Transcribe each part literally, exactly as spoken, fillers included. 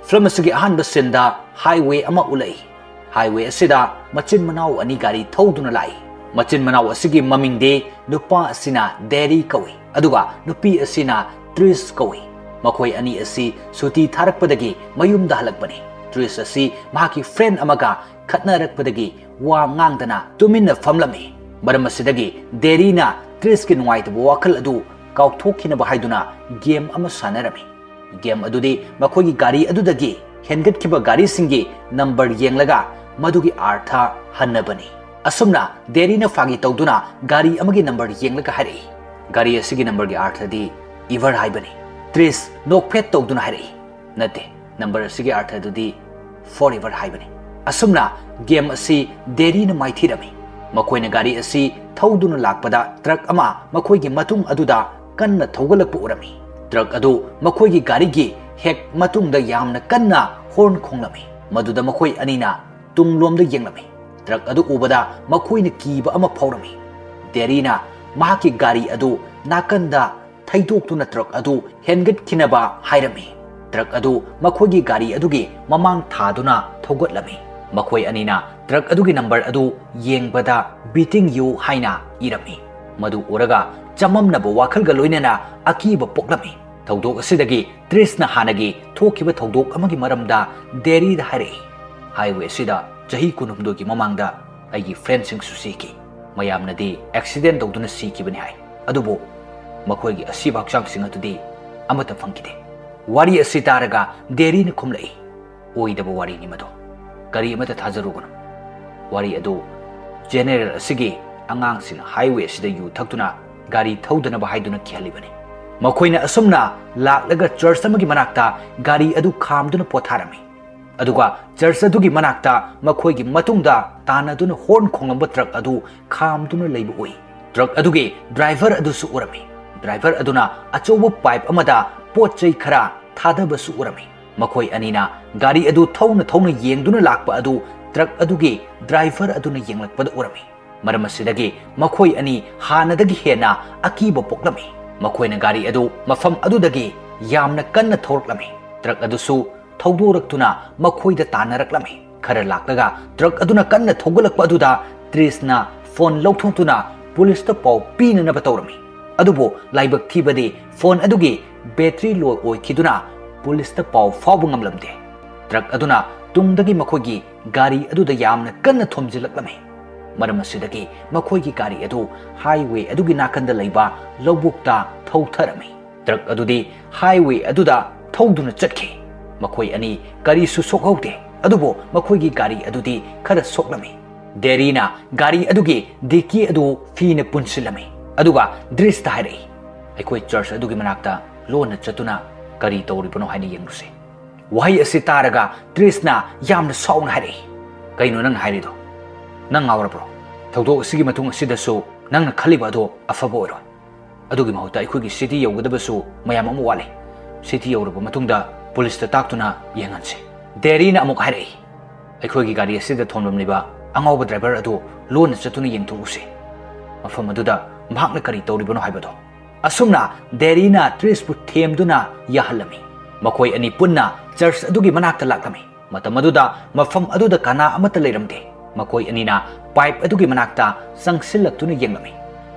Film ꯑꯁꯤꯒꯤ ꯑꯍꯥꯟꯕ ꯁꯤꯟꯗ highway ꯑꯃ ꯎꯠꯂꯛꯏ꯫ ꯍꯥꯏꯋꯦ ꯑꯁꯤꯗ ꯃꯆꯤꯟ ꯃꯅꯥꯎ ꯑꯅꯤ ꯒꯥꯔꯤ ꯊꯧꯗꯨꯅ ꯂꯥꯛꯏ꯫ ꯃꯆꯤꯟ ꯃꯅꯥꯎ ꯑꯁꯤꯒꯤ ꯃꯃꯤꯡꯗꯤ ꯅꯨꯄꯥ ꯑꯁꯤꯅ ꯗꯦꯔꯤ ꯀꯧꯏ, ꯑꯗꯨꯒ ꯅꯨꯄꯤ ꯑꯁꯤꯅ ꯇ꯭ꯔꯤꯁ ꯀꯧꯏ꯫ ꯃꯈꯣꯏ ꯑꯅꯤ ꯑꯁꯤ ꯁꯨꯇꯤ ꯊꯥꯔꯛꯄꯗꯒꯤ ꯃꯌꯨꯝꯗ ꯍꯜꯂꯛꯄꯅꯤ꯫ ꯇ꯭ꯔꯤꯁ ꯑꯁꯤ ꯃꯍꯥꯛꯀꯤ ꯐ꯭ꯔꯦꯟ ꯑꯃꯒ ꯈꯠꯅꯔꯛꯄꯗꯒꯤ ꯋꯥ ꯉꯥꯡꯗꯅ ꯇꯨꯃꯤꯟꯅ ꯐꯝꯂꯝꯃꯤ꯫ ꯃꯔꯝ ꯑꯁꯤꯗꯒꯤ ꯗꯦꯔꯤꯅ ꯇ꯭ꯔꯤꯁꯀꯤ ꯅꯨꯡꯉꯥꯏꯇꯕ ꯋꯥꯈꯜ ꯑꯗꯨ ꯀꯥꯎꯊꯣꯛꯈꯤꯅꯕ ꯍꯥꯏꯗꯨꯅ ꯒꯦꯝ ꯑꯃ ꯁꯥꯟꯅꯔꯝꯃꯤ꯫ ꯒꯦꯝ ꯑꯗꯨꯗꯤ ꯃꯈꯣꯏꯒꯤ ꯒꯥꯔꯤ ꯑꯗꯨꯗꯒꯤ ꯍꯦꯟꯒꯠꯈꯤꯕ ꯒꯥꯔꯤꯁꯤꯡꯒꯤ ꯅꯝꯕꯔ ꯌꯦꯡꯂꯒ ꯃꯗꯨꯒꯤ ꯑꯥꯔꯊ ꯍꯟꯅꯕꯅꯤ꯫ ꯑꯁꯨꯝꯅ ꯗꯦꯔꯤꯅ ꯐꯥꯒꯤ ꯇꯧꯗꯨꯅ ꯒꯥꯔꯤ ꯑꯃꯒꯤ ꯅꯝꯕꯔ ꯌꯦꯡꯂꯒ ꯍꯥꯏꯔꯛꯏ, "ꯒꯥꯔꯤ ꯑꯁꯤꯒꯤ ꯅꯝꯕꯔꯒꯤ ꯑꯥꯔꯊꯗꯤ ꯏꯚꯔ ꯍꯥꯏꯕꯅꯤ꯫" ꯇ꯭ꯔꯤꯁ ꯅꯣꯛꯐꯦꯠ ꯇꯧꯗꯨꯅ ꯍꯥꯏꯔꯛꯏ, "ꯅꯠꯇꯦ, ꯅꯝꯕꯔ ꯑꯁꯤꯒꯤ ꯑꯥꯔꯊꯗꯨꯗꯤ ꯐꯣꯔ ꯏꯚꯔ ꯍꯥꯏꯕꯅꯤ꯫" ꯑꯁꯨꯝꯅ ꯒꯦꯝ ꯑꯁꯤ ꯗꯦꯔꯤꯅ ꯃꯥꯏꯊꯤꯔꯝꯃꯤ꯫ ꯃꯈꯣꯏꯅ ꯒꯥꯔꯤ ꯑꯁꯤ ꯊꯧꯗꯨꯅ ꯂꯥꯛꯄꯗ ꯇ꯭ꯔꯛ ꯑꯃ ꯃꯈꯣꯏꯒꯤ ꯃꯇꯨꯡ ꯑꯗꯨꯗ ꯀꯟꯅ ꯊꯧꯒꯠꯂꯛꯄ ꯎꯔꯝꯃꯤ꯫ ꯇ꯭ꯔꯛ ꯑꯗꯨ ꯃꯈꯣꯏꯒꯤ ꯒꯥꯔꯤꯒꯤ ꯍꯦꯛ ꯃꯇꯨꯡꯗ ꯌꯥꯝꯅ ꯀꯟꯅ ꯍꯣꯔꯟ ꯈꯣꯡꯂꯝꯃꯤ꯫ ꯃꯗꯨꯗ ꯃꯈꯣꯏ ꯑꯅꯤꯅ ꯇꯨꯡꯂꯣꯝꯗ ꯌꯦꯡꯂꯝꯃꯤ꯫ ꯇ꯭ꯔꯛ ꯑꯗꯨ ꯎꯕꯗ ꯃꯈꯣꯏꯅ ꯀꯤꯕ ꯑꯃ ꯐꯥꯎꯔꯝꯃꯤ꯫ ꯗꯦꯔꯤꯅ ꯃꯍꯥꯛꯀꯤ ꯒꯥꯔꯤ ꯑꯗꯨ ꯅꯥꯀꯟꯗ ꯊꯩꯗꯣꯛꯇꯨꯅ ꯇ꯭ꯔꯛ ꯑꯗꯨ ꯍꯦꯟꯒꯠꯈꯤꯅꯕ ꯍꯥꯏꯔꯝꯃꯤ꯫ ꯇ꯭ꯔꯛ ꯑꯗꯨ ꯃꯈꯣꯏꯒꯤ ꯒꯥꯔꯤ ꯑꯗꯨꯒꯤ ꯃꯃꯥꯡ ꯊꯥꯗꯨꯅ ꯊꯧꯒꯠꯂꯝꯃꯤ꯫ ꯃꯈꯣꯏ ꯑꯅꯤꯅ ꯇ꯭ꯔꯛ ꯑꯗꯨꯒꯤ ꯅꯝꯕꯔ ꯑꯗꯨ ꯌꯦꯡꯕꯗ "ꯕꯤꯇꯤꯡ ꯌꯨ" ꯍꯥꯏꯅ ꯏꯔꯝꯃꯤ꯫ ꯃꯗꯨ ꯎꯔꯒ ꯆꯃꯝꯅꯕ ꯋꯥꯈꯜꯒ ꯂꯣꯏꯅꯅ ꯑꯀꯤꯕ ꯄꯣꯛꯂꯝꯃꯤ꯫ ꯊꯧꯗꯣꯛ ꯑꯁꯤꯗꯒꯤ ꯇ꯭ꯔꯤꯁꯅ ꯍꯥꯟꯅꯒꯤ ꯊꯣꯛꯈꯤꯕ ꯊꯧꯗꯣꯛ ꯑꯃꯒꯤ ꯃꯔꯝꯗ ꯗꯦꯔꯤꯗ ꯍꯥꯏꯔꯛꯏ, "ꯍꯥꯏꯋꯦ ꯑꯁꯤꯗ ꯆꯍꯤ ꯀꯨꯟꯍꯨꯝꯗꯣꯏꯒꯤ ꯃꯃꯥꯡꯗ ꯑꯩꯒꯤ ꯐ꯭ꯔꯦꯟꯁꯤꯡꯁꯨ ꯁꯤꯈꯤ꯫ ꯃꯌꯥꯝꯅꯗꯤ ꯑꯦꯛꯁꯤꯗꯦꯟ ꯇꯧꯗꯨꯅ ꯁꯤꯈꯤꯕꯅꯤ ꯍꯥꯏ, ꯑꯗꯨꯕꯨ ꯃꯈꯣꯏꯒꯤ ꯑꯁꯤꯕ ꯍꯛꯆꯥꯡꯁꯤꯡ ꯑꯗꯨꯗꯤ ꯑꯃꯠꯇ ꯐꯪꯈꯤꯗꯦ꯫" ꯋꯥꯔꯤ ꯑꯁꯤ ꯇꯥꯔꯒ ꯗꯦꯔꯤꯅ ꯈꯨꯝꯂꯛꯏ, "ꯑꯣꯏꯗꯕ ꯋꯥꯔꯤꯅꯤ ꯃꯗꯨ꯫ ꯀꯔꯤ ꯑꯃꯠꯇ ꯊꯥꯖꯔꯨꯒꯅꯨ꯫" ꯋꯥꯔꯤ ꯑꯗꯨ ꯖꯦꯅꯦꯔꯦꯜ ꯑꯁꯤꯒꯤ ꯑꯉꯥꯡꯁꯤꯡꯅ ꯍꯥꯏꯋꯦ ꯑꯁꯤꯗ ꯌꯨ ꯊꯛꯇꯨꯅ ꯒꯥꯔꯤ ꯊꯧꯗꯅꯕ ꯍꯥꯏꯗꯨꯅ ꯀꯤꯍꯜꯂꯤꯕꯅꯤ꯫ ꯃꯈꯣꯏꯅ ꯑꯁꯨꯝꯅ ꯂꯥꯛꯂꯒ ꯆꯔꯆ ꯑꯃꯒꯤ ꯃꯅꯥꯛꯇ ꯒꯥꯔꯤ ꯑꯗꯨ ꯈꯥꯝꯗꯨꯅ ꯄꯣꯊꯥꯔꯝꯃꯤ꯫ ꯑꯗꯨꯒ ꯆꯔꯆ ꯑꯗꯨꯒꯤ ꯃꯅꯥꯛꯇ ꯃꯈꯣꯏꯒꯤ ꯃꯇꯨꯡꯗ ꯇꯥꯟꯅꯗꯨꯅ ꯍꯣꯔꯟ ꯈꯣꯡꯂꯝꯕ ꯇ꯭ꯔꯛ ꯑꯗꯨ ꯈꯥꯝꯗꯨꯅ ꯂꯩꯕ ꯎꯏ꯫ ꯇ꯭ꯔꯛ ꯑꯗꯨꯒꯤ ꯗ꯭ꯔꯥꯏꯚꯔ ꯑꯗꯨꯁꯨ ꯎꯔꯝꯃꯤ꯫ ꯗ꯭ꯔꯥꯏꯚꯔ ꯑꯗꯨꯅ ꯑꯆꯧꯕ ꯄꯥꯏꯞ ꯑꯃꯗ ꯄꯣꯠ ꯆꯩ ꯈꯔ ꯊꯥꯗꯕꯁꯨ ꯎꯔꯝꯃꯤ꯫ ꯃꯈꯣꯏ ꯑꯅꯤꯅ ꯒꯥꯔꯤ ꯑꯗꯨ ꯊꯧꯅ ꯊꯧꯅ ꯌꯦꯡꯗꯨꯅ ꯂꯥꯛꯄ ꯑꯗꯨ ꯇ꯭ꯔꯛ ꯑꯗꯨꯒꯤ ꯗ꯭ꯔꯥꯏꯚꯔ ꯑꯗꯨꯅ ꯌꯦꯡꯂꯛꯄꯗ ꯎꯔꯝꯃꯤ꯫ ꯃꯔꯝ ꯑꯁꯤꯗꯒꯤ ꯃꯈꯣꯏ ꯑꯅꯤ ꯍꯥꯟꯅꯗꯒꯤ ꯍꯦꯟꯅ ꯑꯀꯤꯕ ꯄꯣꯛꯂꯝꯃꯤ꯫ ꯃꯈꯣꯏꯅ ꯒꯥꯔꯤ ꯑꯗꯨ ꯃꯐꯝ ꯑꯗꯨꯗꯒꯤ ꯌꯥꯝꯅ ꯀꯟꯅ ꯊꯧꯔꯛꯂꯝꯃꯤ꯫ ꯇ꯭ꯔꯛ ꯑꯗꯨꯁꯨ ꯊꯧꯗꯣꯔꯛꯇꯨꯅ ꯃꯈꯣꯏꯗ ꯇꯥꯟꯅꯔꯛꯂꯝꯃꯤ꯫ ꯈꯔ ꯂꯥꯛꯂꯒ ꯇ꯭ꯔꯛ ꯑꯗꯨꯅ ꯀꯟꯅ ꯊꯧꯒꯠꯂꯛꯄ ꯑꯗꯨꯗ ꯇ꯭ꯔꯤꯁꯅ ꯐꯣꯟ ꯂꯧꯊꯣꯛꯇꯨꯅ ꯄꯨꯂꯤꯁꯇ ꯄꯥꯎ ꯄꯤꯅꯅꯕ ꯇꯧꯔꯝꯃꯤ꯫ ꯑꯗꯨꯕꯨ ꯂꯥꯏꯕꯛ ꯊꯤꯕꯗꯤ ꯐꯣꯟ ꯑꯗꯨꯒꯤ ꯕꯦꯇ꯭ꯔꯤ ꯂꯣ ꯑꯣꯏꯈꯤꯗꯨꯅ ꯄꯨꯂꯤꯁꯇ ꯄꯥꯎ ꯐꯥꯎꯕ ꯉꯝꯂꯝꯗꯦ꯫ ꯇ꯭ꯔꯛ ꯑꯗꯨꯅ ꯇꯨꯡꯗꯒꯤ ꯃꯈꯣꯏꯒꯤ ꯒꯥꯔꯤ ꯑꯗꯨꯗ ꯌꯥꯝꯅ ꯀꯟꯅ ꯊꯣꯝꯖꯤꯜꯂꯛꯂꯝꯃꯤ꯫ ꯃꯔꯝ ꯑꯁꯤꯗꯒꯤ ꯃꯈꯣꯏꯒꯤ ꯒꯥꯔꯤ ꯑꯗꯨ ꯍꯥꯏꯋꯦ ꯑꯗꯨꯒꯤ ꯅꯥꯀꯟꯗ ꯂꯩꯕ ꯂꯧꯕꯨꯛꯇ ꯊꯧꯊꯔꯝꯃꯤ꯫ ꯇ꯭ꯔꯛ ꯑꯗꯨꯗꯤ ꯍꯥꯏꯋꯦ ꯑꯗꯨꯗ ꯊꯧꯗꯨꯅ ꯆꯠꯈꯤ꯫ ꯃꯈꯣꯏ ꯑꯅꯤ ꯀꯔꯤꯁꯨ ꯁꯣꯛꯍꯧꯗꯦ, ꯑꯗꯨꯕꯨ ꯃꯈꯣꯏꯒꯤ ꯒꯥꯔꯤ ꯑꯗꯨꯗꯤ ꯈꯔ ꯁꯣꯛꯂꯝꯃꯤ꯫ ꯗꯦꯔꯤꯅ ꯒꯥꯔꯤ ꯑꯗꯨꯒꯤ ꯗꯤꯛꯀꯤ ꯑꯗꯨ ꯐꯤꯅ ꯄꯨꯟꯁꯤꯜꯂꯝꯃꯤ, ꯑꯗꯨꯒ ꯗ꯭ꯔꯤꯁꯇ ꯍꯥꯏꯔꯛꯏ, "ꯑꯩꯈꯣꯏ ꯆꯔꯆ ꯑꯗꯨꯒꯤ ꯃꯅꯥꯛꯇ ꯂꯣꯟꯅ ꯆꯠꯇꯨꯅ ꯀꯔꯤ ꯇꯧꯔꯤꯕꯅꯣ ꯍꯥꯏꯅ ꯌꯦꯡꯂꯨꯁꯤ꯫" ꯋꯥꯍꯩ ꯑꯁꯤ ꯇꯥꯔꯒ ꯇ꯭ꯔꯤꯁꯅ ꯌꯥꯝꯅ ꯁꯥꯎꯅ ꯍꯥꯏꯔꯛꯏ, "ꯀꯩꯅꯣ ꯅꯪꯅ ꯍꯥꯏꯔꯤꯗꯣ? ꯅꯪ ꯉꯥꯎꯔꯕ꯭ꯔꯣ? ꯊꯧꯗꯣꯛ ꯑꯁꯤꯒꯤ ꯃꯇꯨꯡ ꯑꯁꯤꯗꯁꯨ ꯅꯪꯅ ꯈꯜꯂꯤꯕ ꯑꯗꯨ ꯑꯐꯕ ꯑꯣꯏꯔꯣꯏ꯫ ꯑꯗꯨꯒꯤ ꯃꯍꯨꯠꯇ ꯑꯩꯈꯣꯏꯒꯤ ꯁꯤꯇꯤ ꯌꯧꯒꯗꯕꯁꯨ ꯃꯌꯥꯝ ꯑꯃ ꯋꯥꯠꯂꯤ꯫ ꯁꯤꯇꯤ ꯌꯧꯔꯕ ꯃꯇꯨꯡꯗ ꯄꯨꯂꯤꯁꯇ ꯇꯥꯛꯇꯨꯅ ꯌꯦꯡꯍꯟꯁꯤ꯫" ꯗꯦꯔꯤꯅ ꯑꯃꯨꯛ ꯍꯥꯏꯔꯛꯏ, "ꯑꯩꯈꯣꯏꯒꯤ ꯒꯥꯔꯤ ꯑꯁꯤꯗ ꯊꯣꯝꯂꯝꯂꯤꯕ ꯑꯉꯥꯎꯕ ꯗ꯭ꯔꯥꯏꯚꯔ ꯑꯗꯨ ꯂꯣꯟꯅ ꯆꯠꯇꯨꯅ ꯌꯦꯡꯊꯣꯛꯎꯁꯤ꯫ ꯃꯐꯝ ꯑꯗꯨꯗ ꯃꯍꯥꯛꯅ ꯀꯔꯤ ꯇꯧꯔꯤꯕꯅꯣ ꯍꯥꯏꯕꯗꯣ꯫" ꯑꯁꯨꯝꯅ ꯗꯦꯔꯤꯅ ꯇ꯭ꯔꯤꯁꯄꯨ ꯊꯦꯝꯗꯨꯅ ꯌꯥꯍꯜꯂꯝꯃꯤ꯫ ꯃꯈꯣꯏ ꯑꯅꯤ ꯄꯨꯟꯅ ꯆꯔꯆ ꯑꯗꯨꯒꯤ ꯃꯅꯥꯛꯇ ꯂꯥꯛꯂꯝꯃꯤ꯫ ꯃꯇꯝ ꯑꯗꯨꯗ ꯃꯐꯝ ꯑꯗꯨꯗ ꯀꯅꯥ ꯑꯃꯠꯇ ꯂꯩꯔꯝꯗꯦ꯫ ꯃꯈꯣꯏ ꯑꯅꯤꯅ ꯄꯥꯏꯞ ꯑꯗꯨꯒꯤ ꯃꯅꯥꯛꯇ ꯆꯪꯁꯤꯜꯂꯛꯇꯨꯅ ꯌꯦꯡꯂꯝꯃꯤ꯫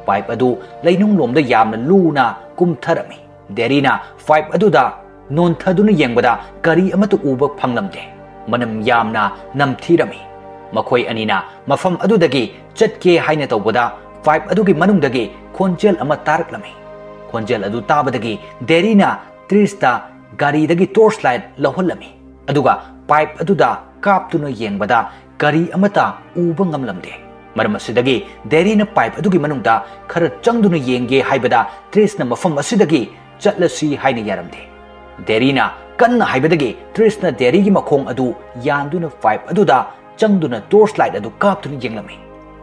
ꯄꯥꯏꯞ ꯑꯗꯨ ꯂꯩꯅꯨꯡꯂꯣꯝꯗ ꯌꯥꯝꯅ ꯂꯨꯅ ꯀꯨꯝꯊꯔꯝꯃꯤ꯫ ꯗꯦꯔꯤꯅ ꯄꯥꯏꯞ ꯑꯗꯨꯗ ꯅꯣꯟꯊꯗꯨꯅ ꯌꯦꯡꯕꯗ ꯀꯔꯤ ꯑꯃꯠꯇ ꯎꯕ ꯐꯪꯂꯝꯗꯦ꯫ ꯃꯅꯝ ꯌꯥꯝꯅ ꯅꯝꯊꯤꯔꯝꯃꯤ꯫ ꯃꯈꯣꯏ ꯑꯅꯤꯅ ꯃꯐꯝ ꯑꯗꯨꯗꯒꯤ ꯆꯠꯀꯦ ꯍꯥꯏꯅ ꯇꯧꯕꯗ ꯄꯥꯏꯞ ꯑꯗꯨꯒꯤ ꯃꯅꯨꯡꯗꯒꯤ ꯈꯣꯟꯖꯦꯜ ꯑꯃ ꯇꯥꯔꯛꯂꯝꯃꯤ꯫ ꯈꯣꯟꯖꯦꯜ ꯑꯗꯨ ꯇꯥꯕꯗꯒꯤ ꯗꯦꯔꯤꯅ ꯇ꯭ꯔꯤꯁꯇ ꯒꯥꯔꯤꯗꯒꯤ ꯇꯣꯔꯆ ꯂꯥꯏꯠ ꯂꯧꯍꯜꯂꯝꯃꯤ, ꯑꯗꯨꯒ ꯄꯥꯏꯞ ꯑꯗꯨꯗ ꯀꯥꯞꯇꯨꯅ ꯌꯦꯡꯕꯗ ꯀꯔꯤ ꯑꯃꯠꯇ ꯎꯕ ꯉꯝꯂꯝꯗꯦ꯫ ꯃꯔꯝ ꯑꯁꯤꯗꯒꯤ ꯗꯦꯔꯤꯅ ꯄꯥꯏꯞ ꯑꯗꯨꯒꯤ ꯃꯅꯨꯡꯗ ꯈꯔ ꯆꯪꯗꯨꯅ ꯌꯦꯡꯒꯦ ꯍꯥꯏꯕꯗ ꯇ꯭ꯔꯤꯁꯅ ꯃꯐꯝ ꯑꯁꯤꯗꯒꯤ ꯆꯠꯂꯁꯤ ꯍꯥꯏꯅ ꯌꯥꯔꯝꯗꯦ꯫ ꯗꯦꯔꯤꯅ ꯀꯟꯅ ꯍꯥꯏꯕꯗꯒꯤ ꯇ꯭ꯔꯤꯁꯅ ꯗꯦꯔꯤꯒꯤ ꯃꯈꯣꯡ ꯑꯗꯨ ꯌꯥꯟꯗꯨꯅ ꯄꯥꯏꯞ ꯑꯗꯨꯗ ꯆꯪꯗꯨꯅ ꯇꯣꯔꯆ ꯂꯥꯏꯠ ꯑꯗꯨ ꯀꯥꯞꯇꯨꯅ ꯌꯦꯡꯂꯝꯃꯤ꯫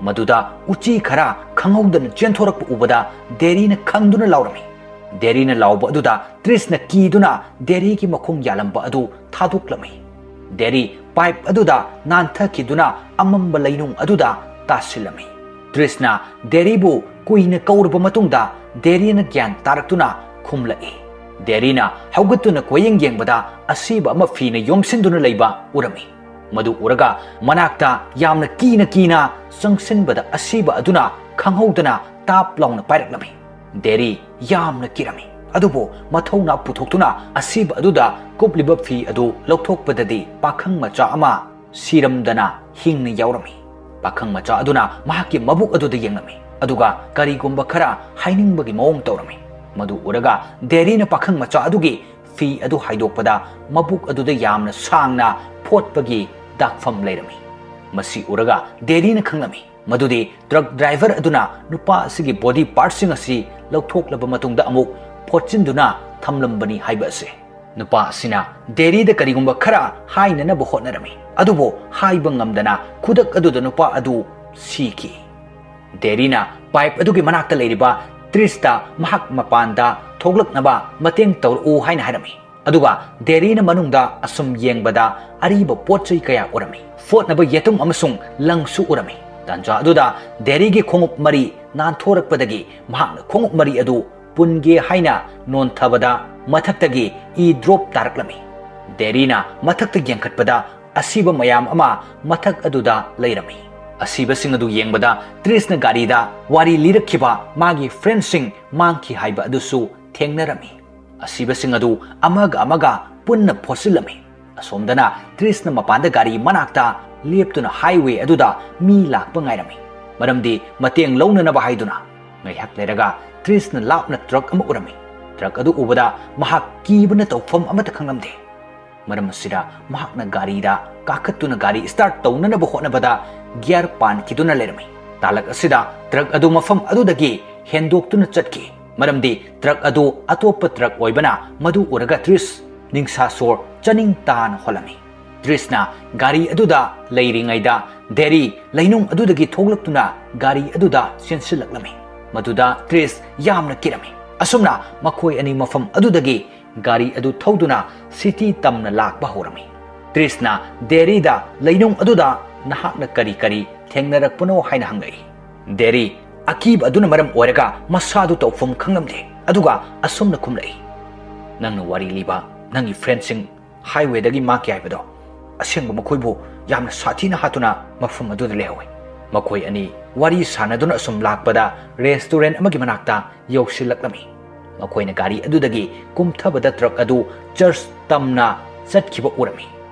ꯃꯗꯨꯗ ꯎꯆꯤ ꯈꯔ ꯈꯪꯍꯧꯗꯅ ꯆꯦꯟꯊꯣꯔꯛꯄ ꯎꯕꯗ ꯗꯦꯔꯤꯅ ꯈꯪꯗꯨꯅ ꯂꯥꯎꯔꯝꯃꯤ꯫ ꯗꯦꯔꯤꯅ ꯂꯥꯎꯕ ꯑꯗꯨꯗ ꯇ꯭ꯔꯤꯁꯅ ꯀꯤꯗꯨꯅ ꯗꯦꯔꯤꯒꯤ ꯃꯈꯣꯡ ꯌꯥꯜꯂꯝꯕ ꯑꯗꯨ ꯊꯥꯗꯣꯛꯂꯝꯃꯤ꯫ ꯗꯦꯔꯤ ꯄꯥꯏꯞ ꯑꯗꯨꯗ ꯅꯥꯟꯊꯈꯤꯗꯨꯅ ꯑꯃꯝꯕ ꯂꯩꯅꯨꯡ ꯑꯗꯨꯗ ꯇꯥꯁꯤꯜꯂꯝꯃꯤ꯫ ꯇ꯭ꯔꯤꯁꯅ ꯗꯦꯔꯤꯕꯨ ꯀꯨꯏꯅ ꯀꯧꯔꯕ ꯃꯇꯨꯡꯗ ꯗꯦꯔꯤꯅ ꯒ꯭ꯌꯥꯟ ꯇꯥꯔꯛꯇꯨꯅ ꯈꯨꯝꯂꯛꯏ, ꯗꯦꯔꯤꯅ ꯍꯧꯒꯠꯇꯨꯅ ꯀꯣꯏꯌꯦꯡ ꯌꯦꯡꯕꯗ ꯑꯁꯤꯕ ꯑꯃ ꯐꯤꯅ ꯌꯣꯝꯁꯤꯟꯗꯨꯅ ꯂꯩꯕ ꯎꯔꯝꯃꯤ꯫ ꯃꯗꯨ ꯎꯔꯒ ꯃꯅꯥꯛꯇ ꯌꯥꯝꯅ ꯀꯤꯅ ꯀꯤꯅ ꯆꯪꯁꯤꯟꯕꯗ ꯑꯁꯤꯕ ꯑꯗꯨꯅ ꯈꯪꯍꯧꯗꯅ ꯇꯥꯞ ꯂꯥꯎꯅ ꯄꯥꯏꯔꯛꯂꯝꯃꯤ꯫ ꯗꯦꯔꯤ ꯌꯥꯝꯅ ꯀꯤꯔꯝꯃꯤ꯫ ꯑꯗꯨꯕꯨ ꯃꯊꯧꯅꯥ ꯄꯨꯊꯣꯛꯇꯨꯅ ꯑꯁꯤꯕ ꯑꯗꯨꯗ ꯀꯨꯞꯂꯤꯕ ꯐꯤ ꯑꯗꯨ ꯂꯧꯊꯣꯛꯄꯗꯗꯤ ꯄꯥꯈꯪ ꯃꯆꯥ ꯑꯃ ꯁꯤꯔꯝꯗꯅ ꯍꯤꯡꯅ ꯌꯥꯎꯔꯝꯃꯤ꯫ ꯄꯥꯈꯪ ꯃꯆꯥ ꯑꯗꯨꯅ ꯃꯍꯥꯛꯀꯤ ꯃꯕꯨꯛ ꯑꯗꯨꯗ ꯌꯦꯡꯂꯝꯃꯤ, ꯑꯗꯨꯒ ꯀꯔꯤꯒꯨꯝꯕ ꯈꯔ ꯍꯥꯏꯅꯤꯡꯕꯒꯤ ꯃꯑꯣꯡ ꯇꯧꯔꯝꯃꯤ꯫ ꯃꯗꯨ ꯎꯔꯒ ꯗꯦꯔꯤꯅ ꯄꯥꯈꯪ ꯃꯆꯥ ꯑꯗꯨꯒꯤ ꯐꯤ ꯑꯗꯨ ꯍꯥꯏꯗꯣꯛꯄꯗ ꯃꯕꯨꯛ ꯑꯗꯨꯗ ꯌꯥꯝꯅ ꯁꯥꯡꯅ ꯐꯣꯠꯄꯒꯤ ꯗꯥꯛꯐꯝ ꯂꯩꯔꯝꯃꯤ꯫ ꯃꯁꯤ ꯎꯔꯒ ꯗꯦꯔꯤꯅ ꯈꯪꯂꯝꯃꯤ ꯃꯗꯨꯗꯤ ꯇ꯭ꯔꯛ ꯗ꯭ꯔꯥꯏꯚꯔ ꯑꯗꯨꯅ ꯅꯨꯄꯥ ꯑꯁꯤꯒꯤ ꯕꯣꯗꯤ ꯄꯥꯔꯠꯁꯤꯡ ꯑꯁꯤ ꯂꯧꯊꯣꯛꯂꯕ ꯃꯇꯨꯡꯗ ꯑꯃꯨꯛ ꯐꯣꯠꯆꯤꯟꯗꯨꯅ ꯊꯝꯂꯝꯕꯅꯤ ꯍꯥꯏꯕ ꯑꯁꯤ꯫ ꯅꯨꯄꯥ ꯑꯁꯤꯅ ꯗꯦꯔꯤꯗ ꯀꯔꯤꯒꯨꯝꯕ ꯈꯔ ꯍꯥꯏꯅꯅꯕ ꯍꯣꯠꯅꯔꯝꯃꯤ, ꯑꯗꯨꯕꯨ ꯍꯥꯏꯕ ꯉꯝꯗꯅ ꯈꯨꯗꯛ ꯑꯗꯨꯗ ꯅꯨꯄꯥ ꯑꯗꯨ ꯁꯤꯈꯤ꯫ ꯗꯦꯔꯤꯅ ꯄꯥꯏꯞ ꯑꯗꯨꯒꯤ ꯃꯅꯥꯛꯇ ꯂꯩꯔꯤꯕ ꯇ꯭ꯔꯤꯁꯇ ꯃꯍꯥꯛ ꯃꯄꯥꯟꯗ ꯊꯣꯛꯂꯛꯅꯕ ꯃꯇꯦꯡ ꯇꯧꯔꯛꯎ ꯍꯥꯏꯅ ꯍꯥꯏꯔꯝꯃꯤ꯫ ꯑꯗꯨꯒ ꯗꯦꯔꯤꯅ ꯃꯅꯨꯡꯗ ꯑꯁꯨꯝ ꯌꯦꯡꯕꯗ ꯑꯔꯤꯕ ꯄꯣꯠ ꯆꯩ ꯀꯌꯥ ꯎꯔꯝꯃꯤ꯫ ꯐꯣꯠꯅꯕ ꯌꯦꯇꯨꯝ ꯑꯃꯁꯨꯡ ꯂꯪꯁꯨ ꯎꯔꯝꯃꯤ꯫ ꯇꯥꯟꯖꯥ ꯑꯗꯨꯗ ꯗꯦꯔꯤꯒꯤ ꯈꯣꯡꯎꯞ ꯃꯔꯤ ꯅꯥꯟꯊꯣꯔꯛꯄꯗꯒꯤ ꯃꯍꯥꯛꯅ ꯈꯣꯡꯎꯞ ꯃꯔꯤ ꯑꯗꯨ ꯄꯨꯟꯒꯦ ꯍꯥꯏꯅ ꯅꯣꯟꯊꯕꯗ ꯃꯊꯛꯇꯒꯤ ꯏ ꯗ꯭ꯔꯣꯞ ꯇꯥꯔꯛꯂꯝꯃꯤ꯫ ꯗꯦꯔꯤꯅ ꯃꯊꯛꯇ ꯌꯦꯡꯈꯠꯄꯗ ꯑꯁꯤꯕ ꯃꯌꯥꯝ ꯑꯃ ꯃꯊꯛ ꯑꯗꯨꯗ ꯂꯩꯔꯝꯃꯤ꯫ ꯑꯁꯤꯕꯁꯤꯡ ꯑꯗꯨ ꯌꯦꯡꯕꯗ ꯇ꯭ꯔꯤꯁꯅ ꯒꯥꯔꯤꯗ ꯋꯥꯔꯤ ꯂꯤꯔꯛꯈꯤꯕ ꯃꯥꯒꯤ ꯐ꯭ꯔꯦꯟꯁꯤꯡ ꯃꯥꯡꯈꯤ ꯍꯥꯏꯕ ꯑꯗꯨꯁꯨ ꯊꯦꯡꯅꯔꯝꯃꯤ꯫ ꯑꯁꯤꯕꯁꯤꯡ ꯑꯗꯨ ꯑꯃꯒ ꯑꯃꯒ ꯄꯨꯟꯅ ꯐꯣꯠꯆꯤꯜꯂꯝꯃꯤ꯫ ꯑꯁꯣꯝꯗꯅ ꯇ꯭ꯔꯤꯁꯅ ꯃꯄꯥꯟꯗ ꯒꯥꯔꯤ ꯃꯅꯥꯛꯇ ꯂꯦꯞꯇꯨꯅ ꯍꯥꯏꯋꯦ ꯑꯗꯨꯗ ꯃꯤ ꯂꯥꯛꯄ ꯉꯥꯏꯔꯝꯃꯤ, ꯃꯔꯝꯗꯤ ꯃꯇꯦꯡ ꯂꯧꯅꯅꯕ ꯍꯥꯏꯗꯨꯅ꯫ ꯉꯥꯏꯍꯥꯛ ꯂꯩꯔꯒ ꯇ꯭ꯔꯤꯁꯅ ꯂꯥꯞꯅ ꯇ꯭ꯔꯛ ꯑꯃ ꯎꯔꯝꯃꯤ꯫ ꯇ꯭ꯔꯛ ꯑꯗꯨ ꯎꯕꯗ ꯃꯍꯥꯛ ꯀꯤꯕꯅ ꯇꯧꯐꯝ ꯑꯃꯠꯇ ꯈꯪꯂꯝꯗꯦ꯫ ꯃꯔꯝ ꯑꯁꯤꯗ ꯃꯍꯥꯛꯅ ꯒꯥꯔꯤꯗ ꯀꯥꯈꯠꯇꯨꯅ ꯒꯥꯔꯤ ꯁ꯭ꯇꯥꯔꯠ ꯇꯧꯅꯅꯕ ꯍꯣꯠꯅꯕꯗ ꯒꯤꯌꯥꯔ ꯄꯥꯟꯈꯤꯗꯨꯅ ꯂꯩꯔꯝꯃꯤ꯫ ꯇꯥꯂꯛ ꯑꯁꯤꯗ ꯇ꯭ꯔꯛ ꯑꯗꯨ ꯃꯐꯝ ꯑꯗꯨꯗꯒꯤ ꯍꯦꯟꯗꯣꯛꯇꯨꯅ ꯆꯠꯈꯤ, ꯃꯔꯝꯗꯤ ꯇ꯭ꯔꯛ ꯑꯗꯨ ꯑꯇꯣꯞꯄ ꯇ꯭ꯔꯛ ꯑꯣꯏꯕꯅ ꯃꯗꯨ ꯎꯔꯒ ꯇ꯭ꯔꯤꯁ ꯅꯤꯡꯁꯥ ꯁꯣꯔ ꯆꯥꯅꯤꯡ ꯇꯥꯅ ꯍꯣꯜꯂꯝꯃꯤ꯫ ꯇ꯭ꯔꯤꯁꯅ ꯒꯥꯔꯤ ꯑꯗꯨꯗ ꯂꯩꯔꯤꯉꯩꯗ ꯗꯦꯔꯤ ꯂꯩꯅꯨꯡ ꯑꯗꯨꯗꯒꯤ ꯊꯣꯛꯂꯛꯇꯨꯅ ꯒꯥꯔꯤ ꯑꯗꯨꯗ ꯆꯦꯟꯁꯤꯜꯂꯛꯂꯝꯃꯤ꯫ ꯃꯗꯨꯗ ꯇ꯭ꯔꯤꯁ ꯌꯥꯝꯅ ꯀꯤꯔꯝꯃꯤ꯫ ꯑꯁꯨꯝꯅ ꯃꯈꯣꯏ ꯑꯅꯤ ꯃꯐꯝ ꯑꯗꯨꯗꯒꯤ ꯒꯥꯔꯤ ꯑꯗꯨ ꯊꯧꯗꯨꯅ ꯁꯤꯇꯤ ꯇꯝꯅ ꯂꯥꯛꯄ ꯍꯧꯔꯝꯃꯤ꯫ ꯇ꯭ꯔꯤꯁꯅ ꯗꯦꯔꯤꯗ ꯂꯩꯅꯨꯡ ꯑꯗꯨꯗ ꯅꯍꯥꯛꯅ ꯀꯔꯤ ꯀꯔꯤ ꯊꯦꯡꯅꯔꯛꯄꯅꯣ ꯍꯥꯏꯅ ꯍꯪꯂꯛꯏ꯫ ꯗꯦꯔꯤ ꯑꯀꯤꯕ ꯑꯗꯨꯅ ꯃꯔꯝ ꯑꯣꯏꯔꯒ ꯃꯁꯥꯗꯨ ꯇꯧꯐꯝ ꯈꯪꯂꯝꯗꯦ, ꯑꯗꯨꯒ ꯑꯁꯨꯝꯅ ꯈꯨꯝꯂꯛꯏ, ꯅꯪꯅ ꯋꯥꯔꯤ ꯂꯤꯕ ꯅꯪꯒꯤ friendꯁꯤꯡ highwayꯗꯒꯤ ꯃꯥꯡꯈꯤ ꯍꯥꯏꯕꯗꯣ, ꯑꯁꯦꯡꯕ ꯃꯈꯣꯏꯕꯨ ꯌꯥꯝꯅ ꯁꯥꯊꯤꯅ ꯍꯥꯠꯇꯨꯅ ꯃꯐꯝ ꯑꯗꯨꯗ ꯂꯩꯍꯧꯏ꯫ ꯃꯈꯣꯏ ꯑꯅꯤ ꯋꯥꯔꯤ ꯁꯥꯟꯅꯗꯨꯅ ꯑꯁꯨꯝ ꯂꯥꯛꯄꯗ restaurant ꯑꯃꯒꯤ ꯃꯅꯥꯛꯇ ꯌꯧꯁꯤꯜꯂꯛꯂꯝꯃꯤ꯫ ꯃꯈꯣꯏꯅ ꯒꯥꯔꯤ ꯑꯗꯨꯗꯒꯤ ꯀꯨꯝꯊꯕꯗ truck ꯑꯗꯨ church ꯇꯝꯅ ꯆꯠꯈꯤꯕ ꯎꯔꯝꯃꯤ꯫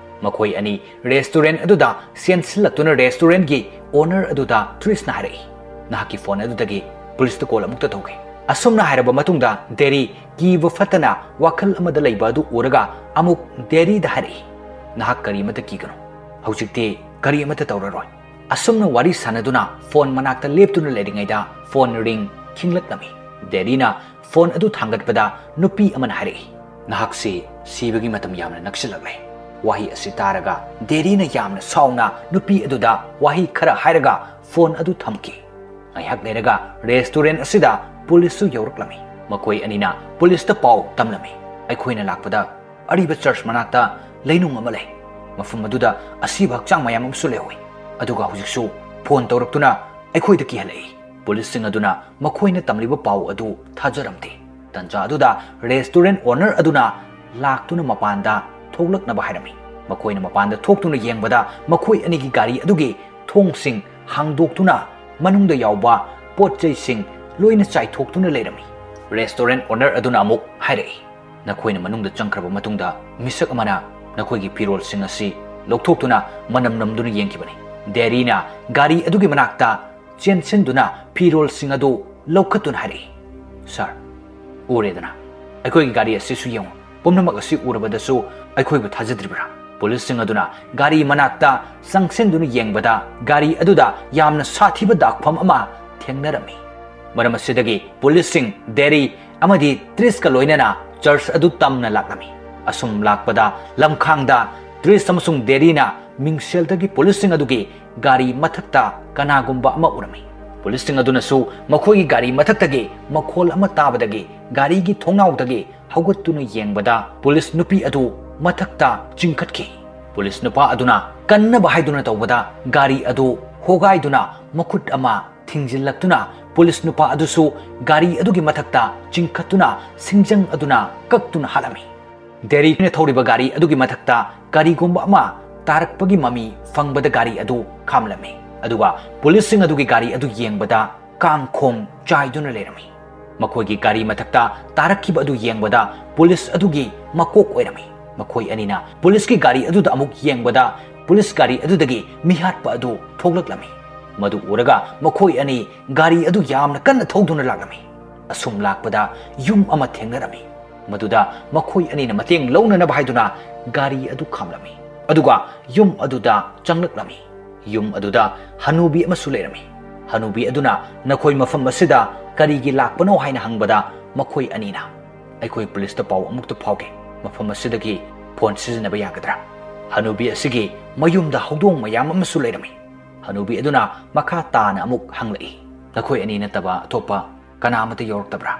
ꯃꯈꯣꯏ ꯑꯅꯤ restaurant ꯑꯗꯨꯗ ꯆꯦꯟꯁꯤꯜꯂꯛꯇꯨꯅ restaurantꯀꯤ owner ꯑꯗꯨꯗ ꯇ꯭ꯔꯤꯁꯅ ꯍꯥꯏꯔꯛꯏ, "ꯅꯍꯥꯛꯀꯤ phone ꯑꯗꯨꯗꯒꯤ policeꯇ call ꯑꯃꯨꯛꯇ ꯇꯧꯒꯦ꯫" ꯑꯁꯨꯝꯅ ꯍꯥꯏꯔꯕ ꯃꯇꯨꯡꯗ ꯗꯦꯔꯤ ꯀꯤꯕ ꯐꯠꯇꯅ ꯋꯥꯈꯜ ꯑꯃꯗ ꯂꯩꯕ ꯑꯗꯨ ꯎꯔꯒ ꯑꯃꯨꯛ ꯗꯦꯔꯤꯗ ꯍꯥꯏꯔꯛꯏ, "ꯅꯍꯥꯛ ꯀꯔꯤ ꯑꯃꯠꯇ ꯀꯤꯒꯅꯨ꯫ ꯍꯧꯖꯤꯛꯇꯤ ꯀꯔꯤ ꯑꯃꯠꯇ ꯇꯧꯔꯔꯣꯏ꯫" ꯑꯁꯨꯝꯅ ꯋꯥꯔꯤ ꯁꯥꯟꯅꯗꯨꯅ phone ꯃꯅꯥꯛꯇ ꯂꯦꯞꯇꯨꯅ ꯂꯩꯔꯤꯉꯩꯗ phone ring ꯈꯤꯡꯂꯛꯂꯝꯃꯤ꯫ ꯗꯦꯔꯤꯅ phone ꯑꯗꯨ ꯊꯥꯡꯒꯠꯄꯗ ꯅꯨꯄꯤ ꯑꯃꯅ ꯍꯥꯏꯔꯛꯏ, "ꯅꯍꯥꯛꯁꯤ ꯁꯤꯕꯒꯤ ꯃꯇꯝ ꯌꯥꯝꯅ ꯅꯛꯁꯤꯜꯂꯛꯂꯦ꯫" ꯋꯥꯍꯩ ꯑꯁꯤ ꯇꯥꯔꯒ ꯗꯦꯔꯤꯅ ꯌꯥꯝꯅ ꯁꯥꯎꯅ ꯅꯨꯄꯤ ꯑꯗꯨꯗ ꯋꯥꯍꯩ ꯈꯔ ꯍꯥꯏꯔꯒ phone ꯑꯗꯨ ꯊꯝꯈꯤ꯫ ꯉꯥꯏꯍꯥꯛ ꯂꯩꯔꯒ restaurant ꯑꯁꯤꯗ policeꯁꯨ ꯌꯧꯔꯛꯂꯝꯃꯤ꯫ ꯃꯈꯣꯏ ꯑꯅꯤꯅ policeꯇ ꯄꯥꯎ ꯇꯝꯂꯝꯃꯤ, "ꯑꯩꯈꯣꯏꯅ ꯂꯥꯛꯄꯗ ꯑꯔꯤꯕ church ꯃꯅꯥꯛꯇ ꯂꯩꯅꯨꯡ ꯑꯃ ꯂꯩ꯫ ꯃꯐꯝ ꯑꯗꯨꯗ ꯑꯁꯤꯕ ꯍꯛꯆꯥꯡ ꯃꯌꯥꯝ ꯑꯃꯁꯨ ꯂꯩꯍꯧꯏ꯫ ꯑꯗꯨꯒ ꯍꯧꯖꯤꯛꯁꯨ phone ꯇꯧꯔꯛꯇꯨꯅ ꯑꯩꯈꯣꯏꯗ ꯀꯤꯍꯜꯂꯛꯏ꯫" Policeꯁꯤꯡ ꯑꯗꯨꯅ ꯃꯈꯣꯏꯅ ꯇꯝꯂꯤꯕ ꯄꯥꯎ ꯑꯗꯨ ꯊꯥꯖꯔꯝꯗꯦ꯫ ꯇꯟꯖꯥ ꯑꯗꯨꯗ restaurant owner ꯑꯗꯨꯅ ꯂꯥꯛꯇꯨꯅ ꯃꯄꯥꯟꯗ ꯊꯣꯛꯂꯛꯅꯕ ꯍꯥꯏꯔꯝꯃꯤ꯫ ꯃꯈꯣꯏꯅ ꯃꯄꯥꯟꯗ ꯊꯣꯛꯇꯨꯅ ꯌꯦꯡꯕꯗ ꯃꯈꯣꯏ ꯑꯅꯤꯒꯤ ꯒꯥꯔꯤ ꯑꯗꯨꯒꯤ ꯊꯣꯡꯁꯤꯡ ꯍꯥꯡꯗꯣꯛꯇꯨꯅ ꯃꯅꯨꯡꯗ ꯌꯥꯎꯕ ꯄꯣꯠ ꯆꯩꯁꯤꯡ ꯂꯣꯏꯅ ꯆꯥꯏꯊꯣꯛꯇꯨꯅ ꯂꯩꯔꯝꯃꯤ꯫ Restaurant owner ꯑꯗꯨꯅ ꯑꯃꯨꯛ ꯍꯥꯏꯔꯛꯏ, "ꯅꯈꯣꯏꯅ ꯃꯅꯨꯡꯗ ꯆꯪꯈ꯭ꯔꯕ ꯃꯇꯨꯡꯗ ꯃꯤꯁꯛ ꯑꯃꯅ ꯅꯈꯣꯏꯒꯤ ꯐꯤꯔꯣꯜꯁꯤꯡ ꯑꯁꯤ ꯂꯧꯊꯣꯛꯇꯨꯅ ꯃꯅꯝ ꯅꯝꯗꯨꯅ ꯌꯦꯡꯈꯤꯕꯅꯤ꯫" ꯗꯦꯔꯤꯅ ꯒꯥꯔꯤ ꯑꯗꯨꯒꯤ ꯃꯅꯥꯛꯇ ꯆꯦꯟꯁꯤꯟꯗꯨꯅ ꯐꯤꯔꯣꯜꯁꯤꯡ ꯑꯗꯨ ꯂꯧꯈꯠꯇꯨꯅ ꯍꯥꯏꯔꯛꯏ, "Sir, ꯎꯔꯦꯗꯅ, ꯑꯩꯈꯣꯏꯒꯤ ꯒꯥꯔꯤ ꯑꯁꯤꯁꯨ ꯌꯦꯡꯉꯨ꯫ ꯄꯨꯝꯅꯃꯛ ꯑꯁꯤ ꯎꯔꯕꯗꯁꯨ ꯑꯩꯈꯣꯏꯕꯨ ꯊꯥꯖꯗ꯭ꯔꯤꯕ꯭ꯔꯥ?" Policeꯁꯤꯡ ꯑꯗꯨꯅ ꯒꯥꯔꯤ ꯃꯅꯥꯛꯇ ꯆꯪꯁꯤꯟꯗꯨꯅ ꯌꯦꯡꯕꯗ ꯒꯥꯔꯤ ꯑꯗꯨꯗ ꯌꯥꯝꯅ ꯁꯥꯊꯤꯕ ꯗꯥꯛꯐꯝ ꯑꯃ ꯊꯦꯡꯅꯔꯝꯃꯤ꯫ ꯃꯔꯝ ꯑꯁꯤꯗꯒꯤ policeꯁꯤꯡ ꯗꯦꯔꯤ ꯑꯃꯗꯤ ꯇ꯭ꯔꯤꯁꯀ ꯂꯣꯏꯅꯅ church ꯑꯗꯨ ꯇꯝꯅ ꯂꯥꯛꯂꯝꯃꯤ꯫ ꯑꯁꯨꯝ ꯂꯥꯛꯄꯗ ꯂꯝꯈꯥꯡꯗ ꯇ꯭ꯔꯤꯁ ꯑꯃꯁꯨꯡ ꯗꯦꯔꯤꯅ ꯃꯤꯡꯁꯦꯜꯗꯒꯤ policeꯁꯤꯡ ꯑꯗꯨꯒꯤ ꯒꯥꯔꯤ ꯃꯊꯛꯇ ꯀꯅꯥꯒꯨꯝꯕ ꯑꯃ ꯎꯔꯝꯃꯤ꯫ Policeꯁꯤꯡ ꯑꯗꯨꯅꯁꯨ ꯃꯈꯣꯏꯒꯤ ꯒꯥꯔꯤ ꯃꯊꯛꯇꯒꯤ ꯃꯈꯣꯜ ꯑꯃ ꯇꯥꯕꯗꯒꯤ ꯒꯥꯔꯤꯒꯤ ꯊꯣꯡꯅꯥꯎꯗꯒꯤ ꯍꯧꯒꯠꯇꯨꯅ ꯌꯦꯡꯕꯗ police ꯅꯨꯄꯤ ꯑꯗꯨ ꯃꯊꯛꯇ ꯆꯤꯡꯈꯠꯈꯤ꯫ Police ꯅꯨꯄꯥ ꯑꯗꯨꯅ ꯀꯟꯅꯕ ꯍꯥꯏꯗꯨꯅ ꯇꯧꯕꯗ ꯒꯥꯔꯤ ꯑꯗꯨ ꯍꯣꯒꯥꯏꯗꯨꯅ ꯃꯈꯨꯠ ꯑꯃ ꯊꯤꯡꯖꯤꯜꯂꯛꯇꯨꯅ ꯄꯨꯂꯤꯁ ꯅꯨꯄꯥ ꯑꯗꯨꯁꯨ ꯒꯥꯔꯤ ꯑꯗꯨꯒꯤ ꯃꯊꯛꯇ ꯆꯤꯡꯈꯠꯇꯨꯅ ꯁꯤꯡꯖꯪ ꯑꯗꯨꯅ ꯀꯛꯇꯨꯅ ꯍꯥꯠꯂꯝꯃꯤ꯫ ꯗꯦꯔꯤꯛꯅ ꯊꯧꯔꯤꯕ ꯒꯥꯔꯤ ꯑꯗꯨꯒꯤ ꯃꯊꯛꯇ ꯀꯔꯤꯒꯨꯝꯕ ꯑꯃ ꯇꯥꯔꯛꯄꯒꯤ ꯃꯃꯤ ꯐꯪꯕꯗ ꯒꯥꯔꯤ ꯑꯗꯨ ꯈꯥꯝꯂꯝꯃꯤ꯫ ꯑꯗꯨꯒ ꯄꯨꯂꯤꯁꯁꯤꯡ ꯑꯗꯨꯒꯤ ꯒꯥꯔꯤ ꯑꯗꯨ ꯌꯦꯡꯕꯗ ꯀꯥꯡꯈꯣꯡ ꯆꯥꯏꯗꯨꯅ ꯂꯩꯔꯝꯃꯤ꯫ ꯃꯈꯣꯏꯒꯤ ꯒꯥꯔꯤ ꯃꯊꯛꯇ ꯇꯥꯔꯛꯈꯤꯕ ꯑꯗꯨ ꯌꯦꯡꯕꯗ ꯄꯨꯂꯤꯁ ꯑꯗꯨꯒꯤ ꯃꯀꯣꯛ ꯑꯣꯏꯔꯝꯃꯤ꯫ ꯃꯈꯣꯏ ꯑꯅꯤꯅ ꯄꯨꯂꯤꯁꯀꯤ ꯒꯥꯔꯤ ꯑꯗꯨꯗ ꯑꯃꯨꯛ ꯌꯦꯡꯕꯗ ꯄꯨꯂꯤꯁ ꯒꯥꯔꯤ ꯑꯗꯨꯗꯒꯤ ꯃꯤꯍꯥꯠꯄ ꯑꯗꯨ ꯊꯣꯛꯂꯛꯂꯝꯃꯤ꯫ ꯃꯗꯨ ꯎꯔꯒ ꯃꯈꯣꯏ ꯑꯅꯤ ꯒꯥꯔꯤ ꯑꯗꯨ ꯌꯥꯝꯅ ꯀꯟꯅ ꯊꯧꯗꯨꯅ ꯂꯥꯛꯂꯝꯃꯤ꯫ ꯑꯁꯨꯝ ꯂꯥꯛꯄꯗ ꯌꯨꯝ ꯑꯃ ꯊꯦꯡꯅꯔꯝꯃꯤ꯫ ꯃꯗꯨꯗ ꯃꯈꯣꯏ ꯑꯅꯤꯅ ꯃꯇꯦꯡ ꯂꯧꯅꯅꯕ ꯍꯥꯏꯗꯨꯅ ꯒꯥꯔꯤ ꯑꯗꯨ ꯈꯥꯝꯂꯝꯃꯤ꯫ ꯑꯗꯨꯒ ꯌꯨꯝ ꯑꯗꯨꯗ ꯆꯪꯂꯛꯂꯝꯃꯤ꯫ ꯌꯨꯝ ꯑꯗꯨꯗ ꯍꯅꯨꯕꯤ ꯑꯃꯁꯨ ꯂꯩꯔꯝꯃꯤ꯫ ꯍꯅꯨꯕꯤ ꯑꯗꯨꯅ "ꯅꯈꯣꯏ ꯃꯐꯝ ꯑꯁꯤꯗ ꯀꯔꯤꯒꯤ ꯂꯥꯛꯄꯅꯣ?" ꯍꯥꯏꯅ ꯍꯪꯕꯗ ꯃꯈꯣꯏ ꯑꯅꯤꯅ "ꯑꯩꯈꯣꯏ ꯄꯨꯂꯤꯁꯇ ꯄꯥꯎ ꯑꯃꯨꯛꯇ ꯐꯥꯎꯒꯦ꯫ ꯃꯐꯝ ꯑꯁꯤꯗꯒꯤ ꯐꯣꯟ ꯁꯤꯖꯤꯟꯅꯕ ꯌꯥꯒꯗ꯭ꯔꯥ?" ꯍꯅꯨꯕꯤ ꯑꯁꯤꯒꯤ ꯃꯌꯨꯝꯗ ꯍꯧꯗꯣꯡ ꯃꯌꯥꯝ ꯑꯃꯁꯨ ꯂꯩꯔꯝꯃꯤ꯫ ꯍꯅꯨꯕꯤ ꯑꯗꯨꯅ ꯃꯈꯥ ꯇꯥꯅ ꯑꯃꯨꯛ ꯍꯪꯂꯛꯏ, "ꯅꯈꯣꯏ ꯑꯅꯤ ꯅꯠꯇꯕ ꯑꯇꯣꯞꯄ ꯀꯅꯥ ꯑꯃꯠꯇ ꯌꯥꯎꯔꯛꯇꯕ꯭ꯔꯥ?"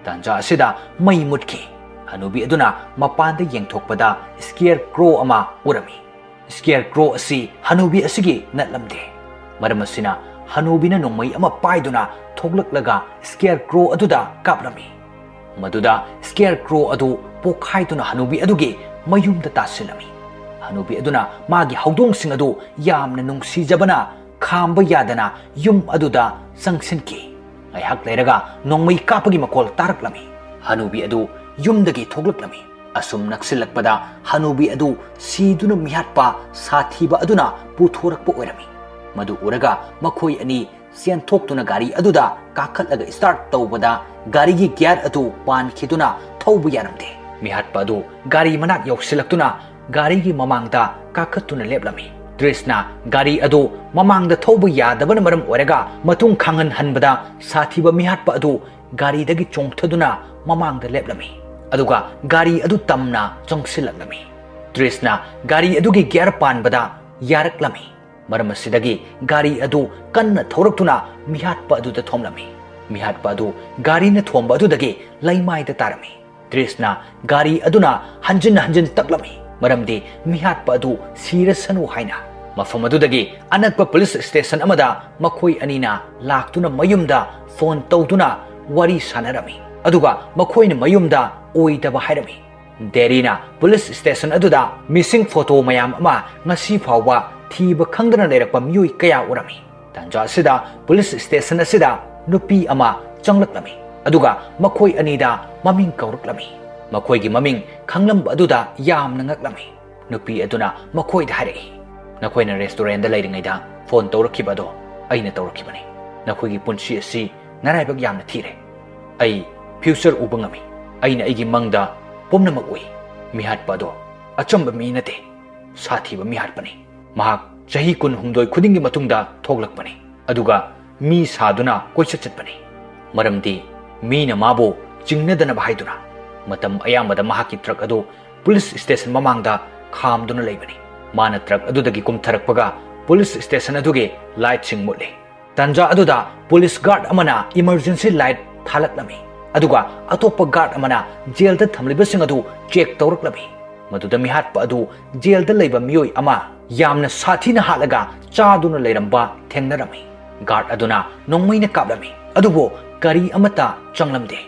ꯇꯥꯟꯖꯥ ꯑꯁꯤꯗ ꯃꯩ ꯃꯨꯠꯈꯤ꯫ ꯍꯅꯨꯕꯤ ꯑꯗꯨꯅ ꯃꯄꯥꯟꯗ ꯌꯦꯡꯊꯣꯛꯄꯗ ꯁ꯭ꯀꯦꯌꯔ ꯀ꯭ꯔꯣ ꯑꯃ ꯎꯔꯝꯃꯤ꯫ ꯁ꯭ꯀꯦꯌꯔ ꯀ꯭ꯔꯣ ꯑꯁꯤ ꯍꯅꯨꯕꯤ ꯑꯁꯤꯒꯤ ꯅꯠꯂꯝꯗꯦ꯫ ꯃꯔꯝ ꯑꯁꯤꯅ ꯍꯅꯨꯕꯤꯅ ꯅꯣꯡꯃꯩ ꯑꯃ ꯄꯥꯏꯗꯨꯅ ꯊꯣꯛꯂꯛꯂꯒ ꯁ꯭ꯀꯦꯌꯔ ꯀ꯭ꯔꯣ ꯑꯗꯨꯗ ꯀꯥꯞꯂꯝꯃꯤ꯫ ꯃꯗꯨꯗ ꯁ꯭ꯀꯦꯌꯔ ꯀ꯭ꯔꯣ ꯑꯗꯨ ꯄꯣꯛꯈꯥꯏꯗꯨꯅ ꯍꯅꯨꯕꯤ ꯑꯗꯨꯒꯤ ꯃꯌꯨꯝꯗ ꯇꯥꯁꯤꯜꯂꯝꯃꯤ꯫ ꯍꯅꯨꯕꯤ ꯑꯗꯨꯅ ꯃꯥꯒꯤ ꯍꯧꯗꯣꯡꯁꯤꯡ ꯑꯗꯨ ꯌꯥꯝꯅ ꯅꯨꯡꯁꯤꯖꯕꯅ ꯈꯥꯝꯕ ꯌꯥꯗꯅ ꯌꯨꯝ ꯑꯗꯨꯗ ꯆꯪꯁꯤꯟꯈꯤ꯫ ꯉꯥꯏꯍꯥꯛ ꯂꯩꯔꯒ ꯅꯣꯡꯃꯩ ꯀꯥꯞꯄꯒꯤ ꯃꯈꯣꯜ ꯇꯥꯔꯛꯂꯝꯃꯤ꯫ ꯍꯅꯨꯕꯤ ꯑꯗꯨ ꯌꯨꯝꯗꯒꯤ ꯊꯣꯛꯂꯛꯂꯝꯃꯤ꯫ ꯑꯁꯨꯝ ꯅꯛꯁꯤꯜꯂꯛꯄꯗ ꯍꯅꯨꯕꯤ ꯑꯗꯨ ꯁꯤꯗꯨꯅ ꯃꯤꯍꯥꯠꯄ ꯁꯥꯊꯤꯕ ꯑꯗꯨꯅ ꯄꯨꯊꯣꯔꯛꯄ ꯑꯣꯏꯔꯝꯃꯤ꯫ ꯃꯗꯨ ꯎꯔꯒ ꯃꯈꯣꯏ ꯑꯅꯤ ꯆꯦꯟꯊꯣꯛꯇꯨꯅ ꯒꯥꯔꯤ ꯑꯗꯨꯗ ꯀꯥꯈꯠꯂꯒ ꯁ꯭ꯇꯥꯔꯠ ꯇꯧꯕꯗ ꯒꯥꯔꯤꯒꯤ ꯒꯤꯌꯥꯔ ꯑꯗꯨ ꯄꯥꯟꯈꯤꯗꯨꯅ ꯊꯧꯕ ꯌꯥꯔꯝꯗꯦ꯫ ꯃꯤꯍꯥꯠꯄ ꯑꯗꯨ ꯒꯥꯔꯤ ꯃꯅꯥꯛ ꯌꯧꯁꯤꯜꯂꯛꯇꯨꯅ ꯒꯥꯔꯤꯒꯤ ꯃꯃꯥꯡꯗ ꯀꯥꯈꯠꯇꯨꯅ ꯂꯦꯞꯂꯝꯃꯤ꯫ ꯇ꯭ꯔꯤꯁꯅ ꯒꯥꯔꯤ ꯑꯗꯨ ꯃꯃꯥꯡꯗ ꯊꯧꯕ ꯌꯥꯗꯕꯅ ꯃꯔꯝ ꯑꯣꯏꯔꯒ ꯃꯇꯨꯡ ꯈꯥꯡꯍꯟꯍꯟꯕꯗ ꯁꯥꯊꯤꯕ ꯃꯤꯍꯥꯠꯄ ꯑꯗꯨ ꯒꯥꯔꯤꯗꯒꯤ ꯆꯣꯡꯊꯗꯨꯅ ꯃꯃꯥꯡꯗ ꯂꯦꯞꯂꯝꯃꯤ꯫ ꯑꯗꯨꯒ ꯒꯥꯔꯤ ꯑꯗꯨ ꯇꯝꯅ ꯆꯪꯁꯤꯜꯂꯛꯂꯝꯃꯤ꯫ ꯇ꯭ꯔꯤꯁꯅ ꯒꯥꯔꯤ ꯑꯗꯨꯒꯤ ꯒꯤꯌꯥꯔ ꯄꯥꯟꯕꯗ ꯌꯥꯔꯛꯂꯝꯃꯤ꯫ ꯃꯔꯝ ꯑꯁꯤꯗꯒꯤ ꯒꯥꯔꯤ ꯑꯗꯨ ꯀꯟꯅ ꯊꯧꯔꯛꯇꯨꯅ ꯃꯤꯍꯥꯠꯄ ꯑꯗꯨꯗ ꯊꯣꯝꯂꯝꯃꯤ꯫ ꯃꯤꯍꯥꯠꯄ ꯑꯗꯨ ꯒꯥꯔꯤꯅ ꯊꯣꯝꯕ ꯑꯗꯨꯗꯒꯤ ꯂꯩꯃꯥꯏꯗ ꯇꯥꯔꯝꯃꯤ꯫ ꯇ꯭ꯔꯤꯁꯅ ꯒꯥꯔꯤ ꯑꯗꯨꯅ ꯍꯟꯖꯤꯟ ꯍꯟꯖꯤꯟ ꯇꯛꯂꯝꯃꯤ, ꯃꯔꯝꯗꯤ ꯃꯤꯍꯥꯠꯄ ꯑꯗꯨ ꯁꯤꯔꯁꯅꯨ ꯍꯥꯏꯅ꯫ ꯃꯐꯝ ꯑꯗꯨꯗꯒꯤ ꯑꯅꯛꯄ ꯄꯨꯂꯤꯁ ꯁ꯭ꯇꯦꯁꯟ ꯑꯃꯗ ꯃꯈꯣꯏ ꯑꯅꯤꯅ ꯂꯥꯛꯇꯨꯅ ꯃꯌꯨꯝꯗ ꯐꯣꯟ ꯇꯧꯗꯨꯅ ꯋꯥꯔꯤ ꯁꯥꯟꯅꯔꯝꯃꯤ꯫ ꯑꯗꯨꯒ ꯃꯈꯣꯏꯅ ꯃꯌꯨꯝꯗ ꯑꯣꯏꯗꯕ ꯍꯥꯏꯔꯝꯃꯤ꯫ ꯗꯦꯔꯤꯅ ꯄꯨꯂꯤꯁ ꯁ꯭ꯇꯦꯁꯟ ꯑꯗꯨꯗ ꯃꯤꯁꯤꯡ ꯐꯣꯇꯣ ꯃꯌꯥꯝ ꯑꯃ ꯉꯁꯤ ꯐꯥꯎꯕ ꯊꯤꯕ ꯈꯪꯗꯅ ꯂꯩꯔꯛꯄ ꯃꯤꯑꯣꯏ ꯀꯌꯥ ꯎꯔꯝꯃꯤ꯫ ꯇꯥꯟꯖꯥ ꯑꯁꯤꯗ ꯄꯨꯂꯤꯁ ꯁ꯭ꯇꯦꯁꯟ ꯑꯁꯤꯗ ꯅꯨꯄꯤ ꯑꯃ ꯆꯪꯂꯛꯂꯝꯃꯤ꯫ ꯑꯗꯨꯒ ꯃꯈꯣꯏ ꯑꯅꯤꯗ ꯃꯃꯤꯡ ꯀꯧꯔꯛꯂꯝꯃꯤ꯫ ꯃꯈꯣꯏꯒꯤ ꯃꯃꯤꯡ ꯈꯪꯂꯝꯕ ꯑꯗꯨꯗ ꯌꯥꯝꯅ ꯉꯛꯂꯝꯃꯤ꯫ ꯅꯨꯄꯤ ꯑꯗꯨꯅ ꯃꯈꯣꯏꯗ ꯍꯥꯏꯔꯛꯏ, "ꯅꯈꯣꯏꯅ ꯔꯦꯁꯇꯨꯔꯦꯟꯗ ꯂꯩꯔꯤꯉꯩꯗ ꯐꯣꯟ ꯇꯧꯔꯛꯈꯤꯕ ꯑꯗꯣ ꯑꯩꯅ ꯇꯧꯔꯛꯈꯤꯕꯅꯤ꯫ ꯅꯈꯣꯏꯒꯤ ꯄꯨꯟꯁꯤ ꯑꯁꯤ ꯅꯔꯥꯏꯕꯛ ꯌꯥꯝꯅ ꯊꯤꯔꯦ꯫ ꯑꯩ ꯐ꯭ꯌꯨꯆꯔ ꯎꯕ ꯉꯝꯃꯤ꯫ ꯑꯩꯅ ꯑꯩꯒꯤ ꯃꯪꯗ ꯄꯨꯝꯅꯃꯛ ꯎꯏ꯫ ꯃꯤꯍꯥꯠꯄ ꯑꯗꯣ ꯑꯆꯝꯕ ꯃꯤ ꯅꯠꯇꯦ, ꯁꯥꯊꯤꯕ ꯃꯤꯍꯥꯠꯄꯅꯤ꯫ ꯃꯍꯥꯛ ꯆꯍꯤ ꯀꯨꯟꯍꯨꯝꯗꯣꯏ ꯈꯨꯗꯤꯡꯒꯤ ꯃꯇꯨꯡꯗ ꯊꯣꯛꯂꯛꯄꯅꯤ, ꯑꯗꯨꯒ ꯃꯤ ꯁꯥꯗꯨꯅ ꯀꯣꯏꯆꯠ ꯆꯠꯄꯅꯤ꯫ ꯃꯔꯝꯗꯤ ꯃꯤꯅ ꯃꯥꯕꯨ ꯆꯤꯡꯅꯗꯅꯕ ꯍꯥꯏꯗꯨꯅ ꯃꯇꯝ ꯑꯌꯥꯝꯕꯗ ꯃꯍꯥꯛꯀꯤ ꯇ꯭ꯔꯛ ꯑꯗꯨ ꯄꯨꯂꯤꯁ ꯁ꯭ꯇꯦꯁꯟ ꯃꯃꯥꯡꯗ ꯈꯥꯝꯗꯨꯅ ꯂꯩꯕꯅꯤ꯫ ꯃꯥꯅ ꯇ꯭ꯔꯛ ꯑꯗꯨꯗꯒꯤ ꯀꯨꯝꯊꯔꯛꯄꯒ ꯄꯨꯂꯤꯁ ꯁ꯭ꯇꯦꯁꯟ ꯑꯗꯨꯒꯤ ꯂꯥꯏꯠꯁꯤꯡ ꯃꯨꯠꯂꯤ꯫ ꯇꯥꯟꯖꯥ ꯑꯗꯨꯗ ꯄꯨꯂꯤꯁ ꯒꯥꯔꯗ ꯑꯃꯅ ꯏꯃꯔꯖꯦꯟꯁꯤ ꯂꯥꯏꯠ ꯊꯥꯜꯂꯛꯂꯝꯃꯤ, ꯑꯗꯨꯒ ꯑꯇꯣꯞꯄ ꯒꯥꯔꯗ ꯑꯃꯅ ꯖꯦꯜꯗ ꯊꯝꯂꯤꯕꯁꯤꯡ ꯑꯗꯨ ꯆꯦꯛ ꯇꯧꯔꯛꯂꯝꯃꯤ꯫ ꯃꯗꯨꯗ ꯃꯤꯍꯥꯠꯄ ꯑꯗꯨ ꯖꯦꯜꯗ ꯂꯩꯕ ꯃꯤꯑꯣꯏ ꯑꯃ ꯌꯥꯝꯅ ꯁꯥꯊꯤꯅ ꯍꯥꯠꯂꯒ ꯆꯥꯗꯨꯅ ꯂꯩꯔꯝꯕ ꯊꯦꯡꯅꯔꯝꯃꯤ꯫ ꯒꯥꯔꯗ ꯑꯗꯨꯅ ꯅꯣꯡꯃꯩꯅ ꯀꯥꯞꯂꯝꯃꯤ, ꯑꯗꯨꯕꯨ ꯀꯔꯤ ꯑꯃꯠꯇ ꯆꯪꯂꯝꯗꯦ꯫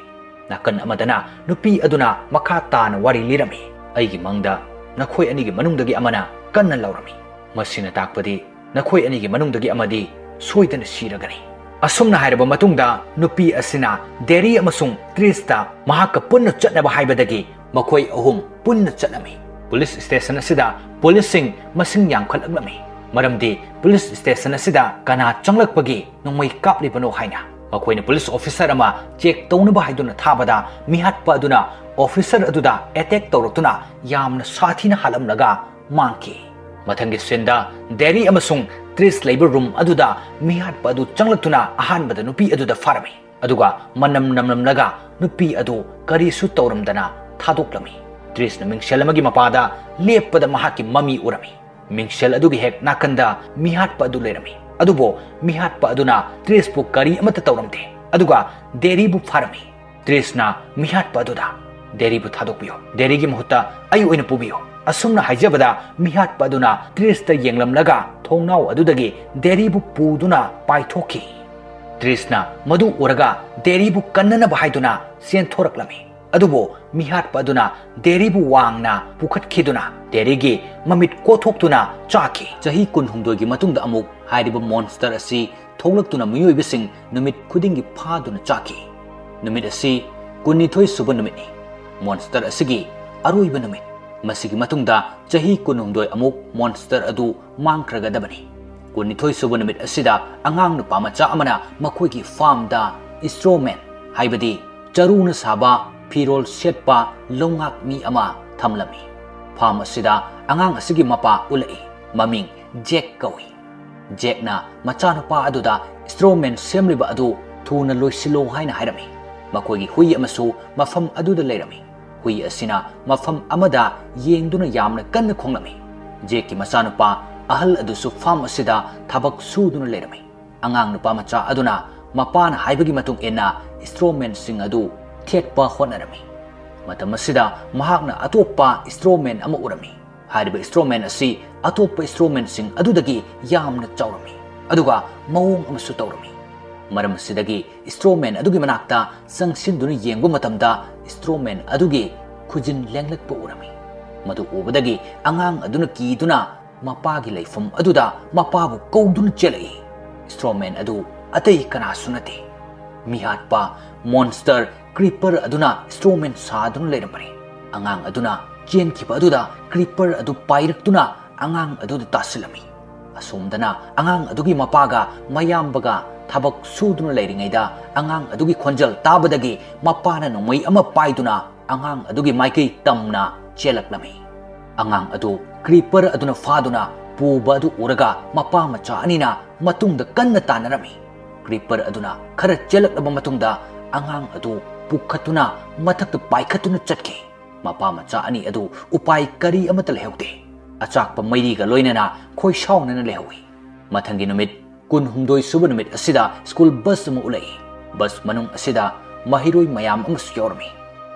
ꯅꯥꯀꯟ ꯑꯃꯗꯅ ꯅꯨꯄꯤ ꯑꯗꯨꯅ ꯃꯈꯥ ꯇꯥꯅ ꯋꯥꯔꯤ ꯂꯤꯔꯝꯃꯤ, "ꯑꯩꯒꯤ ꯃꯪꯗ ꯅꯈꯣꯏ ꯑꯅꯤꯒꯤ ꯃꯅꯨꯡꯗꯒꯤ ꯑꯃꯅ ꯀꯟꯅ ꯂꯥꯎꯔꯝꯃꯤ꯫ ꯃꯁꯤꯅ ꯇꯥꯛꯄꯗꯤ ꯅꯈꯣꯏ ꯑꯅꯤꯒꯤ ꯃꯅꯨꯡꯗꯒꯤ ꯑꯃꯗꯤ ꯁꯣꯏꯗꯅ ꯁꯤꯔꯒꯅꯤ꯫" ꯑꯁꯨꯝꯅ ꯍꯥꯏꯔꯕ ꯃꯇꯨꯡꯗ ꯅꯨꯄꯤ ꯑꯁꯤꯅ ꯗꯦꯔꯤ ꯑꯃꯁꯨꯡ ꯇ꯭ꯔꯤꯁꯇ ꯃꯍꯥꯛꯀ ꯄꯨꯟꯅ ꯆꯠꯅꯕ ꯍꯥꯏꯕꯗꯒꯤ ꯃꯈꯣꯏ ꯑꯍꯨꯝ ꯄꯨꯟꯅ ꯆꯠꯂꯝꯃꯤ꯫ ꯄꯨꯂꯤꯁ ꯁ꯭ꯇꯦꯁꯟ ꯑꯁꯤꯗ ꯄꯨꯂꯤꯁꯁꯤꯡ ꯃꯁꯤꯡ ꯌꯥꯝꯈꯠꯂꯛꯂꯝꯃꯤ, ꯃꯔꯝꯗꯤ ꯄꯨꯂꯤꯁ ꯁ꯭ꯇꯦꯁꯟ ꯑꯁꯤꯗ ꯀꯅꯥ ꯆꯪꯂꯛꯄꯒꯤ ꯅꯣꯡꯃꯩ ꯀꯥꯞꯂꯤꯕꯅꯣ ꯍꯥꯏꯅ꯫ ꯃꯈꯣꯏꯅ ꯄꯨꯂꯤꯁ ꯑꯣꯐꯤꯁꯔ ꯑꯃ ꯆꯦꯛ ꯇꯧꯅꯕ ꯍꯥꯏꯗꯨꯅ ꯊꯥꯕꯗ ꯃꯤꯍꯥꯠꯄ ꯑꯗꯨꯅ ꯑꯣꯐꯤꯁꯔ ꯑꯗꯨꯗ ꯑꯦꯇꯦꯛ ꯇꯧꯔꯛꯇꯨꯅ ꯌꯥꯝꯅ ꯁꯥꯊꯤꯅ ꯍꯥꯠꯂꯝꯂꯒ ꯃꯥꯡꯈꯤ꯫ ꯃꯊꯪꯒꯤ ꯁꯤꯟꯗ ꯗꯦꯔꯤ ꯑꯃꯁꯨꯡ ꯇ꯭ꯔꯤꯁ ꯂꯩꯕ ꯔꯨꯝ ꯑꯗꯨꯗ ꯃꯤꯍꯥꯠꯄ ꯑꯗꯨ ꯆꯪꯂꯛꯇꯨꯅ ꯑꯍꯥꯟꯕꯗ ꯅꯨꯄꯤ ꯑꯗꯨꯗ ꯐꯥꯔꯝꯃꯤ, ꯑꯗꯨꯒ ꯃꯅꯝ ꯅꯝꯂꯝꯂꯒ ꯅꯨꯄꯤ ꯑꯗꯨ ꯀꯔꯤꯁꯨ ꯇꯧꯔꯝꯗꯅ ꯊꯥꯗꯣꯛꯂꯝꯃꯤ꯫ ꯇ꯭ꯔꯤꯁꯅ ꯃꯤꯡꯁꯦꯜ ꯑꯃꯒꯤ ꯃꯄꯥꯗ ꯂꯦꯞꯄꯗ ꯃꯍꯥꯛꯀꯤ ꯃꯃꯤ ꯎꯔꯝꯃꯤ꯫ ꯃꯤꯡꯁꯦꯜ ꯑꯗꯨꯒꯤ ꯍꯦꯛ ꯅꯥꯀꯟꯗ ꯃꯤꯍꯥꯠꯄ ꯑꯗꯨ ꯂꯩꯔꯝꯃꯤ, ꯑꯗꯨꯕꯨ ꯃꯤꯍꯥꯠꯄ ꯑꯗꯨꯅ ꯇ꯭ꯔꯤꯁꯄꯨ ꯀꯔꯤ ꯑꯃꯠꯇ ꯇꯧꯔꯝꯗꯦ, ꯑꯗꯨꯒ ꯗꯦꯔꯤꯕꯨ ꯐꯥꯔꯝꯃꯤ꯫ ꯇ꯭ꯔꯤꯁꯅ ꯃꯤꯍꯥꯠꯄ ꯑꯗꯨꯗ, "ꯗꯦꯔꯤꯕꯨ ꯊꯥꯗꯣꯛꯄꯤꯌꯨ, ꯗꯦꯔꯤꯒꯤ ꯃꯍꯨꯠꯇ ꯑꯩ ꯑꯣꯏꯅ ꯄꯨꯕꯤꯌꯨ, ꯑꯁꯨꯝꯅ ꯍꯥꯏꯖꯕꯗ, ꯃꯤꯍꯥꯠꯄ ꯑꯗꯨꯅ ꯇ꯭ꯔꯤꯁꯇ ꯌꯦꯡꯂꯝꯂꯒ ꯊꯣꯡꯅꯥꯎ ꯑꯗꯨꯗꯒꯤ ꯗꯦꯔꯤꯕꯨ ꯄꯨꯗꯨꯅ ꯄꯥꯏꯊꯣꯛꯈꯤ꯫ ꯇ꯭ꯔꯤꯁꯅ ꯃꯗꯨ ꯎꯔꯒ ꯗꯦꯔꯤꯕꯨ ꯀꯟꯅꯅꯕ ꯍꯥꯏꯗꯨꯅ ꯆꯦꯟꯊꯣꯔꯛꯂꯝꯃꯤ꯫ ꯑꯗꯨꯕꯨ ꯃꯤꯍꯥꯠꯄ ꯑꯗꯨꯅ ꯗꯦꯔꯤꯕꯨ ꯋꯥꯡꯅ ꯄꯨꯈꯠꯈꯤꯗꯨꯅ ꯗꯦꯔꯤꯒꯤ ꯃꯃꯤꯠ ꯀꯣꯊꯣꯛꯇꯨꯅ ꯆꯥꯈꯤ꯫ ꯆꯍꯤ ꯀꯨꯟꯍꯨꯝꯗꯣꯏꯒꯤ ꯃꯇꯨꯡꯗ ꯑꯃꯨꯛ ꯍꯥꯏꯔꯤꯕ ꯃꯣꯟꯁꯇꯔ ꯑꯁꯤ ꯊꯣꯛꯂꯛꯇꯨꯅ ꯃꯤꯑꯣꯏꯕꯁꯤꯡ ꯅꯨꯃꯤꯠ ꯈꯨꯗꯤꯡꯒꯤ ꯐꯥꯗꯨꯅ ꯆꯥꯈꯤ꯫ ꯅꯨꯃꯤꯠ ꯑꯁꯤ ꯀꯨꯟꯅꯤꯊꯣꯏ ꯁꯨꯕ ꯅꯨꯃꯤꯠꯅꯤ꯫ ꯃꯣꯟꯁꯇꯔ ꯑꯁꯤꯒꯤ ꯑꯔꯣꯏꯕ ꯅꯨꯃꯤꯠ꯫ ꯃꯁꯤꯒꯤ ꯃꯇꯨꯡꯗ ꯆꯍꯤ ꯀꯨꯟꯍꯨꯝꯗꯣꯏ ꯑꯃꯨꯛ ꯃꯣꯟꯁꯇꯔ ꯑꯗꯨ ꯃꯥꯡꯈ꯭ꯔꯒꯗꯕꯅꯤ꯫ ꯀꯨꯟꯅꯤꯊꯣꯏ ꯁꯨꯕ ꯅꯨꯃꯤꯠ ꯑꯁꯤꯗ ꯑꯉꯥꯡ ꯅꯨꯄꯥ ꯃꯆꯥ ꯑꯃꯅ ꯃꯈꯣꯏꯒꯤ ꯐꯥꯔꯝꯗ ꯏꯁꯇ꯭ꯔꯣꯃꯦꯟ, ꯍꯥꯏꯕꯗꯤ ꯆꯔꯨꯅ ꯁꯥꯕ ꯐꯤꯔꯣꯜ ꯁꯦꯠꯄ ꯂꯧꯉꯥꯛ ꯃꯤ ꯑꯃ ꯊꯝꯂꯝꯃꯤ꯫ ꯐꯥꯔꯝ ꯑꯁꯤꯗ ꯑꯉꯥꯡ ꯑꯁꯤꯒꯤ ꯃꯄꯥ ꯎꯠꯂꯛꯏ꯫ ꯃꯃꯤꯡ ꯖꯦꯛ ꯀꯧꯏ꯫ ꯖꯦꯛꯅ ꯃꯆꯥꯅꯨꯄꯥ ꯑꯗꯨꯗ ꯏꯁꯇ꯭ꯔꯣꯃꯦꯟ ꯁꯦꯝꯂꯤꯕ ꯑꯗꯨ ꯊꯨꯅ ꯂꯣꯏꯁꯤꯜꯂꯣ ꯍꯥꯏꯅ ꯍꯥꯏꯔꯝꯃꯤ꯫ ꯃꯈꯣꯏꯒꯤ ꯍꯨꯏ ꯑꯃꯁꯨ ꯃꯐꯝ ꯑꯗꯨꯗ ꯂꯩꯔꯝꯃꯤ꯫ ꯍꯨꯏ ꯑꯁꯤꯅ ꯃꯐꯝ ꯑꯃꯗ ꯌꯦꯡꯗꯨꯅ ꯌꯥꯝꯅ ꯀꯟꯅ ꯈꯣꯡꯂꯝꯃꯤ꯫ ꯖꯦꯛꯀꯤ ꯃꯆꯥꯅꯨꯄꯥ ꯑꯍꯜ ꯑꯗꯨꯁꯨ ꯐꯥꯔꯝ ꯑꯁꯤꯗ ꯊꯕꯛ ꯁꯨꯗꯨꯅ ꯂꯩꯔꯝꯃꯤ꯫ ꯑꯉꯥꯡ ꯅꯨꯄꯥ ꯃꯆꯥ ꯑꯗꯨꯅ ꯃꯄꯥꯅ ꯍꯥꯏꯕꯒꯤ ꯃꯇꯨꯡ ꯏꯟꯅ ꯏꯁꯇ꯭ꯔꯣꯃꯦꯟꯁꯤꯡ ꯑꯗꯨ ꯊꯦꯠꯄ ꯍꯣꯠꯅꯔꯝꯃꯤ꯫ ꯃꯇꯝ ꯑꯁꯤꯗ ꯃꯍꯥꯛꯅ ꯑꯇꯣꯞꯄ ꯏꯁꯇ꯭ꯔꯣꯃꯦꯟ ꯑꯃ ꯎꯔꯝꯃꯤ꯫ ꯍꯥꯏꯔꯤꯕ ꯏꯁꯇ꯭ꯔꯣꯃꯦꯟ ꯑꯁꯤ ꯑꯇꯣꯞꯄ ꯏꯁꯇ꯭ꯔꯣꯃꯦꯟꯁꯤꯡ ꯑꯗꯨꯗꯒꯤ ꯌꯥꯝꯅ ꯆꯥꯎꯔꯝꯃꯤ, ꯑꯗꯨꯒ ꯃꯑꯣꯡ ꯑꯃꯁꯨ ꯇꯧꯔꯝꯃꯤ꯫ ꯃꯔꯝ ꯑꯁꯤꯗꯒꯤ ꯏꯁꯇ꯭ꯔꯣꯃꯦꯟ ꯑꯗꯨꯒꯤ ꯃꯅꯥꯛꯇ ꯆꯪꯁꯤꯟꯗꯨꯅ ꯌꯦꯡꯕ ꯃꯇꯝꯗ ꯏꯁꯇ꯭ꯔꯣꯃꯦꯟ ꯑꯗꯨꯒꯤ ꯈꯨꯖꯤꯟ ꯂꯦꯡꯂꯛꯄ ꯎꯔꯝꯃꯤ꯫ ꯃꯗꯨ ꯎꯕꯗꯒꯤ ꯑꯉꯥꯡ ꯑꯗꯨꯅ ꯀꯤꯗꯨꯅ ꯃꯄꯥꯒꯤ ꯂꯩꯐꯝ ꯑꯗꯨꯗ ꯃꯄꯥꯕꯨ ꯀꯧꯗꯨꯅ ꯆꯦꯜꯂꯛꯏ꯫ ꯏꯁꯇ꯭ꯔꯣꯃꯦꯟ ꯑꯗꯨ ꯑꯇꯩ ꯀꯅꯥꯁꯨ ꯅꯠꯇꯦ, ꯃꯤꯍꯥꯠꯄ ꯃꯣꯟꯁꯇꯔ ꯀ꯭ꯔꯤꯄꯔ ꯑꯗꯨꯅ ꯏꯁꯇ꯭ꯔꯣꯃꯦꯟ ꯁꯥꯗꯨꯅ ꯂꯩꯔꯝꯕꯅꯤ꯫ ꯑꯉꯥꯡ ꯑꯗꯨꯅ ꯆꯦꯟꯈꯤꯕ ꯑꯗꯨꯗ ꯀ꯭ꯔꯤꯄꯔ ꯑꯗꯨ ꯄꯥꯏꯔꯛꯇꯨꯅ ꯑꯉꯥꯡ ꯑꯗꯨꯗ ꯇꯥꯁꯤꯜꯂꯝꯃꯤ꯫ ꯑꯁꯣꯝꯗꯅ ꯑꯉꯥꯡ ꯑꯗꯨꯒꯤ ꯃꯄꯥꯒ ꯃꯌꯥꯝꯕꯒ ꯊꯕꯛ ꯁꯨꯗꯨꯅ ꯂꯩꯔꯤꯉꯩꯗ ꯑꯉꯥꯡ ꯑꯗꯨꯒꯤ ꯈꯣꯟꯖꯦꯜ ꯇꯥꯕꯗꯒꯤ ꯃꯄꯥꯅ ꯅꯣꯡꯃꯩ ꯑꯃ ꯄꯥꯏꯗꯨꯅ ꯑꯉꯥꯡ ꯑꯗꯨꯒꯤ ꯃꯥꯏꯀꯩ ꯇꯝꯅ ꯆꯦꯜꯂꯛꯂꯝꯃꯤ꯫ ꯑꯉꯥꯡ ꯑꯗꯨ ꯀ꯭ꯔꯤꯄꯔ ꯑꯗꯨꯅ ꯐꯥꯗꯨꯅ ꯄꯨꯕ ꯑꯗꯨ ꯎꯔꯒ ꯃꯄꯥ ꯃꯆꯥ ꯑꯅꯤꯅ ꯃꯇꯨꯡꯗ ꯀꯟꯅ ꯇꯥꯟꯅꯔꯝꯃꯤ꯫ ꯀ꯭ꯔꯤꯄꯔ ꯑꯗꯨꯅ ꯈꯔ ꯆꯦꯜꯂꯛꯂꯕ ꯃꯇꯨꯡꯗ ꯑꯉꯥꯡ ꯑꯗꯨ ꯄꯨꯈꯠꯇꯨꯅ ꯃꯊꯛꯇ ꯄꯥꯏꯈꯠꯇꯨꯅ ꯆꯠꯈꯤ꯫ ꯃꯄꯥ ꯃꯆꯥ ꯑꯅꯤ ꯑꯗꯨ ꯎꯄꯥꯏ ꯀꯔꯤ ꯑꯃꯠꯇ ꯂꯩꯍꯧꯗꯦ꯫ ꯑꯆꯥꯛꯄ ꯃꯩꯔꯤꯒ ꯂꯣꯏꯅꯅ ꯈꯣꯏꯁꯥꯎꯅꯅ ꯂꯩꯍꯧꯏ꯫ ꯃꯊꯪꯒꯤ ꯅꯨꯃꯤꯠ, ꯀꯨꯟꯍꯨꯝꯗꯣꯏ ꯁꯨꯕ ꯅꯨꯃꯤꯠ ꯑꯁꯤꯗ ꯁ꯭ꯀꯨꯜ ꯕꯁ ꯑꯃ ꯎꯠꯂꯛꯏ꯫ ꯕꯁ ꯃꯅꯨꯡ ꯑꯁꯤꯗ ꯃꯍꯩꯔꯣꯏ ꯃꯌꯥꯝ ꯑꯃꯁꯨ ꯌꯥꯎꯔꯝꯃꯤ꯫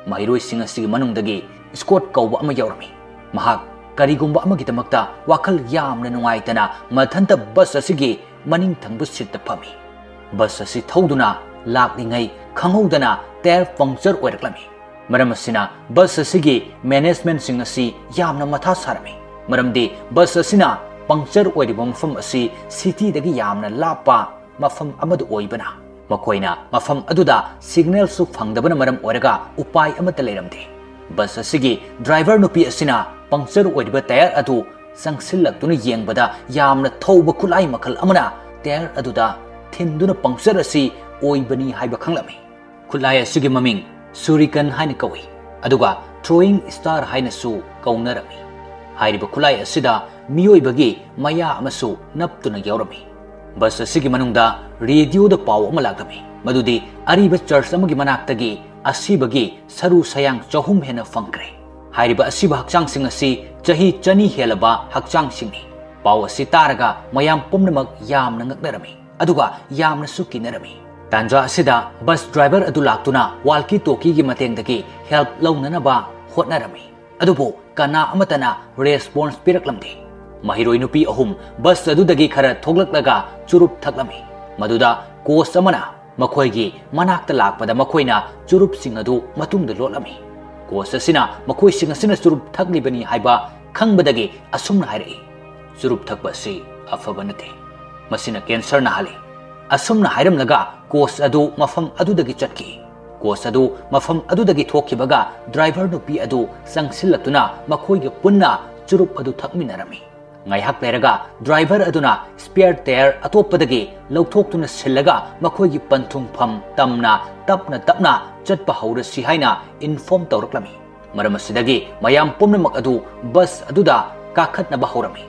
ꯃꯍꯩꯔꯣꯏꯁꯤꯡ ꯑꯁꯤꯒꯤ ꯃꯅꯨꯡꯗꯒꯤ ꯁ꯭ꯀꯣꯠ ꯀꯧꯕ ꯑꯃ ꯌꯥꯎꯔꯝꯃꯤ꯫ ꯃꯍꯥꯛ ꯀꯔꯤꯒꯨꯝꯕ ꯑꯃꯒꯤꯗꯃꯛꯇ ꯋꯥꯈꯜ ꯌꯥꯝꯅ ꯅꯨꯡꯉꯥꯏꯇꯅ ꯃꯊꯟꯇ ꯕꯁ ꯑꯁꯤꯒꯤ ꯃꯅꯤꯡ ꯊꯪꯕ ꯁꯤꯠꯇ ꯐꯝꯃꯤ꯫ ꯕꯁ ꯑꯁꯤ ꯊꯧꯗꯨꯅ ꯂꯥꯛꯂꯤꯉꯩ ꯈꯪꯍꯧꯗꯅ ꯇꯥꯌꯔ ꯄꯪꯆꯔ ꯑꯣꯏꯔꯛꯂꯝꯃꯤ꯫ ꯃꯔꯝ ꯑꯁꯤꯅ ꯕꯁ ꯑꯁꯤꯒꯤ ꯃꯦꯅꯦꯖꯃꯦꯟꯠꯁꯤꯡ ꯑꯁꯤ ꯌꯥꯝꯅ ꯃꯊꯥ ꯁꯥꯔꯝꯃꯤ, ꯃꯔꯝꯗꯤ ꯕꯁ ꯑꯁꯤꯅ ꯄꯪꯆꯔ ꯑꯣꯏꯔꯤꯕ ꯃꯐꯝ ꯑꯁꯤ ꯁꯤꯇꯤꯗꯒꯤ ꯌꯥꯝꯅ ꯂꯥꯞꯄ ꯃꯐꯝ ꯑꯃꯗ ꯑꯣꯏꯕꯅ꯫ ꯃꯈꯣꯏꯅ ꯃꯐꯝ ꯑꯗꯨꯗ ꯁꯤꯒꯅꯦꯜꯁꯨ ꯐꯪꯗꯕꯅ ꯃꯔꯝ ꯑꯣꯏꯔꯒ ꯎꯄꯥꯏ ꯑꯃꯠꯇ ꯂꯩꯔꯝꯗꯦ꯫ ꯕꯁ ꯑꯁꯤꯒꯤ ꯗ꯭ꯔꯥꯏꯚꯔ ꯅꯨꯄꯤ ꯑꯁꯤꯅ ꯄꯪꯆꯔ ꯑꯣꯏꯔꯤꯕ ꯇꯥꯌꯔ ꯑꯗꯨ ꯆꯪꯁꯤꯜꯂꯛꯇꯨꯅ ꯌꯦꯡꯕꯗ ꯌꯥꯝꯅ ꯊꯧꯕ ꯈꯨꯠꯂꯥꯏ ꯃꯈꯜ ꯑꯃꯅ ꯇꯥꯌꯔ ꯑꯗꯨꯗ ꯊꯤꯟꯗꯨꯅ ꯄꯪꯆꯔ ꯑꯁꯤ ꯑꯣꯏꯕꯅꯤ ꯍꯥꯏꯕ ꯈꯪꯂꯝꯃꯤ꯫ ꯈꯨꯠꯂꯥꯏ ꯑꯁꯤꯒꯤ ꯃꯃꯤꯡ ꯁꯨꯔꯤꯀꯟ ꯍꯥꯏꯅ ꯀꯧꯏ, ꯑꯗꯨꯒ ꯊ꯭ꯔꯣꯋꯤꯡ ꯁ꯭ꯇꯥꯔ ꯍꯥꯏꯅꯁꯨ ꯀꯧꯅꯔꯝꯃꯤ꯫ ꯍꯥꯏꯔꯤꯕ ꯈꯨꯠꯂꯥꯏ ꯑꯁꯤꯗ ꯃꯤꯑꯣꯏꯕꯒꯤ ꯃꯌꯥ ꯑꯃꯁꯨ ꯅꯞꯇꯨꯅ ꯌꯥꯎꯔꯝꯃꯤ꯫ ꯕꯁ ꯑꯁꯤꯒꯤ ꯃꯅꯨꯡꯗ ꯔꯦꯗꯤꯑꯣꯗ ꯄꯥꯎ ꯑꯃ ꯂꯥꯛꯂꯝꯃꯤ, ꯃꯗꯨꯗꯤ ꯑꯔꯤꯕ ꯆꯔꯆ ꯑꯃꯒꯤ ꯃꯅꯥꯛꯇꯒꯤ ꯑꯁꯤꯕꯒꯤ ꯁꯔꯨ ꯁꯌꯥꯡ ꯆꯍꯨꯝ ꯍꯦꯟꯅ ꯐꯪꯈ꯭ꯔꯦ꯫ ꯍꯥꯏꯔꯤꯕ ꯑꯁꯤꯕ ꯍꯛꯆꯥꯡꯁꯤꯡ ꯑꯁꯤ ꯆꯍꯤ ꯆꯅꯤ ꯍꯦꯜꯂꯕ ꯍꯛꯆꯥꯡꯁꯤꯡꯅꯤ꯫ ꯄꯥꯎ ꯑꯁꯤ ꯇꯥꯔꯒ ꯃꯌꯥꯝ ꯄꯨꯝꯅꯃꯛ ꯌꯥꯝꯅ ꯉꯛꯅꯔꯝꯃꯤ, ꯑꯗꯨꯒ ꯌꯥꯝꯅꯁꯨ ꯀꯤꯅꯔꯝꯃꯤ꯫ ꯇꯥꯟꯖꯥ ꯑꯁꯤꯗ ꯕꯁ ꯗ꯭ꯔꯥꯏꯚꯔ ꯑꯗꯨ ꯂꯥꯛꯇꯨꯅ ꯋꯥꯜꯀꯤ ꯇꯣꯀꯤꯒꯤ ꯃꯇꯦꯡꯗꯒꯤ ꯍꯦꯜꯞ ꯂꯧꯅꯅꯕ ꯍꯣꯠꯅꯔꯝꯃꯤ, ꯑꯗꯨꯕꯨ ꯀꯅꯥ ꯑꯃꯠꯇꯅ ꯔꯦꯁꯄꯣꯟꯁ ꯄꯤꯔꯛꯂꯝꯗꯦ꯫ ꯃꯍꯩꯔꯣꯏ ꯅꯨꯄꯤ ꯑꯍꯨꯝ ꯕꯁ ꯑꯗꯨꯗꯒꯤ ꯈꯔ ꯊꯣꯛꯂꯛꯂꯒ ꯆꯨꯔꯨꯞ ꯊꯛꯂꯝꯃꯤ꯫ ꯃꯗꯨꯗ ꯀꯣꯆ ꯑꯃꯅ ꯃꯈꯣꯏꯒꯤ ꯃꯅꯥꯛꯇ ꯂꯥꯛꯄꯗ ꯃꯈꯣꯏꯅ ꯆꯨꯔꯨꯞꯁꯤꯡ ꯑꯗꯨ ꯃꯇꯨꯡꯗ ꯂꯣꯠꯂꯝꯃꯤ꯫ ꯀꯣꯆ ꯑꯁꯤꯅ ꯃꯈꯣꯏꯁꯤꯡ ꯑꯁꯤꯅ ꯆꯨꯔꯨꯞ ꯊꯛꯂꯤꯕꯅꯤ ꯍꯥꯏꯕ ꯈꯪꯕꯗꯒꯤ ꯑꯁꯨꯝꯅ ꯍꯥꯏꯔꯛꯏ, "ꯆꯨꯔꯨꯞ ꯊꯛꯄ ꯑꯁꯤ ꯑꯐꯕ ꯅꯠꯇꯦ꯫ ꯃꯁꯤꯅ ꯀꯦꯟꯁꯔ ꯅꯥꯍꯜꯂꯤ꯫" ꯑꯁꯨꯝꯅ ꯍꯥꯏꯔꯝꯂꯒ ꯀꯣꯆ ꯑꯗꯨ ꯃꯐꯝ ꯑꯗꯨꯗꯒꯤ ꯆꯠꯈꯤ꯫ ꯀꯣꯆ ꯑꯗꯨ ꯃꯐꯝ ꯑꯗꯨꯗꯒꯤ ꯊꯣꯛꯈꯤꯕꯒ ꯗ꯭ꯔꯥꯏꯚꯔ ꯅꯨꯄꯤ ꯑꯗꯨ ꯆꯪꯁꯤꯜꯂꯛꯇꯨꯅ ꯃꯈꯣꯏꯒ ꯄꯨꯟꯅ ꯆꯨꯔꯨꯞ ꯑꯗꯨ ꯊꯛꯃꯤꯟꯅꯔꯝꯃꯤ꯫ ꯉꯥꯏꯍꯥꯛ ꯂꯩꯔꯒ ꯗ꯭ꯔꯥꯏꯚꯔ ꯑꯗꯨꯅ ꯁ꯭ꯄꯦꯌꯔ ꯇꯥꯌꯔ ꯑꯇꯣꯞꯄꯗꯒꯤ ꯂꯧꯊꯣꯛꯇꯨꯅ ꯁꯤꯜꯂꯒ ꯃꯈꯣꯏꯒꯤ ꯄꯟꯊꯨꯡꯐꯝ ꯇꯝꯅ ꯇꯞꯅ ꯇꯞꯅ ꯆꯠꯄ ꯍꯧꯔꯁꯤ ꯍꯥꯏꯅ ꯏꯟꯐꯣꯔꯝ ꯇꯧꯔꯛꯂꯝꯃꯤ꯫ ꯃꯔꯝ ꯑꯁꯤꯗꯒꯤ ꯃꯌꯥꯝ ꯄꯨꯝꯅꯃꯛ ꯑꯗꯨ ꯕꯁ ꯑꯗꯨꯗ ꯀꯥꯈꯠꯅꯕ ꯍꯧꯔꯝꯃꯤ꯫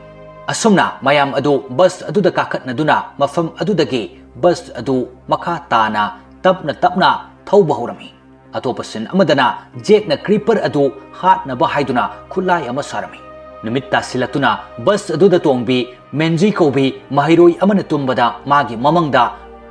ꯑꯁꯨꯝꯅ ꯃꯌꯥꯝ ꯑꯗꯨ ꯕꯁ ꯑꯗꯨꯗ ꯀꯥꯈꯠꯅꯗꯨꯅ ꯃꯐꯝ ꯑꯗꯨꯗꯒꯤ ꯕꯁ ꯑꯗꯨ ꯃꯈꯥ ꯇꯥꯅ ꯇꯞꯅ ꯇꯞꯅ ꯊꯧꯕ ꯍꯧꯔꯝꯃꯤ꯫ ꯑꯇꯣꯞꯄ ꯁꯤꯟ ꯑꯃꯗꯅ ꯖꯦꯛꯅ ꯀ꯭ꯔꯤꯄꯔ ꯑꯗꯨ ꯍꯥꯠꯅꯕ ꯍꯥꯏꯗꯨꯅ ꯈꯨꯠꯂꯥꯏ ꯑꯃ ꯁꯥꯔꯝꯃꯤ꯫ ꯅꯨꯃꯤꯠ ꯇꯥꯁꯤꯜꯂꯛꯇꯨꯅ ꯕꯁ ꯑꯗꯨꯗ ꯇꯣꯡꯕꯤ ꯃꯦꯟꯖꯤ ꯀꯧꯕꯤ ꯃꯍꯩꯔꯣꯏ ꯑꯃꯅ ꯇꯨꯝꯕꯗ ꯃꯥꯒꯤ ꯃꯃꯪꯗ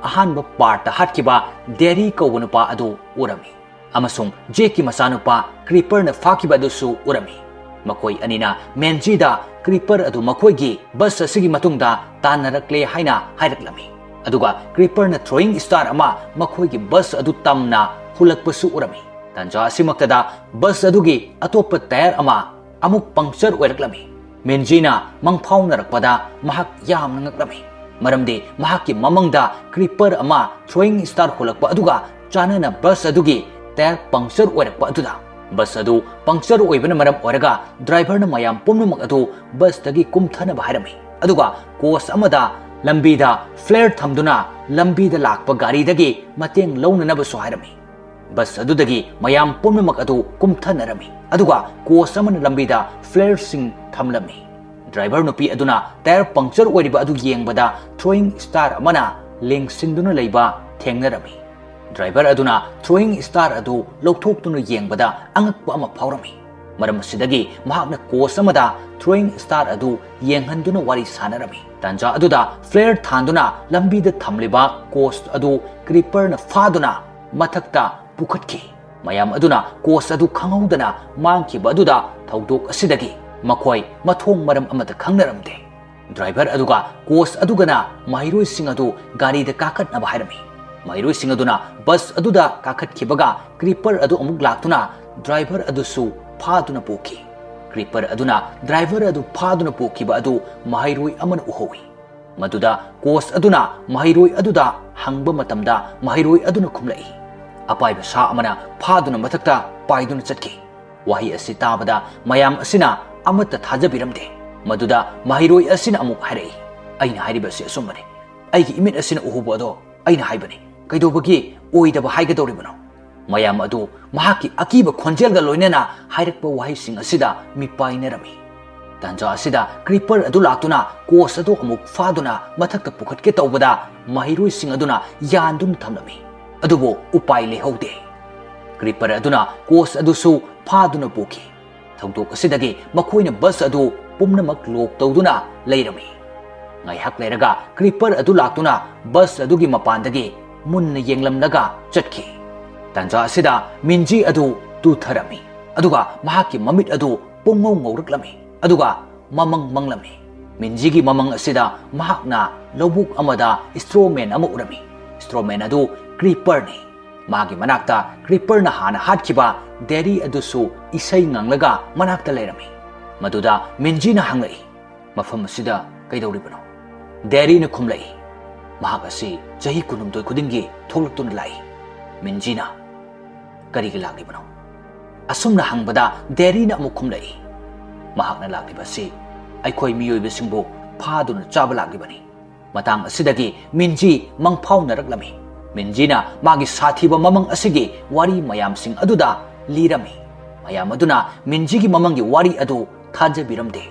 ꯑꯍꯥꯟꯕ ꯄꯥꯔꯠꯇ ꯍꯥꯠꯈꯤꯕ ꯗꯦꯔꯤ ꯀꯧꯕ ꯅꯨꯄꯥ ꯑꯗꯨ ꯎꯔꯝꯃꯤ꯫ ꯑꯃꯁꯨꯡ ꯖꯦꯛꯀꯤ ꯃꯆꯥꯅꯨꯄꯥ ꯀ꯭ꯔꯤꯄꯔꯅ ꯐꯥꯈꯤꯕ ꯑꯗꯨꯁꯨ ꯎꯔꯝꯃꯤ꯫ ꯃꯈꯣꯏ ꯑꯅꯤꯅ ꯃꯦꯟꯖꯤꯗ ꯀ꯭ꯔꯤꯄꯔ ꯑꯗꯨ ꯃꯈꯣꯏꯒꯤ ꯕꯁ ꯑꯁꯤꯒꯤ ꯃꯇꯨꯡꯗ ꯇꯥꯟꯅꯔꯛꯂꯦ ꯍꯥꯏꯅ ꯍꯥꯏꯔꯛꯂꯝꯃꯤ꯫ ꯑꯗꯨꯒ ꯀ꯭ꯔꯤꯄꯔꯅ ꯊ꯭ꯔꯣꯌꯤꯡ ꯁ꯭ꯇꯥꯔ ꯑꯃ ꯃꯈꯣꯏꯒꯤ ꯕꯁ ꯑꯗꯨ ꯇꯝꯅ ꯍꯨꯜꯂꯛꯄꯁꯨ ꯎꯔꯝꯃꯤ꯫ ꯇꯥꯟꯖꯥ ꯑꯁꯤꯃꯛꯇꯗ ꯕꯁ ꯑꯗꯨꯒꯤ ꯑꯇꯣꯞꯄ ꯇꯥꯌꯔ ꯑꯃ ꯑꯃꯨꯛ ꯄꯪꯆꯔ ꯑꯣꯏꯔꯛꯂꯝꯃꯤ꯫ ꯃꯦꯟꯖꯤꯅ ꯃꯪꯐꯥꯎꯅꯔꯛꯄꯗ ꯃꯍꯥꯛ ꯌꯥꯝꯅ ꯉꯛꯂꯝꯃꯤ, ꯃꯔꯝꯗꯤ ꯃꯍꯥꯛꯀꯤ ꯃꯃꯪꯗ ꯀ꯭ꯔꯤꯄꯔ ꯑꯃ ꯊ꯭ꯔꯣꯌꯤꯡ ꯁ꯭ꯇꯥꯔ ꯍꯨꯜꯂꯛꯄ ꯑꯗꯨꯒ ꯆꯥꯟꯅꯅ ꯕꯁ ꯑꯗꯨꯒꯤ ꯇꯥꯌꯔ ꯄꯪꯆꯔ ꯑꯣꯏꯔꯛꯄ ꯑꯗꯨꯗ꯫ ꯕꯁ ꯑꯗꯨ ꯄꯪꯆꯔ ꯑꯣꯏꯕꯅ ꯃꯔꯝ ꯑꯣꯏꯔꯒ ꯗ꯭ꯔꯥꯏꯚꯔꯅ ꯃꯌꯥꯝ ꯄꯨꯝꯅꯃꯛ ꯑꯗꯨ ꯕꯁꯇꯒꯤ ꯀꯨꯝꯊꯅꯕ ꯍꯥꯏꯔꯝꯃꯤ, ꯑꯗꯨꯒ ꯀꯣꯆ ꯑꯃꯗ ꯂꯝꯕꯤꯗ ꯐ꯭ꯂꯦꯌꯔ ꯊꯝꯗꯨꯅ ꯂꯝꯕꯤꯗ ꯂꯥꯛꯄ ꯒꯥꯔꯤꯗꯒꯤ ꯃꯇꯦꯡ ꯂꯧꯅꯅꯕꯁꯨ ꯍꯥꯏꯔꯝꯃꯤ꯫ ꯕꯁ ꯑꯗꯨꯗꯒꯤ ꯃꯌꯥꯝ ꯄꯨꯝꯅꯃꯛ ꯑꯗꯨ ꯀꯨꯝꯊꯅꯔꯝꯃꯤ, ꯑꯗꯨꯒ ꯀꯣꯆ ꯑꯃꯅ ꯂꯝꯕꯤꯗ ꯐ꯭ꯂꯦꯌꯔꯁꯤꯡ ꯊꯝꯂꯝꯃꯤ꯫ ꯗ꯭ꯔꯥꯏꯚꯔ ꯅꯨꯄꯤ ꯑꯗꯨꯅ ꯇꯥꯌꯔ ꯄꯪꯆꯔ ꯑꯣꯏꯔꯤꯕ ꯑꯗꯨ ꯌꯦꯡꯕꯗ ꯊ꯭ꯔꯣꯌꯤꯡ ꯁ꯭ꯇꯥꯔ ꯑꯃꯅ ꯂꯦꯡꯁꯤꯟꯗꯨꯅ ꯂꯩꯕ ꯊꯦꯡꯅꯔꯝꯃꯤ꯫ ꯗ꯭ꯔꯥꯏꯚꯔ ꯑꯗꯨꯅ ꯊ꯭ꯔꯣꯌꯤꯡ ꯁ꯭ꯇꯥꯔ ꯑꯗꯨ ꯂꯧꯊꯣꯛꯇꯨꯅ ꯌꯦꯡꯕꯗ ꯑꯉꯛꯄ ꯑꯃ ꯐꯥꯎꯔꯝꯃꯤ꯫ ꯃꯔꯝ ꯑꯁꯤꯗꯒꯤ ꯃꯍꯥꯛꯅ ꯀꯣꯆ ꯑꯃꯗ ꯊ꯭ꯔꯣꯌꯤꯡ ꯁ꯭ꯇꯥꯔ ꯑꯗꯨ ꯌꯦꯡꯍꯟꯗꯨꯅ ꯋꯥꯔꯤ ꯁꯥꯅꯔꯝꯃꯤ꯫ ꯇꯥꯟꯖꯥ ꯑꯗꯨꯗ ꯐ꯭ꯂꯦꯌꯔ ꯊꯥꯟꯗꯨꯅ ꯂꯝꯕꯤꯗ ꯊꯝꯂꯤꯕ ꯀꯣꯆ ꯑꯗꯨ ꯀ꯭ꯔꯤꯄꯔꯅ ꯐꯥꯗꯨꯅ ꯃꯊꯛꯇ ꯄꯨꯈꯠꯈꯤ꯫ ꯃꯌꯥꯝ ꯑꯗꯨꯅ ꯀꯣꯆ ꯑꯗꯨ ꯈꯪꯍꯧꯗꯅ ꯃꯥꯡꯈꯤꯕ ꯑꯗꯨꯗ ꯊꯧꯗꯣꯛ ꯑꯁꯤꯗꯒꯤ ꯃꯈꯣꯏ ꯃꯊꯣꯡ ꯃꯔꯝ ꯑꯃꯠꯇ ꯈꯪꯅꯔꯝꯗꯦ꯫ ꯗ꯭ꯔꯥꯏꯚꯔ ꯑꯗꯨꯒ ꯀꯣꯆ ꯑꯗꯨꯒꯅ ꯃꯍꯩꯔꯣꯏꯁꯤꯡ ꯑꯗꯨ ꯒꯥꯔꯤꯗ ꯀꯥꯈꯠꯅꯕ ꯍꯥꯏꯔꯝꯃꯤ꯫ ꯃꯍꯩꯔꯣꯏꯁꯤꯡ ꯑꯗꯨꯅ ꯕꯁ ꯑꯗꯨꯗ ꯀꯥꯈꯠꯈꯤꯕꯒ ꯀ꯭ꯔꯤꯄꯔ ꯑꯗꯨ ꯑꯃꯨꯛ ꯂꯥꯛꯇꯨꯅ ꯗ꯭ꯔꯥꯏꯚꯔ ꯑꯗꯨꯁꯨ ꯐꯥꯗꯨꯅ ꯄꯨꯈꯤ꯫ ꯀ꯭ꯔꯤꯄꯔ ꯑꯗꯨꯅ ꯗ꯭ꯔꯥꯏꯚꯔ ꯑꯗꯨ ꯐꯥꯗꯨꯅ ꯄꯨꯈꯤꯕ ꯑꯗꯨ ꯃꯍꯩꯔꯣꯏ ꯑꯃꯅ ꯎꯍꯧꯏ꯫ ꯃꯗꯨꯗ ꯀꯣꯆ ꯑꯗꯨꯅ ꯃꯍꯩꯔꯣꯏ ꯑꯗꯨꯗ ꯍꯪꯕ ꯃꯇꯝꯗ ꯃꯍꯩꯔꯣꯏ ꯑꯗꯨꯅ ꯈꯨꯝꯂꯛꯏ, "ꯑꯄꯥꯏꯕ ꯁꯥ ꯑꯃꯅ ꯐꯥꯗꯨꯅ ꯃꯊꯛꯇ ꯄꯥꯏꯗꯨꯅ ꯆꯠꯈꯤ"꯫ ꯋꯥꯍꯩ ꯑꯁꯤ ꯇꯥꯕꯗ ꯃꯌꯥꯝ ꯑꯁꯤꯅ ꯑꯃꯠꯇ ꯊꯥꯖꯕꯤꯔꯝꯗꯦ꯫ ꯃꯗꯨꯗ ꯃꯍꯩꯔꯣꯏ ꯑꯁꯤꯅ ꯑꯃꯨꯛ ꯍꯥꯏꯔꯛꯏ, "ꯑꯩꯅ ꯍꯥꯏꯔꯤꯕ ꯑꯁꯤ ꯑꯆꯨꯝꯕꯅꯤ꯫ ꯑꯩꯒꯤ ꯏꯃꯤꯠ ꯑꯁꯤꯅ ꯎꯍꯧꯕ ꯑꯗꯣ ꯑꯩꯅ ꯍꯥꯏꯕꯅꯤ꯫ ꯀꯩꯗꯧꯕꯒꯤ ꯑꯣꯏꯗꯕ ꯍꯥꯏꯒꯗꯧꯔꯤꯕꯅꯣ?" ꯃꯌꯥꯝ ꯑꯗꯨ ꯃꯍꯥꯛꯀꯤ ꯑꯀꯤꯕ ꯈꯣꯟꯖꯦꯜꯒ ꯂꯣꯏꯅꯅ ꯍꯥꯏꯔꯛꯄ ꯋꯥꯍꯩꯁꯤꯡ ꯑꯁꯤꯗ ꯃꯤꯄꯥꯏꯅꯔꯝꯃꯤ꯫ ꯇꯥꯟꯖꯥ ꯑꯁꯤꯗ ꯀ꯭ꯔꯤꯄꯔ ꯑꯗꯨ ꯂꯥꯛꯇꯨꯅ ꯀꯣꯆ ꯑꯗꯨ ꯑꯃꯨꯛ ꯐꯥꯗꯨꯅ ꯃꯊꯛꯇ ꯄꯨꯈꯠꯀꯦ ꯇꯧꯕꯗ ꯃꯍꯩꯔꯣꯏꯁꯤꯡ ꯑꯗꯨꯅ ꯌꯥꯟꯗꯨꯅ ꯊꯝꯂꯝꯃꯤ꯫ ꯑꯗꯨꯕꯨ ꯎꯄꯥꯏ ꯂꯩꯍꯧꯗꯦ꯫ ꯀ꯭ꯔꯤꯄꯔ ꯑꯗꯨꯅ ꯀꯣꯆ ꯑꯗꯨꯁꯨ ꯐꯥꯗꯨꯅ ꯄꯨꯈꯤ꯫ ꯊꯧꯗꯣꯛ ꯑꯁꯤꯗꯒꯤ ꯃꯈꯣꯏꯅ ꯕꯁ ꯑꯗꯨ ꯄꯨꯝꯅꯃꯛ ꯂꯣꯛ ꯇꯧꯗꯨꯅ ꯂꯩꯔꯝꯃꯤ꯫ ꯉꯥꯏꯍꯥꯛ ꯂꯩꯔꯒ ꯀ꯭ꯔꯤꯄꯔ ꯑꯗꯨ ꯂꯥꯛꯇꯨꯅ ꯕꯁ ꯑꯗꯨꯒꯤ ꯃꯄꯥꯟꯗꯒꯤ ꯃꯨꯟꯅ ꯌꯦꯡꯂꯝꯂꯒ ꯆꯠꯈꯤ꯫ ꯇꯥꯟꯖꯥ ꯑꯁꯤꯗ ꯃꯤꯟꯖꯤ ꯑꯗꯨ ꯇꯨꯊꯔꯝꯃꯤ, ꯑꯗꯨꯒ ꯃꯍꯥꯛꯀꯤ ꯃꯃꯤꯠ ꯑꯗꯨ ꯄꯨꯡꯉꯧ ꯉꯧꯔꯛꯂꯝꯃꯤ꯫ ꯑꯗꯨꯒ ꯃꯃꯪ ꯃꯪꯂꯝꯃꯤ꯫ ꯃꯤꯟꯖꯤꯒꯤ ꯃꯃꯪ ꯑꯁꯤꯗ ꯃꯍꯥꯛꯅ ꯂꯧꯕꯨꯛ ꯑꯃꯗ straw man ꯑꯃ ꯎꯔꯝꯃꯤ꯫ Straw man ꯑꯗꯨ Creeperꯅꯤ꯫ ꯃꯥꯒꯤ ꯃꯅꯥꯛꯇ Creeperꯅ ꯍꯥꯟꯅ ꯍꯥꯠꯈꯤꯕ Derry ꯑꯗꯨꯁꯨ ꯏꯁꯩ ꯉꯪꯂꯒ ꯃꯅꯥꯛꯇ ꯂꯩꯔꯝꯃꯤ꯫ ꯃꯗꯨꯗ ꯃꯤꯟꯖꯤꯅ ꯍꯪꯂꯛꯏ, "ꯃꯐꯝ ꯑꯁꯤꯗ ꯀꯩꯗꯧꯔꯤꯕꯅꯣ?" Derryꯅ ꯈꯨꯝꯂꯛꯏ, "ꯃꯍꯥꯛ ꯑꯁꯤ ꯆꯍꯤ ꯀꯨꯟꯍꯨꯝꯗꯣꯏ ꯈꯨꯗꯤꯡꯒꯤ ꯊꯣꯛꯂꯛꯇꯨꯅ ꯂꯥꯛꯏ꯫" ꯃꯤꯟꯖꯤꯅ, "ꯀꯔꯤꯒꯤ ꯂꯥꯛꯂꯤꯕꯅꯣ?" ꯑꯁꯨꯝꯅ ꯍꯪꯕꯗ Derryꯅ ꯑꯃꯨꯛ ꯈꯨꯝꯂꯛꯏ, "ꯃꯍꯥꯛꯅ ꯂꯥꯛꯂꯤꯕ ꯑꯁꯤ ꯑꯩꯈꯣꯏ ꯃꯤꯑꯣꯏꯕꯁꯤꯡꯕꯨ ꯐꯥꯗꯨꯅ ꯆꯥꯕ ꯂꯥꯛꯂꯤꯕꯅꯤ꯫" ꯃꯇꯥꯡ ꯑꯁꯤꯗꯒꯤ ꯃꯤꯟꯖꯤ ꯃꯪꯐꯥꯎꯅꯔꯛꯂꯝꯃꯤ꯫ ꯃꯤꯟꯖꯤꯅ ꯃꯥꯒꯤ ꯁꯥꯊꯤꯕ ꯃꯃꯪ ꯑꯁꯤꯒꯤ ꯋꯥꯔꯤ ꯃꯌꯥꯝꯁꯤꯡ ꯑꯗꯨꯗ ꯂꯤꯔꯝꯃꯤ꯫ ꯃꯌꯥꯝ ꯑꯗꯨꯅ ꯃꯤꯟꯖꯤꯒꯤ ꯃꯃꯪꯒꯤ ꯋꯥꯔꯤ ꯑꯗꯨ ꯊꯥꯖꯕꯤꯔꯝꯗꯦ꯫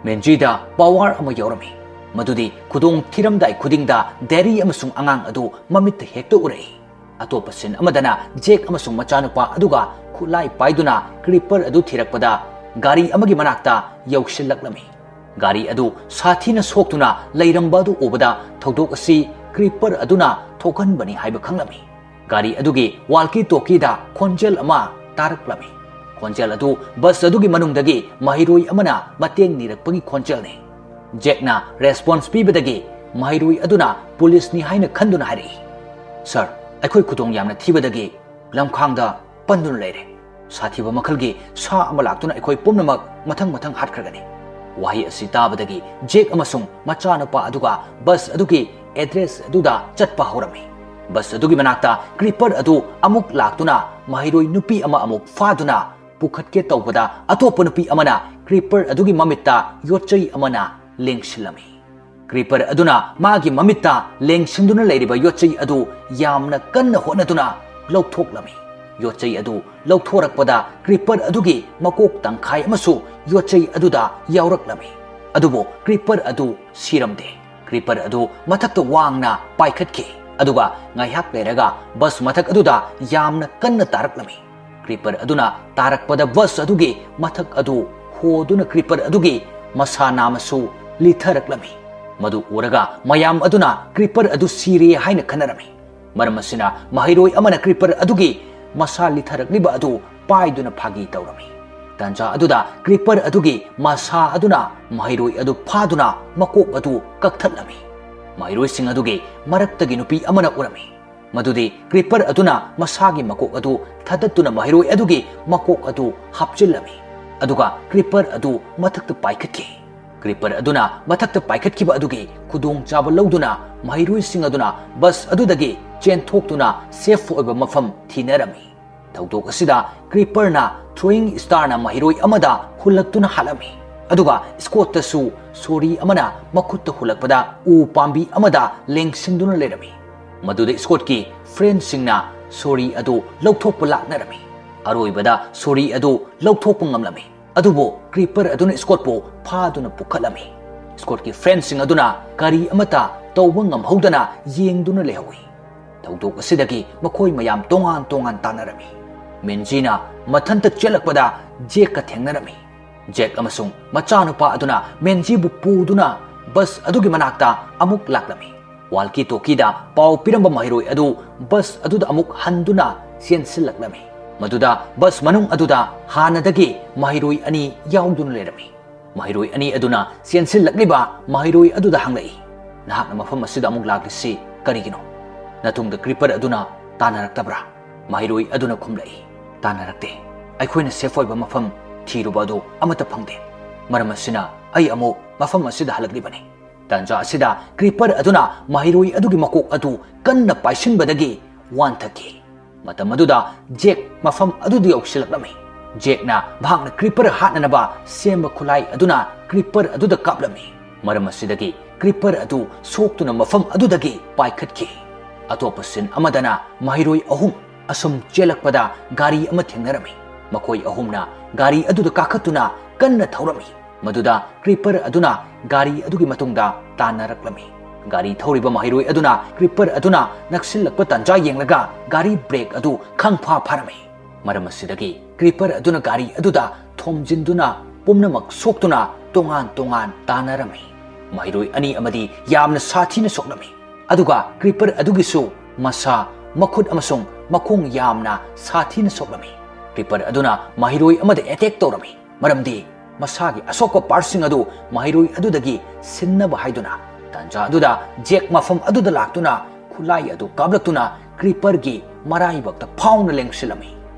ꯃꯤꯟꯖꯤꯗ power ꯑꯃ ꯌꯥꯎꯔꯝꯃꯤ, ꯃꯗꯨꯗꯤ ꯈꯨꯗꯣꯡ ꯊꯤꯔꯝꯗꯥꯏ ꯈꯨꯗꯤꯡꯗ Derry ꯑꯃꯁꯨꯡ ꯑꯉꯥꯡ ꯑꯗꯨ ꯃꯃꯤꯠꯇ ꯍꯦꯛꯇ ꯎꯔꯛꯏ꯫ ꯑꯇꯣꯞꯄ scene ꯑꯃꯗꯅ Jack ꯑꯃꯁꯨꯡ ꯃꯆꯥꯅꯨꯄꯥ ꯑꯗꯨꯒ ꯈꯨꯠꯂꯥꯏ ꯄꯥꯏꯗꯨꯅ Creeper ꯑꯗꯨ ꯊꯤꯔꯛꯄꯗ ꯒꯥꯔꯤ ꯑꯃꯒꯤ ꯃꯅꯥꯛꯇ ꯌꯧꯁꯤꯜꯂꯛꯂꯝꯃꯤ꯫ ꯒꯥꯔꯤ ꯑꯗꯨ ꯁꯥꯊꯤꯅ ꯁꯣꯛꯇꯨꯅ ꯂꯩꯔꯝꯕ ꯑꯗꯨ ꯎꯕꯗ ꯊꯧꯗꯣꯛ ꯑꯁꯤ Creeper ꯑꯗꯨꯅ ꯊꯣꯛꯍꯟꯕꯅꯤ ꯍꯥꯏꯕ ꯈꯪꯂꯝꯃꯤ꯫ ꯒꯥꯔꯤ ꯑꯗꯨꯒꯤ walkie talkieꯗ ꯈꯣꯟꯖꯦꯜ ꯑꯃ ꯇꯥꯔꯛꯂꯝꯃꯤ꯫ ꯈꯣꯟꯖꯦꯜ ꯑꯗꯨ bus ꯑꯗꯨꯒꯤ ꯃꯅꯨꯡꯗꯒꯤ ꯃꯍꯩꯔꯣꯏ ꯑꯃꯅ ꯃꯇꯦꯡ ꯅꯤꯔꯛꯄꯒꯤ ꯈꯣꯟꯖꯦꯜꯅꯤ꯫ Jackꯅ response ꯄꯤꯕꯗꯒꯤ ꯃꯍꯩꯔꯣꯏ ꯑꯗꯨꯅ policeꯅꯤ ꯍꯥꯏꯅ ꯈꯟꯗꯨꯅ ꯍꯥꯏꯔꯛꯏ, "Sir, ꯑꯩꯈꯣꯏ ꯈꯨꯗꯣꯡ ꯌꯥꯝꯅ ꯊꯤꯕꯗꯒꯤ ꯂꯝꯈꯥꯡꯗ ꯄꯟꯗꯨꯅ ꯂꯩꯔꯦ꯫ ꯁꯥꯊꯤꯕ ꯃꯈꯜꯒꯤ ꯁꯥ ꯑꯃ ꯂꯥꯛꯇꯨꯅ ꯑꯩꯈꯣꯏ ꯄꯨꯝꯅꯃꯛ ꯃꯊꯪ ꯃꯊꯪ ꯍꯥꯠꯈ꯭ꯔꯒꯅꯤ꯫" ꯋꯥꯍꯩ ꯑꯁꯤ ꯇꯥꯕꯗꯒꯤ Jack ꯑꯃꯁꯨꯡ ꯃꯆꯥꯅꯨꯄꯥ ꯑꯗꯨꯒ bus ꯑꯗꯨꯒꯤ address ꯑꯗꯨꯗ ꯆꯠꯄ ꯍꯧꯔꯝꯃꯤ꯫ Bus ꯑꯗꯨꯒꯤ ꯃꯅꯥꯛꯇ Creeper ꯑꯗꯨ ꯑꯃꯨꯛ ꯂꯥꯛꯇꯨꯅ ꯃꯍꯩꯔꯣꯏ ꯅꯨꯄꯤ ꯑꯃ ꯑꯃꯨꯛ ꯐꯥꯗꯨꯅ ꯄꯨꯈꯠꯀꯦ ꯇꯧꯕꯗ ꯑꯇꯣꯞꯄ ꯅꯨꯄꯤ ꯑꯃꯅ Creeper ꯑꯗꯨꯒꯤ ꯃꯃꯤꯠꯇ ꯌꯣꯠꯆꯩ ꯑꯃꯅ ꯂꯦꯡꯁꯤꯜꯂꯝꯃꯤ꯫ Creeper ꯑꯗꯨꯅ ꯃꯥꯒꯤ ꯃꯃꯤꯠꯇ ꯂꯦꯡꯁꯤꯟꯗꯨꯅ ꯂꯩꯔꯤꯕ ꯌꯣꯠꯆꯩ ꯑꯗꯨ ꯌꯥꯝꯅ ꯀꯟꯅ ꯍꯣꯠꯅꯗꯨꯅ ꯂꯧꯊꯣꯛꯂꯝꯃꯤ꯫ ꯌꯣꯠꯆꯩ ꯑꯗꯨ ꯂꯧꯊꯣꯔꯛꯄꯗ Creeper ꯑꯗꯨꯒꯤ ꯃꯀꯣꯛ ꯇꯪꯈꯥꯏ ꯑꯃꯁꯨ ꯌꯣꯠꯆꯩ ꯑꯗꯨꯗ ꯌꯥꯎꯔꯛꯂꯝꯃꯤ꯫ ꯑꯗꯨꯕꯨ Creeper ꯑꯗꯨ ꯁꯤꯔꯝꯗꯦ꯫ Creeper ꯑꯗꯨ ꯃꯊꯛꯇ ꯋꯥꯡꯅ ꯄꯥꯏꯈꯠꯈꯤ꯫ ꯑꯗꯨꯒ ꯉꯥꯏꯍꯥꯛ ꯂꯩꯔꯒ bus ꯃꯊꯛ ꯑꯗꯨꯗ ꯌꯥꯝꯅ ꯀꯟꯅ ꯇꯥꯔꯛꯂꯝꯃꯤ꯫ Creeper ꯑꯗꯨꯅ ꯇꯥꯔꯛꯄꯗ bus ꯑꯗꯨꯒꯤ ꯃꯊꯛ ꯑꯗꯨ ꯍꯣꯗꯨꯅ Creeper ꯑꯗꯨꯒꯤ ꯃꯁꯥ ꯅꯥꯝꯃꯁꯨ ꯂꯤꯊꯔꯛꯂꯝꯃꯤ꯫ ꯃꯗꯨ ꯎꯔꯒ ꯃꯌꯥꯝ ꯑꯗꯨꯅ Creeper ꯑꯗꯨ ꯁꯤꯔꯦ ꯍꯥꯏꯅ ꯈꯟꯅꯔꯝꯃꯤ꯫ ꯃꯔꯝ ꯑꯁꯤꯅ ꯃꯍꯩꯔꯣꯏ ꯑꯃꯅ Creeper ꯑꯗꯨꯒꯤ ꯃꯁꯥ ꯂꯤꯊꯔꯛꯂꯤꯕ ꯑꯗꯨ ꯄꯥꯏꯗꯨꯅ ꯐꯥꯒꯤ ꯇꯧꯔꯝꯃꯤ꯫ ꯇꯥꯟꯖꯥ ꯑꯗꯨꯗ ꯀ꯭ꯔꯤꯄꯔ ꯑꯗꯨꯒꯤ ꯃꯁꯥ ꯑꯗꯨꯅ ꯃꯍꯩꯔꯣꯏ ꯑꯗꯨ ꯐꯥꯗꯨꯅ ꯃꯀꯣꯛ ꯑꯗꯨ ꯀꯛꯊꯠꯂꯝꯃꯤ꯫ ꯃꯍꯩꯔꯣꯏꯁꯤꯡ ꯑꯗꯨꯒꯤ ꯃꯔꯛꯇꯒꯤ ꯅꯨꯄꯤ ꯑꯃꯅ ꯎꯔꯝꯃꯤ ꯃꯗꯨꯗꯤ ꯀ꯭ꯔꯤꯄꯔ ꯑꯗꯨꯅ ꯃꯁꯥꯒꯤ ꯃꯀꯣꯛ ꯑꯗꯨ ꯊꯥꯗꯠꯇꯨꯅ ꯃꯍꯩꯔꯣꯏ ꯑꯗꯨꯒꯤ ꯃꯀꯣꯛ ꯑꯗꯨ ꯍꯥꯞꯆꯤꯜꯂꯝꯃꯤ꯫ ꯑꯗꯨꯒ ꯀ꯭ꯔꯤꯄꯔ ꯑꯗꯨ ꯃꯊꯛꯇ ꯄꯥꯏꯈꯠꯈꯤ꯫ ꯀ꯭ꯔꯤꯄꯔ ꯑꯗꯨꯅ ꯃꯊꯛꯇ ꯄꯥꯏꯈꯠꯈꯤꯕ ꯑꯗꯨꯒꯤ ꯈꯨꯗꯣꯡꯆꯥꯕ ꯂꯧꯗꯨꯅ ꯃꯍꯩꯔꯣꯏꯁꯤꯡ ꯑꯗꯨꯅ ꯕꯁ ꯑꯗꯨꯗꯒꯤ ꯆꯦꯟꯊꯣꯛꯇꯨꯅ ꯁꯦꯐ ꯑꯣꯏꯕ ꯃꯐꯝ ꯊꯤꯅꯔꯝꯃꯤ꯫ ꯊꯧꯗꯣꯛ ꯑꯁꯤꯗ ꯀ꯭ꯔꯤꯄꯔꯅ ꯊ꯭ꯔꯣꯌꯤꯡ ꯁ꯭ꯇꯥꯔꯅ ꯃꯍꯩꯔꯣꯏ ꯑꯃꯗ ꯍꯨꯜꯂꯛꯇꯨꯅ ꯍꯥꯠꯂꯝꯃꯤ꯫ ꯑꯗꯨꯒ ꯁ꯭ꯀꯣꯠꯇꯁꯨ ꯁꯣꯔꯤ ꯑꯃꯅ ꯃꯈꯨꯠꯇ ꯍꯨꯜꯂꯛꯄꯗ ꯎ ꯄꯥꯝꯕꯤ ꯑꯃꯗ ꯂꯦꯡꯁꯤꯟꯗꯨꯅ ꯂꯩꯔꯝꯃꯤ꯫ ꯃꯗꯨꯗ ꯁ꯭ꯀꯣꯠꯀꯤ ꯐ꯭ꯔꯦꯟꯁꯤꯡꯅ ꯁꯣꯔꯤ ꯑꯗꯨ ꯂꯧꯊꯣꯛꯄ ꯂꯥꯛꯅꯔꯝꯃꯤ꯫ ꯑꯔꯣꯏꯕꯗ ꯁꯣꯔꯤ ꯑꯗꯨ ꯂꯧꯊꯣꯛꯄ ꯉꯝꯂꯝꯃꯤ꯫ ꯑꯗꯨꯕꯨ ꯀ꯭ꯔꯤꯄꯔ ꯑꯗꯨꯅ ꯁ꯭ꯀꯣꯠꯄꯨ ꯐꯥꯗꯨꯅ ꯄꯨꯈꯠꯂꯝꯃꯤ꯫ ꯁ꯭ꯀꯣꯠꯀꯤ ꯐ꯭ꯔꯦꯟꯁꯤꯡ ꯑꯗꯨꯅ ꯀꯔꯤ ꯑꯃꯠꯇ ꯇꯧꯕ ꯉꯝꯍꯧꯗꯅ ꯌꯦꯡꯗꯨꯅ ꯂꯩꯍꯧꯏ꯫ ꯊꯧꯗꯣꯛ ꯑꯁꯤꯗꯒꯤ ꯃꯈꯣꯏ ꯃꯌꯥꯝ ꯇꯣꯉꯥꯟ ꯇꯣꯉꯥꯟ ꯇꯥꯟꯅꯔꯝꯃꯤ꯫ ꯃꯦꯟꯖꯤꯅ ꯃꯊꯟꯇ ꯆꯦꯜꯂꯛꯄꯗ ꯖꯦꯛꯀ ꯊꯦꯡꯅꯔꯝꯃꯤ꯫ ꯖꯦꯛ ꯑꯃꯁꯨꯡ ꯃꯆꯥꯅꯨꯄꯥ ꯑꯗꯨꯅ ꯃꯦꯟꯖꯤꯕꯨ ꯄꯨꯗꯨꯅ ꯕꯁ ꯑꯗꯨꯒꯤ ꯃꯅꯥꯛꯇ ꯑꯃꯨꯛ ꯂꯥꯛꯂꯝꯃꯤ꯫ ꯋꯥꯜꯀꯤ ꯇꯣꯀꯤꯗ ꯄꯥꯎ ꯄꯤꯔꯝꯕ ꯃꯍꯩꯔꯣꯏ ꯑꯗꯨ ꯕꯁ ꯑꯗꯨꯗ ꯑꯃꯨꯛ ꯍꯟꯗꯨꯅ ꯆꯦꯟꯁꯤꯜꯂꯛꯂꯝꯃꯤ꯫ ꯃꯗꯨꯗ ꯕꯁ ꯃꯅꯨꯡ ꯑꯗꯨꯗ ꯍꯥꯟꯅꯗꯒꯤ ꯃꯍꯩꯔꯣꯏ ꯑꯅꯤ ꯌꯥꯎꯗꯨꯅ ꯂꯩꯔꯝꯃꯤ꯫ ꯃꯍꯩꯔꯣꯏ ꯑꯅꯤ ꯑꯗꯨꯅ ꯆꯦꯟꯁꯤꯜꯂꯛꯂꯤꯕ ꯃꯍꯩꯔꯣꯏ ꯑꯗꯨꯗ ꯍꯪꯂꯛꯏ, "ꯅꯍꯥꯛꯅ ꯃꯐꯝ ꯑꯁꯤꯗ ꯑꯃꯨꯛ ꯂꯥꯛꯂꯤꯁꯤ ꯀꯔꯤꯒꯤꯅꯣ? ꯅꯇꯨꯡꯗ ꯀ꯭ꯔꯤꯄꯔ ꯑꯗꯨꯅ ꯇꯥꯟꯅꯔꯛꯇꯕ꯭ꯔꯥ?" ꯃꯍꯩꯔꯣꯏ ꯑꯗꯨꯅ ꯈꯨꯝꯂꯛꯏ, "ꯇꯥꯟꯅꯔꯛꯇꯦ꯫ ꯑꯩꯈꯣꯏꯅ ꯁꯦꯐ ꯑꯣꯏꯕ ꯃꯐꯝ ꯊꯤꯔꯨꯕ ꯑꯗꯨ ꯑꯃꯠꯇ ꯐꯪꯗꯦ꯫ ꯃꯔꯝ ꯑꯁꯤꯅ ꯑꯩ ꯑꯃꯨꯛ ꯃꯐꯝ ꯑꯁꯤꯗ ꯍꯜꯂꯛꯂꯤꯕꯅꯤ꯫" ꯇꯥꯟꯖꯥ ꯑꯁꯤꯗ ꯀ꯭ꯔꯤꯄꯔ ꯑꯗꯨꯅ ꯃꯍꯩꯔꯣꯏ ꯑꯗꯨꯒꯤ ꯃꯀꯣꯛ ꯑꯗꯨ ꯀꯟꯅ ꯄꯥꯏꯁꯤꯟꯕꯗꯒꯤ ꯋꯥꯟꯊꯈꯤ꯫ ꯃꯇꯝ ꯑꯗꯨꯗ ꯖꯦꯛ ꯃꯐꯝ ꯑꯗꯨꯗ ꯌꯧꯁꯤꯜꯂꯛꯂꯝꯃꯤ꯫ ꯖꯦꯛꯅ ꯃꯍꯥꯛꯅ ꯀ꯭ꯔꯤꯄꯔ ꯍꯥꯠꯅꯅꯕ ꯁꯦꯝꯕ ꯈꯨꯠꯂꯥꯏ ꯑꯗꯨꯅ ꯀ꯭ꯔꯤꯄꯔ ꯑꯗꯨꯗ ꯀꯥꯞꯂꯝꯃꯤ꯫ ꯃꯔꯝ ꯑꯁꯤꯗꯒꯤ ꯀ꯭ꯔꯤꯄꯔ ꯑꯗꯨ ꯁꯣꯛꯇꯨꯅ ꯃꯐꯝ ꯑꯗꯨꯗꯒꯤ ꯄꯥꯏꯈꯠꯈꯤ꯫ ꯑꯇꯣꯞꯄ ꯁꯤꯟ ꯑꯃꯗꯅ ꯃꯍꯩꯔꯣꯏ ꯑꯍꯨꯝ ꯑꯁꯨꯝ ꯆꯦꯜꯂꯛꯄꯗ ꯒꯥꯔꯤ ꯑꯃ ꯊꯦꯡꯅꯔꯝꯃꯤ꯫ ꯃꯈꯣꯏ ꯑꯍꯨꯝꯅ ꯒꯥꯔꯤ ꯑꯗꯨꯗ ꯀꯥꯈꯠꯇꯨꯅ ꯀꯟꯅ ꯊꯧꯔꯝꯃꯤ꯫ ꯃꯗꯨꯗ ꯀ꯭ꯔꯤꯄꯔ ꯑꯗꯨꯅ ꯒꯥꯔꯤ ꯑꯗꯨꯒꯤ ꯃꯇꯨꯡꯗ ꯇꯥꯟꯅꯔꯛꯂꯝꯃꯤ꯫ ꯒꯥꯔꯤ ꯊꯧꯔꯤꯕ ꯃꯍꯩꯔꯣꯏ ꯑꯗꯨꯅ ꯀ꯭ꯔꯤꯄꯔ ꯑꯗꯨꯅ ꯅꯛꯁꯤꯜꯂꯛꯄ ꯇꯥꯟꯖꯥ ꯌꯦꯡꯂꯒ ꯒꯥꯔꯤ ꯕ꯭ꯔꯦꯛ ꯑꯗꯨ ꯈꯪꯐꯥ ꯐꯥꯔꯝꯃꯤ꯫ ꯃꯔꯝ ꯑꯁꯤꯗꯒꯤ ꯀ꯭ꯔꯤꯄꯔ ꯑꯗꯨꯅ ꯒꯥꯔꯤ ꯑꯗꯨꯗ ꯊꯣꯝꯖꯤꯟꯗꯨꯅ ꯄꯨꯝꯅꯃꯛ ꯁꯣꯛꯇꯨꯅ ꯇꯣꯉꯥꯟ ꯇꯣꯉꯥꯟ ꯇꯥꯟꯅꯔꯝꯃꯤ꯫ ꯃꯍꯩꯔꯣꯏ ꯑꯅꯤ ꯑꯃꯗꯤ ꯌꯥꯝꯅ ꯁꯥꯊꯤꯅ ꯁꯣꯛꯂꯝꯃꯤ꯫ ꯑꯗꯨꯒ ꯀ꯭ꯔꯤꯄꯔ ꯑꯗꯨꯒꯤꯁꯨ ꯃꯁꯥ, ꯃꯈꯨꯠ ꯑꯃꯁꯨꯡ ꯃꯈꯣꯡ ꯌꯥꯝꯅ ꯁꯥꯊꯤꯅ ꯁꯣꯛꯂꯝꯃꯤ꯫ ꯀ꯭ꯔꯤꯄꯔ ꯑꯗꯨꯅ ꯃꯍꯩꯔꯣꯏ ꯑꯃꯗ ꯑꯦꯇꯦꯛ ꯇꯧꯔꯝꯃꯤ, ꯃꯔꯝꯗꯤ ꯃꯁꯥꯒꯤ ꯑꯁꯣꯛꯄ ꯄꯥꯔꯠꯁꯤꯡ ꯑꯗꯨ ꯃꯍꯩꯔꯣꯏ ꯑꯗꯨꯗꯒꯤ ꯁꯤꯟꯅꯕ ꯍꯥꯏꯗꯨꯅ꯫ ꯇꯥꯟꯖꯥ ꯑꯗꯨꯗ ꯖꯦꯛ ꯃꯐꯝ ꯑꯗꯨꯗ ꯂꯥꯛꯇꯨꯅ ꯈꯨꯠꯂꯥꯏ ꯑꯗꯨ ꯀꯥꯞꯂꯛꯇꯨꯅ ꯀ꯭ꯔꯤꯄꯔꯒꯤ ꯃꯔꯥꯏꯕꯛꯇ ꯐꯥꯎꯅ ꯂꯦꯡꯁꯤꯜꯂꯝꯃꯤ꯫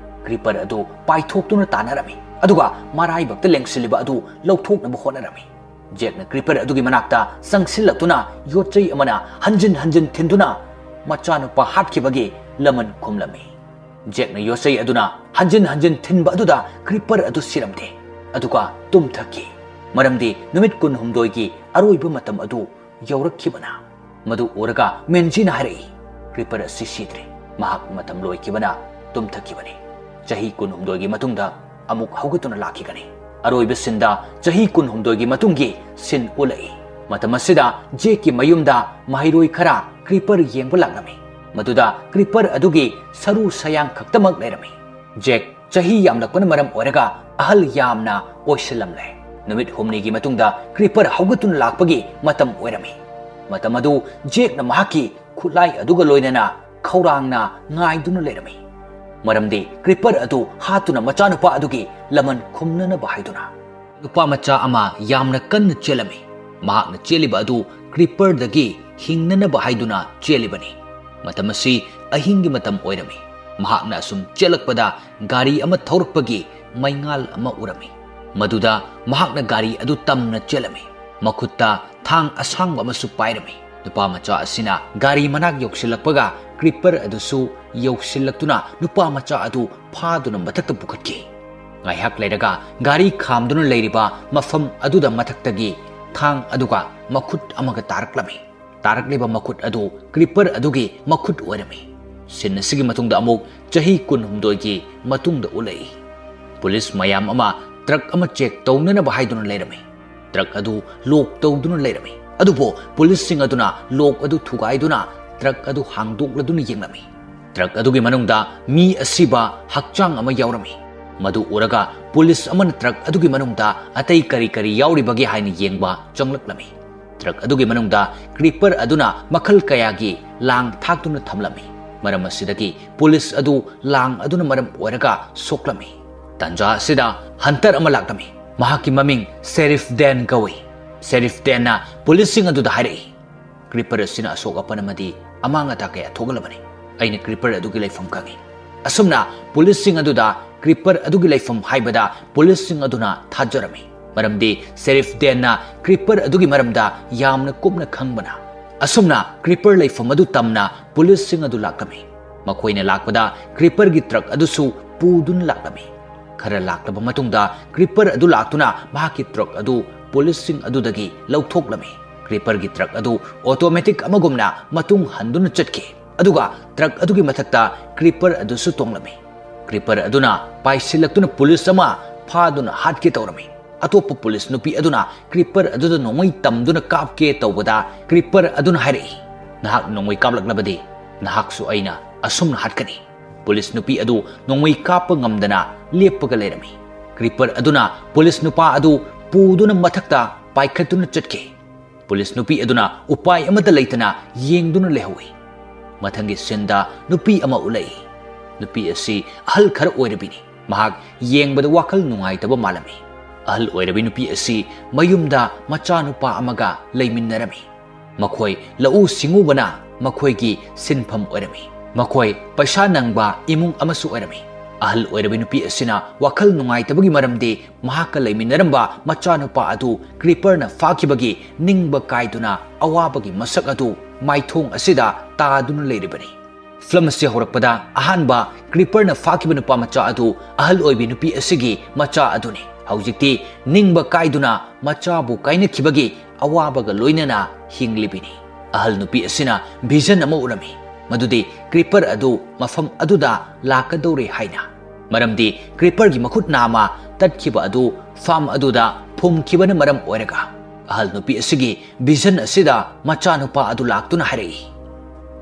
ꯀ꯭ꯔꯤꯄꯔ ꯑꯗꯨ ꯄꯥꯏꯊꯣꯛꯇꯨꯅ ꯇꯥꯟꯅꯔꯝꯃꯤ, ꯑꯗꯨꯒ ꯃꯔꯥꯏꯕꯛꯇ ꯂꯦꯡꯁꯤꯜꯂꯤꯕ ꯑꯗꯨ ꯂꯧꯊꯣꯛꯅꯕ ꯍꯣꯠꯅꯔꯝꯃꯤ꯫ ꯖꯦꯛꯅ ꯀ꯭ꯔꯤꯄꯔ ꯑꯗꯨꯒꯤ ꯃꯅꯥꯛꯇ ꯆꯪꯁꯤꯜꯂꯛꯇꯨꯅ ꯌꯣꯠꯆꯩ ꯑꯃꯅ ꯍꯟꯖꯤꯟ ꯍꯟꯖꯤꯟ ꯊꯤꯟꯗꯨꯅ ꯃꯆꯥꯅꯨꯄꯥ ꯍꯥꯠꯈꯤꯕꯒꯤ ꯂꯃꯟ ꯈꯨꯝꯂꯝꯃꯤ꯫ ꯖꯦꯛꯅ ꯌꯣꯠꯆꯩ ꯑꯗꯨꯅ ꯍꯟꯖꯤꯟ ꯍꯟꯖꯤꯟ ꯊꯤꯟꯕ ꯑꯗꯨꯗ ꯀ꯭ꯔꯤꯄꯔ ꯑꯗꯨ ꯁꯤꯔꯝꯗꯦ, ꯑꯗꯨꯒ ꯇꯨꯝꯊꯈꯤ, ꯃꯔꯝꯗꯤ ꯅꯨꯃꯤꯠ ꯀꯨꯟꯍꯨꯝꯗꯣꯏꯒꯤ ꯑꯔꯣꯏꯕ ꯃꯇꯝ ꯑꯗꯨ ꯌꯧꯔꯛꯈꯤꯕꯅ꯫ ꯃꯗꯨ ꯎꯔꯒ ꯃꯦꯟꯖꯤꯅ ꯍꯥꯏꯔꯛꯏ, "ꯀ꯭ꯔꯤꯄꯔ ꯑꯁꯤ ꯁꯤꯗ꯭ꯔꯦ, ꯃꯍꯥꯛ ꯃꯇꯝ ꯂꯣꯏꯈꯤꯕꯅ ꯇꯨꯝꯊꯈꯤꯕꯅꯤ꯫ ꯆꯍꯤ ꯀꯨꯟꯍꯨꯝꯗꯣꯏꯒꯤ ꯃꯇꯨꯡꯗ ꯑꯃꯨꯛ ꯍꯧꯒꯠꯇꯨꯅ ꯂꯥꯛꯈꯤꯒꯅꯤ꯫" ꯑꯔꯣꯏꯕ ꯁꯤꯟꯗ ꯆꯍꯤ ꯀꯨꯟꯍꯨꯝꯗꯣꯏꯒꯤ ꯃꯇꯨꯡꯒꯤ ꯁꯤꯟ ꯎꯠꯂꯛꯏ꯫ ꯃꯇꯝ ꯑꯁꯤꯗ ꯖꯦꯛꯀꯤ ꯃꯌꯨꯝꯗ ꯃꯍꯩꯔꯣꯏ ꯈꯔ ꯀ꯭ꯔꯤꯄꯔ ꯌꯦꯡꯕ ꯂꯥꯛꯂꯝꯃꯤ꯫ ꯃꯗꯨꯗ ꯀ꯭ꯔꯤꯄꯔ ꯑꯗꯨꯒꯤ ꯁꯔꯨ ꯁꯌꯥꯡ ꯈꯛꯇꯃꯛ ꯂꯩꯔꯝꯃꯤ꯫ ꯖꯦꯛ ꯆꯍꯤ ꯌꯥꯝꯂꯛꯄꯅ ꯃꯔꯝ ꯑꯣꯏꯔꯒ ꯑꯍꯜ ꯌꯥꯝꯅ ꯑꯣꯏꯁꯤꯜꯂꯝꯂꯦ꯫ ꯅꯨꯃꯤꯠ ꯍꯨꯝꯅꯤꯒꯤ ꯃꯇꯨꯡꯗ ꯀ꯭ꯔꯤꯄꯔ ꯍꯧꯒꯠꯇꯨꯅ ꯂꯥꯛꯄꯒꯤ ꯃꯇꯝ ꯑꯣꯏꯔꯝꯃꯤ꯫ ꯃꯇꯝ ꯑꯗꯨ ꯖꯦꯛꯅ ꯃꯍꯥꯛꯀꯤ ꯈꯨꯠꯂꯥꯏ ꯑꯗꯨꯒ ꯂꯣꯏꯅꯅ ꯈꯧꯔꯥꯡꯅ ꯉꯥꯏꯗꯨꯅ ꯂꯩꯔꯝꯃꯤ, ꯃꯔꯝꯗꯤ ꯀ꯭ꯔꯤꯄꯔ ꯑꯗꯨ ꯍꯥꯠꯇꯨꯅ ꯃꯆꯥꯅꯨꯄꯥ ꯑꯗꯨꯒꯤ ꯂꯃꯟ ꯈꯨꯝꯅꯅꯕ ꯍꯥꯏꯗꯨꯅ꯫ ꯅꯨꯄꯥ ꯃꯆꯥ ꯑꯃ ꯌꯥꯝꯅ ꯀꯟꯅ ꯆꯦꯜꯂꯝꯃꯤ꯫ ꯃꯍꯥꯛꯅ ꯆꯦꯜꯂꯤꯕ ꯑꯗꯨ ꯀ꯭ꯔꯤꯄꯔꯗꯒꯤ ꯍꯤꯡꯅꯅꯕ ꯍꯥꯏꯗꯨꯅ ꯆꯦꯜꯂꯤꯕꯅꯤ꯫ ꯃꯇꯝ ꯑꯁꯤ ꯑꯍꯤꯡꯒꯤ ꯃꯇꯝ ꯑꯣꯏꯔꯝꯃꯤ꯫ ꯃꯍꯥꯛꯅ ꯑꯁꯨꯝ ꯆꯦꯜꯂꯛꯄꯗ ꯒꯥꯔꯤ ꯑꯃ ꯊꯧꯔꯛꯄꯒꯤ ꯃꯩꯉꯥꯜ ꯑꯃ ꯎꯔꯝꯃꯤ꯫ ꯃꯗꯨꯗ ꯃꯍꯥꯛꯅ ꯒꯥꯔꯤ ꯑꯗꯨ ꯇꯝꯅ ꯆꯦꯜꯂꯝꯃꯤ꯫ ꯃꯈꯨꯠꯇ ꯊꯥꯡ ꯑꯁꯥꯡꯕ ꯑꯃꯁꯨ ꯄꯥꯏꯔꯝꯃꯤ꯫ ꯅꯨꯄꯥ ꯃꯆꯥ ꯑꯁꯤꯅ ꯒꯥꯔꯤ ꯃꯅꯥꯛ ꯌꯧꯁꯤꯜꯂꯛꯄꯒ ꯀ꯭ꯔꯤꯄꯔ ꯑꯗꯨꯁꯨ ꯌꯧꯁꯤꯜꯂꯛꯇꯨꯅ ꯅꯨꯄꯥ ꯃꯆꯥ ꯑꯗꯨ ꯐꯥꯗꯨꯅ ꯃꯊꯛꯇ ꯄꯨꯈꯠꯈꯤ꯫ ꯉꯥꯏꯍꯥꯛ ꯂꯩꯔꯒ ꯒꯥꯔꯤ ꯈꯥꯝꯗꯨꯅ ꯂꯩꯔꯤꯕ ꯃꯐꯝ ꯑꯗꯨꯗ ꯃꯊꯛꯇꯒꯤ ꯊꯥꯡ ꯑꯗꯨꯒ ꯃꯈꯨꯠ ꯑꯃꯒ ꯇꯥꯔꯛꯂꯝꯃꯤ꯫ ꯇꯥꯔꯛꯂꯤꯕ ꯃꯈꯨꯠ ꯑꯗꯨ ꯀ꯭ꯔꯤꯄꯔ ꯑꯗꯨꯒꯤ ꯃꯈꯨꯠ ꯑꯣꯏꯔꯝꯃꯤ꯫ ꯁꯤꯟ ꯑꯁꯤꯒꯤ ꯃꯇꯨꯡꯗ ꯑꯃꯨꯛ ꯆꯍꯤ ꯀꯨꯟꯍꯨꯝꯗꯣꯏꯒꯤ ꯃꯇꯨꯡꯗ ꯎꯠꯂꯛꯏ꯫ ꯄꯨꯂꯤꯁ ꯃꯌꯥꯝ ꯑꯃ ꯇ꯭ꯔꯛ ꯑꯃ ꯆꯦꯛ ꯇꯧꯅꯅꯕ ꯍꯥꯏꯗꯨꯅ ꯂꯩꯔꯝꯃꯤ꯫ ꯇ꯭ꯔꯛ ꯑꯗꯨ ꯂꯣꯛ ꯇꯧꯗꯨꯅ ꯂꯩꯔꯝꯃꯤ꯫ ꯑꯗꯨꯕꯨ ꯄꯨꯂꯤꯁꯁꯤꯡ ꯑꯗꯨꯅ ꯂꯣꯛ ꯑꯗꯨ ꯊꯨꯒꯥꯏꯗꯨꯅ ꯇ꯭ꯔꯛ ꯑꯗꯨ ꯍꯥꯡꯗꯣꯛꯂꯗꯨꯅ ꯌꯦꯡꯂꯝꯃꯤ꯫ ꯇ꯭ꯔꯛ ꯑꯗꯨꯒꯤ ꯃꯅꯨꯡꯗ ꯃꯤ ꯑꯁꯤꯕ ꯍꯛꯆꯥꯡ ꯑꯃ ꯌꯥꯎꯔꯝꯃꯤ꯫ ꯃꯗꯨ ꯎꯔꯒ ꯄꯨꯂꯤꯁ ꯑꯃꯅ ꯇ꯭ꯔꯛ ꯑꯗꯨꯒꯤ ꯃꯅꯨꯡꯗ ꯑꯇꯩ ꯀꯔꯤ ꯀꯔꯤ ꯌꯥꯎꯔꯤꯕꯒꯦ ꯍꯥꯏꯅ ꯌꯦꯡꯕ ꯆꯪꯂꯛꯂꯝꯃꯤ꯫ ꯇ꯭ꯔꯛ ꯑꯗꯨꯒꯤ ꯃꯅꯨꯡꯗ ꯀ꯭ꯔꯤꯄꯔ ꯑꯗꯨꯅ ꯃꯈꯜ ꯀꯌꯥꯒꯤ ꯂꯥꯡ ꯊꯥꯛꯇꯨꯅ ꯊꯝꯂꯝꯃꯤ꯫ ꯃꯔꯝ ꯑꯁꯤꯗꯒꯤ ꯄꯨꯂꯤꯁ ꯑꯗꯨ ꯂꯥꯡ ꯑꯗꯨꯅ ꯃꯔꯝ ꯑꯣꯏꯔꯒ ꯁꯣꯛꯂꯝꯃꯤ꯫ ꯇꯥꯟꯖꯥ ꯑꯁꯤꯗ ꯍꯟꯇꯔ ꯑꯃ ꯂꯥꯛꯂꯝꯃꯤ꯫ ꯃꯍꯥꯛꯀꯤ ꯃꯃꯤꯡ ꯁꯦꯔꯤꯐ ꯗꯦꯟ ꯀꯧꯏ꯫ ꯁꯦꯔꯤꯐ ꯗꯦꯟꯅ ꯄꯨꯂꯤꯁꯁꯤꯡ ꯑꯗꯨꯗ ꯍꯥꯏꯔꯛꯏ, "ꯀ꯭ꯔꯤꯄꯔ ꯑꯁꯤꯅ ꯑꯁꯣꯛ ꯑꯄꯟ ꯑꯃꯗꯤ ꯑꯃꯥꯡ ꯑꯇꯥ ꯀꯌꯥ ꯊꯣꯛꯍꯜꯂꯕꯅꯤ꯫ ꯑꯩꯅ ꯀ꯭ꯔꯤꯄꯔ ꯑꯗꯨꯒꯤ ꯂꯩꯐꯝ ꯈꯪꯏ꯫" ꯑꯁꯨꯝꯅ ꯄꯨꯂꯤꯁꯁꯤꯡ ꯑꯗꯨꯗ ꯀ꯭ꯔꯤꯄꯔ ꯑꯗꯨꯒꯤ ꯂꯩꯐꯝ ꯍꯥꯏꯕꯗ ꯄꯨꯂꯤꯁꯁꯤꯡ ꯑꯗꯨꯅ ꯊꯥꯖꯔꯝꯃꯤ, ꯃꯔꯝꯗꯤ ꯁꯦꯔꯤꯐ ꯗꯦꯟꯅ ꯀ꯭ꯔꯤꯄꯔ ꯑꯗꯨꯒꯤ ꯃꯔꯝꯗ ꯌꯥꯝꯅ ꯀꯨꯞꯅ ꯈꯪꯕꯅ꯫ ꯑꯁꯨꯝꯅ ꯀ꯭ꯔꯤꯄꯔ ꯂꯩꯐꯝ ꯑꯗꯨ ꯇꯝꯅ ꯄꯨꯂꯤꯁꯁꯤꯡ ꯑꯗꯨ ꯂꯥꯛꯂꯝꯃꯤ꯫ ꯃꯈꯣꯏꯅ ꯂꯥꯛꯄꯗ ꯀ꯭ꯔꯤꯄꯔꯒꯤ ꯇ꯭ꯔꯛ ꯑꯗꯨꯁꯨ ꯄꯨꯗꯨꯅ ꯂꯥꯛꯂꯝꯃꯤ꯫ ꯈꯔ ꯂꯥꯛꯂꯕ ꯃꯇꯨꯡꯗ ꯀ꯭ꯔꯤꯄꯔ ꯑꯗꯨ ꯂꯥꯛꯇꯨꯅ ꯃꯍꯥꯛꯀꯤ ꯇ꯭ꯔꯛ ꯑꯗꯨ ꯄꯨꯂꯤꯁꯁꯤꯡ ꯑꯗꯨꯗꯒꯤ ꯂꯧꯊꯣꯛꯂꯝꯃꯤ꯫ ꯀ꯭ꯔꯤꯄꯔꯒꯤ ꯇ꯭ꯔꯛ ꯑꯗꯨ ꯑꯣꯇꯣꯃꯦꯇꯤꯛ ꯑꯃꯒꯨꯝꯅ ꯃꯇꯨꯡ ꯍꯟꯗꯨꯅ ꯆꯠꯈꯤ꯫ ꯑꯗꯨꯒ ꯇ꯭ꯔꯛ ꯑꯗꯨꯒꯤ ꯃꯊꯛꯇ ꯀ꯭ꯔꯤꯄꯔ ꯑꯗꯨꯁꯨ ꯇꯣꯡꯂꯝꯃꯤ꯫ ꯀ꯭ꯔꯤꯄꯔ ꯑꯗꯨꯅ ꯄꯥꯏꯁꯤꯜꯂꯛꯇꯨꯅ ꯄꯨꯂꯤꯁ ꯑꯃ ꯐꯥꯗꯨꯅ ꯍꯥꯠꯀꯦ ꯇꯧꯔꯝꯃꯤ꯫ ꯑꯇꯣꯞꯄ ꯄꯨꯂꯤꯁ ꯅꯨꯄꯤ ꯑꯗꯨꯅ ꯀ꯭ꯔꯤꯄꯔ ꯑꯗꯨꯗ ꯅꯣꯡꯃꯩ ꯇꯝꯗꯨꯅ ꯀꯥꯞꯀꯦ ꯇꯧꯕꯗ ꯀ꯭ꯔꯤꯄꯔ ꯑꯗꯨꯅ ꯍꯥꯏꯔꯛꯏ, "ꯅꯍꯥꯛ ꯅꯣꯡꯃꯩ ꯀꯥꯞꯂꯛꯂꯕꯗꯤ ꯅꯍꯥꯛꯁꯨ ꯑꯩꯅ ꯑꯁꯨꯝꯅ ꯍꯥꯠꯀꯅꯤ꯫" ꯄꯨꯂꯤꯁ ꯅꯨꯄꯤ ꯑꯗꯨ ꯅꯣꯡꯃꯩ ꯀꯥꯞꯄ ꯉꯝꯗꯅ ꯂꯦꯞꯄꯒ ꯂꯩꯔꯝꯃꯤ꯫ ꯀ꯭ꯔꯤꯄꯔ ꯑꯗꯨꯅ ꯄꯨꯂꯤꯁ ꯅꯨꯄꯥ ꯑꯗꯨ ꯄꯨꯗꯨꯅ ꯃꯊꯛꯇ ꯄꯥꯏꯈꯠꯇꯨꯅ ꯆꯠꯈꯤ꯫ ꯄꯨꯂꯤꯁ ꯅꯨꯄꯤ ꯑꯗꯨꯅ ꯎꯄꯥꯏ ꯑꯃꯠꯇ ꯂꯩꯇꯅ ꯌꯦꯡꯗꯨꯅ ꯂꯩꯍꯧꯏ꯫ ꯃꯊꯪꯒꯤ ꯁꯤꯟꯗ ꯅꯨꯄꯤ ꯑꯃ ꯎꯠꯂꯛꯏ꯫ ꯅꯨꯄꯤ ꯑꯁꯤ ꯑꯍꯜ ꯈꯔ ꯑꯣꯏꯔꯕꯤꯅꯤ꯫ ꯃꯍꯥꯛ ꯌꯦꯡꯕꯗ ꯋꯥꯈꯜ ꯅꯨꯡꯉꯥꯏꯇꯕ ꯃꯥꯜꯂꯝꯃꯤ꯫ ꯑꯍꯜ ꯑꯣꯏꯔꯕꯤ ꯅꯨꯄꯤ ꯑꯁꯤ ꯃꯌꯨꯝꯗ ꯃꯆꯥꯅꯨꯄꯥ ꯑꯃꯒ ꯂꯩꯃꯤꯟꯅꯔꯝꯃꯤ꯫ ꯃꯈꯣꯏ ꯂꯧꯎ ꯁꯤꯡꯎꯕꯅ ꯃꯈꯣꯏꯒꯤ ꯁꯤꯟꯐꯝ ꯑꯣꯏꯔꯝꯃꯤ꯫ ꯃꯈꯣꯏ ꯄꯩꯁꯥ ꯅꯪꯕ ꯏꯃꯨꯡ ꯑꯃꯁꯨ ꯑꯣꯏꯔꯝꯃꯤ꯫ ꯑꯍꯜ ꯑꯣꯏꯔꯕꯤ ꯅꯨꯄꯤ ꯑꯁꯤꯅ ꯋꯥꯈꯜ ꯅꯨꯡꯉꯥꯏꯇꯕꯒꯤ ꯃꯔꯝꯗꯤ ꯃꯍꯥꯛꯀ ꯂꯩꯃꯤꯟꯅꯔꯝꯕ ꯃꯆꯥꯅꯨꯄꯥ ꯑꯗꯨ ꯀ꯭ꯔꯤꯄꯔꯅ ꯐꯥꯈꯤꯕꯒꯤ ꯅꯤꯡꯕ ꯀꯥꯏꯗꯨꯅ ꯑꯋꯥꯕꯒꯤ ꯃꯁꯛ ꯑꯗꯨ ꯃꯥꯏꯊꯣꯡ ꯑꯁꯤꯗ ꯇꯥꯗꯨꯅ ꯂꯩꯔꯤꯕꯅꯤ꯫ ꯐꯤꯂꯝ ꯑꯁꯤ ꯍꯧꯔꯛꯄꯗ ꯑꯍꯥꯟꯕ ꯀ꯭ꯔꯤꯄꯔꯅ ꯐꯥꯈꯤꯕ ꯅꯨꯄꯥ ꯃꯆꯥ ꯑꯗꯨ ꯑꯍꯜ ꯑꯣꯏꯕꯤ ꯅꯨꯄꯤ ꯑꯁꯤꯒꯤ ꯃꯆꯥ ꯑꯗꯨꯅꯤ꯫ ꯍꯧꯖꯤꯛꯇꯤ ꯅꯤꯡꯕ ꯀꯥꯏꯗꯨꯅ ꯃꯆꯥꯕꯨ ꯀꯥꯏꯅꯈꯤꯕꯒꯤ ꯑꯋꯥꯕꯒ ꯂꯣꯏꯅꯅ ꯍꯤꯡꯂꯤꯕꯤꯅꯤ꯫ ꯑꯍꯜ ꯅꯨꯄꯤ ꯑꯁꯤꯅ ꯚꯤꯖꯟ ꯑꯃ ꯎꯔꯝꯃꯤ, ꯃꯗꯨꯗꯤ ꯀ꯭ꯔꯤꯄꯔ ꯑꯗꯨ ꯃꯐꯝ ꯑꯗꯨꯗ ꯂꯥꯛꯀꯗꯧꯔꯦ ꯍꯥꯏꯅ꯫ ꯃꯔꯝꯗꯤ ꯀ꯭ꯔꯤꯄꯔꯒꯤ ꯃꯈꯨꯠ ꯅꯥꯝꯃ ꯇꯠꯈꯤꯕ ꯑꯗꯨ ꯐꯥꯝ ꯑꯗꯨꯗ ꯐꯨꯝꯈꯤꯕꯅ ꯃꯔꯝ ꯑꯣꯏꯔꯒ꯫ ꯑꯍꯜ ꯅꯨꯄꯤ ꯑꯁꯤꯒꯤ ꯚꯤꯖꯟ ꯑꯁꯤꯗ ꯃꯆꯥꯅꯨꯄꯥ ꯑꯗꯨ ꯂꯥꯛꯇꯨꯅ ꯍꯥꯏꯔꯛꯏ,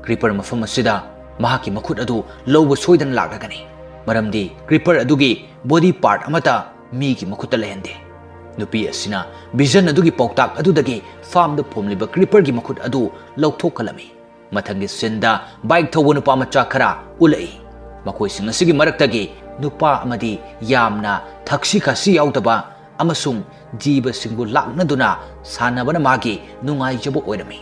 "ꯀ꯭ꯔꯤꯄꯔ ꯃꯐꯝ ꯑꯁꯤꯗ ꯃꯍꯥꯛꯀꯤ ꯃꯈꯨꯠ ꯑꯗꯨ ꯂꯧꯕ ꯁꯣꯏꯗꯅ ꯂꯥꯛꯂꯒꯅꯤ, ꯃꯔꯝꯗꯤ ꯀ꯭ꯔꯤꯄꯔ ꯑꯗꯨꯒꯤ ꯕꯣꯗꯤ ꯄꯥꯔꯠ ꯑꯃꯠꯇ ꯃꯤꯒꯤ ꯃꯈꯨꯠꯇ ꯂꯩꯍꯟꯗꯦ꯫" ꯅꯨꯄꯤ ꯑꯁꯤꯅ ꯚꯤꯖꯟ ꯑꯗꯨꯒꯤ ꯄꯥꯎꯇꯥꯛ ꯑꯗꯨꯗꯒꯤ ꯐꯥꯝꯗ ꯐꯨꯝꯂꯤꯕ ꯀ꯭ꯔꯤꯄꯔꯒꯤ ꯃꯈꯨꯠ ꯑꯗꯨ ꯂꯧꯊꯣꯛꯍꯜꯂꯝꯃꯤ꯫ ꯃꯊꯪꯒꯤ ꯁꯤꯟꯗ ꯕꯥꯏꯛ ꯊꯧꯕ ꯅꯨꯄꯥ ꯃꯆꯥ ꯈꯔ ꯎꯠꯂꯛꯏ꯫ ꯃꯈꯣꯏꯁꯤꯡ ꯑꯁꯤꯒꯤ ꯃꯔꯛꯇꯒꯤ ꯅꯨꯄꯥ ꯑꯃꯗꯤ ꯌꯥꯝꯅ ꯊꯛꯁꯤ ꯈꯥꯁꯤ ꯌꯥꯎꯗꯕ ꯑꯃꯁꯨꯡ ꯖꯤꯕꯁꯤꯡꯕꯨ ꯂꯥꯛꯅꯗꯨꯅ ꯁꯥꯟꯅꯕꯅ ꯃꯥꯒꯤ ꯅꯨꯡꯉꯥꯏꯖꯕ ꯑꯣꯏꯔꯝꯃꯤ꯫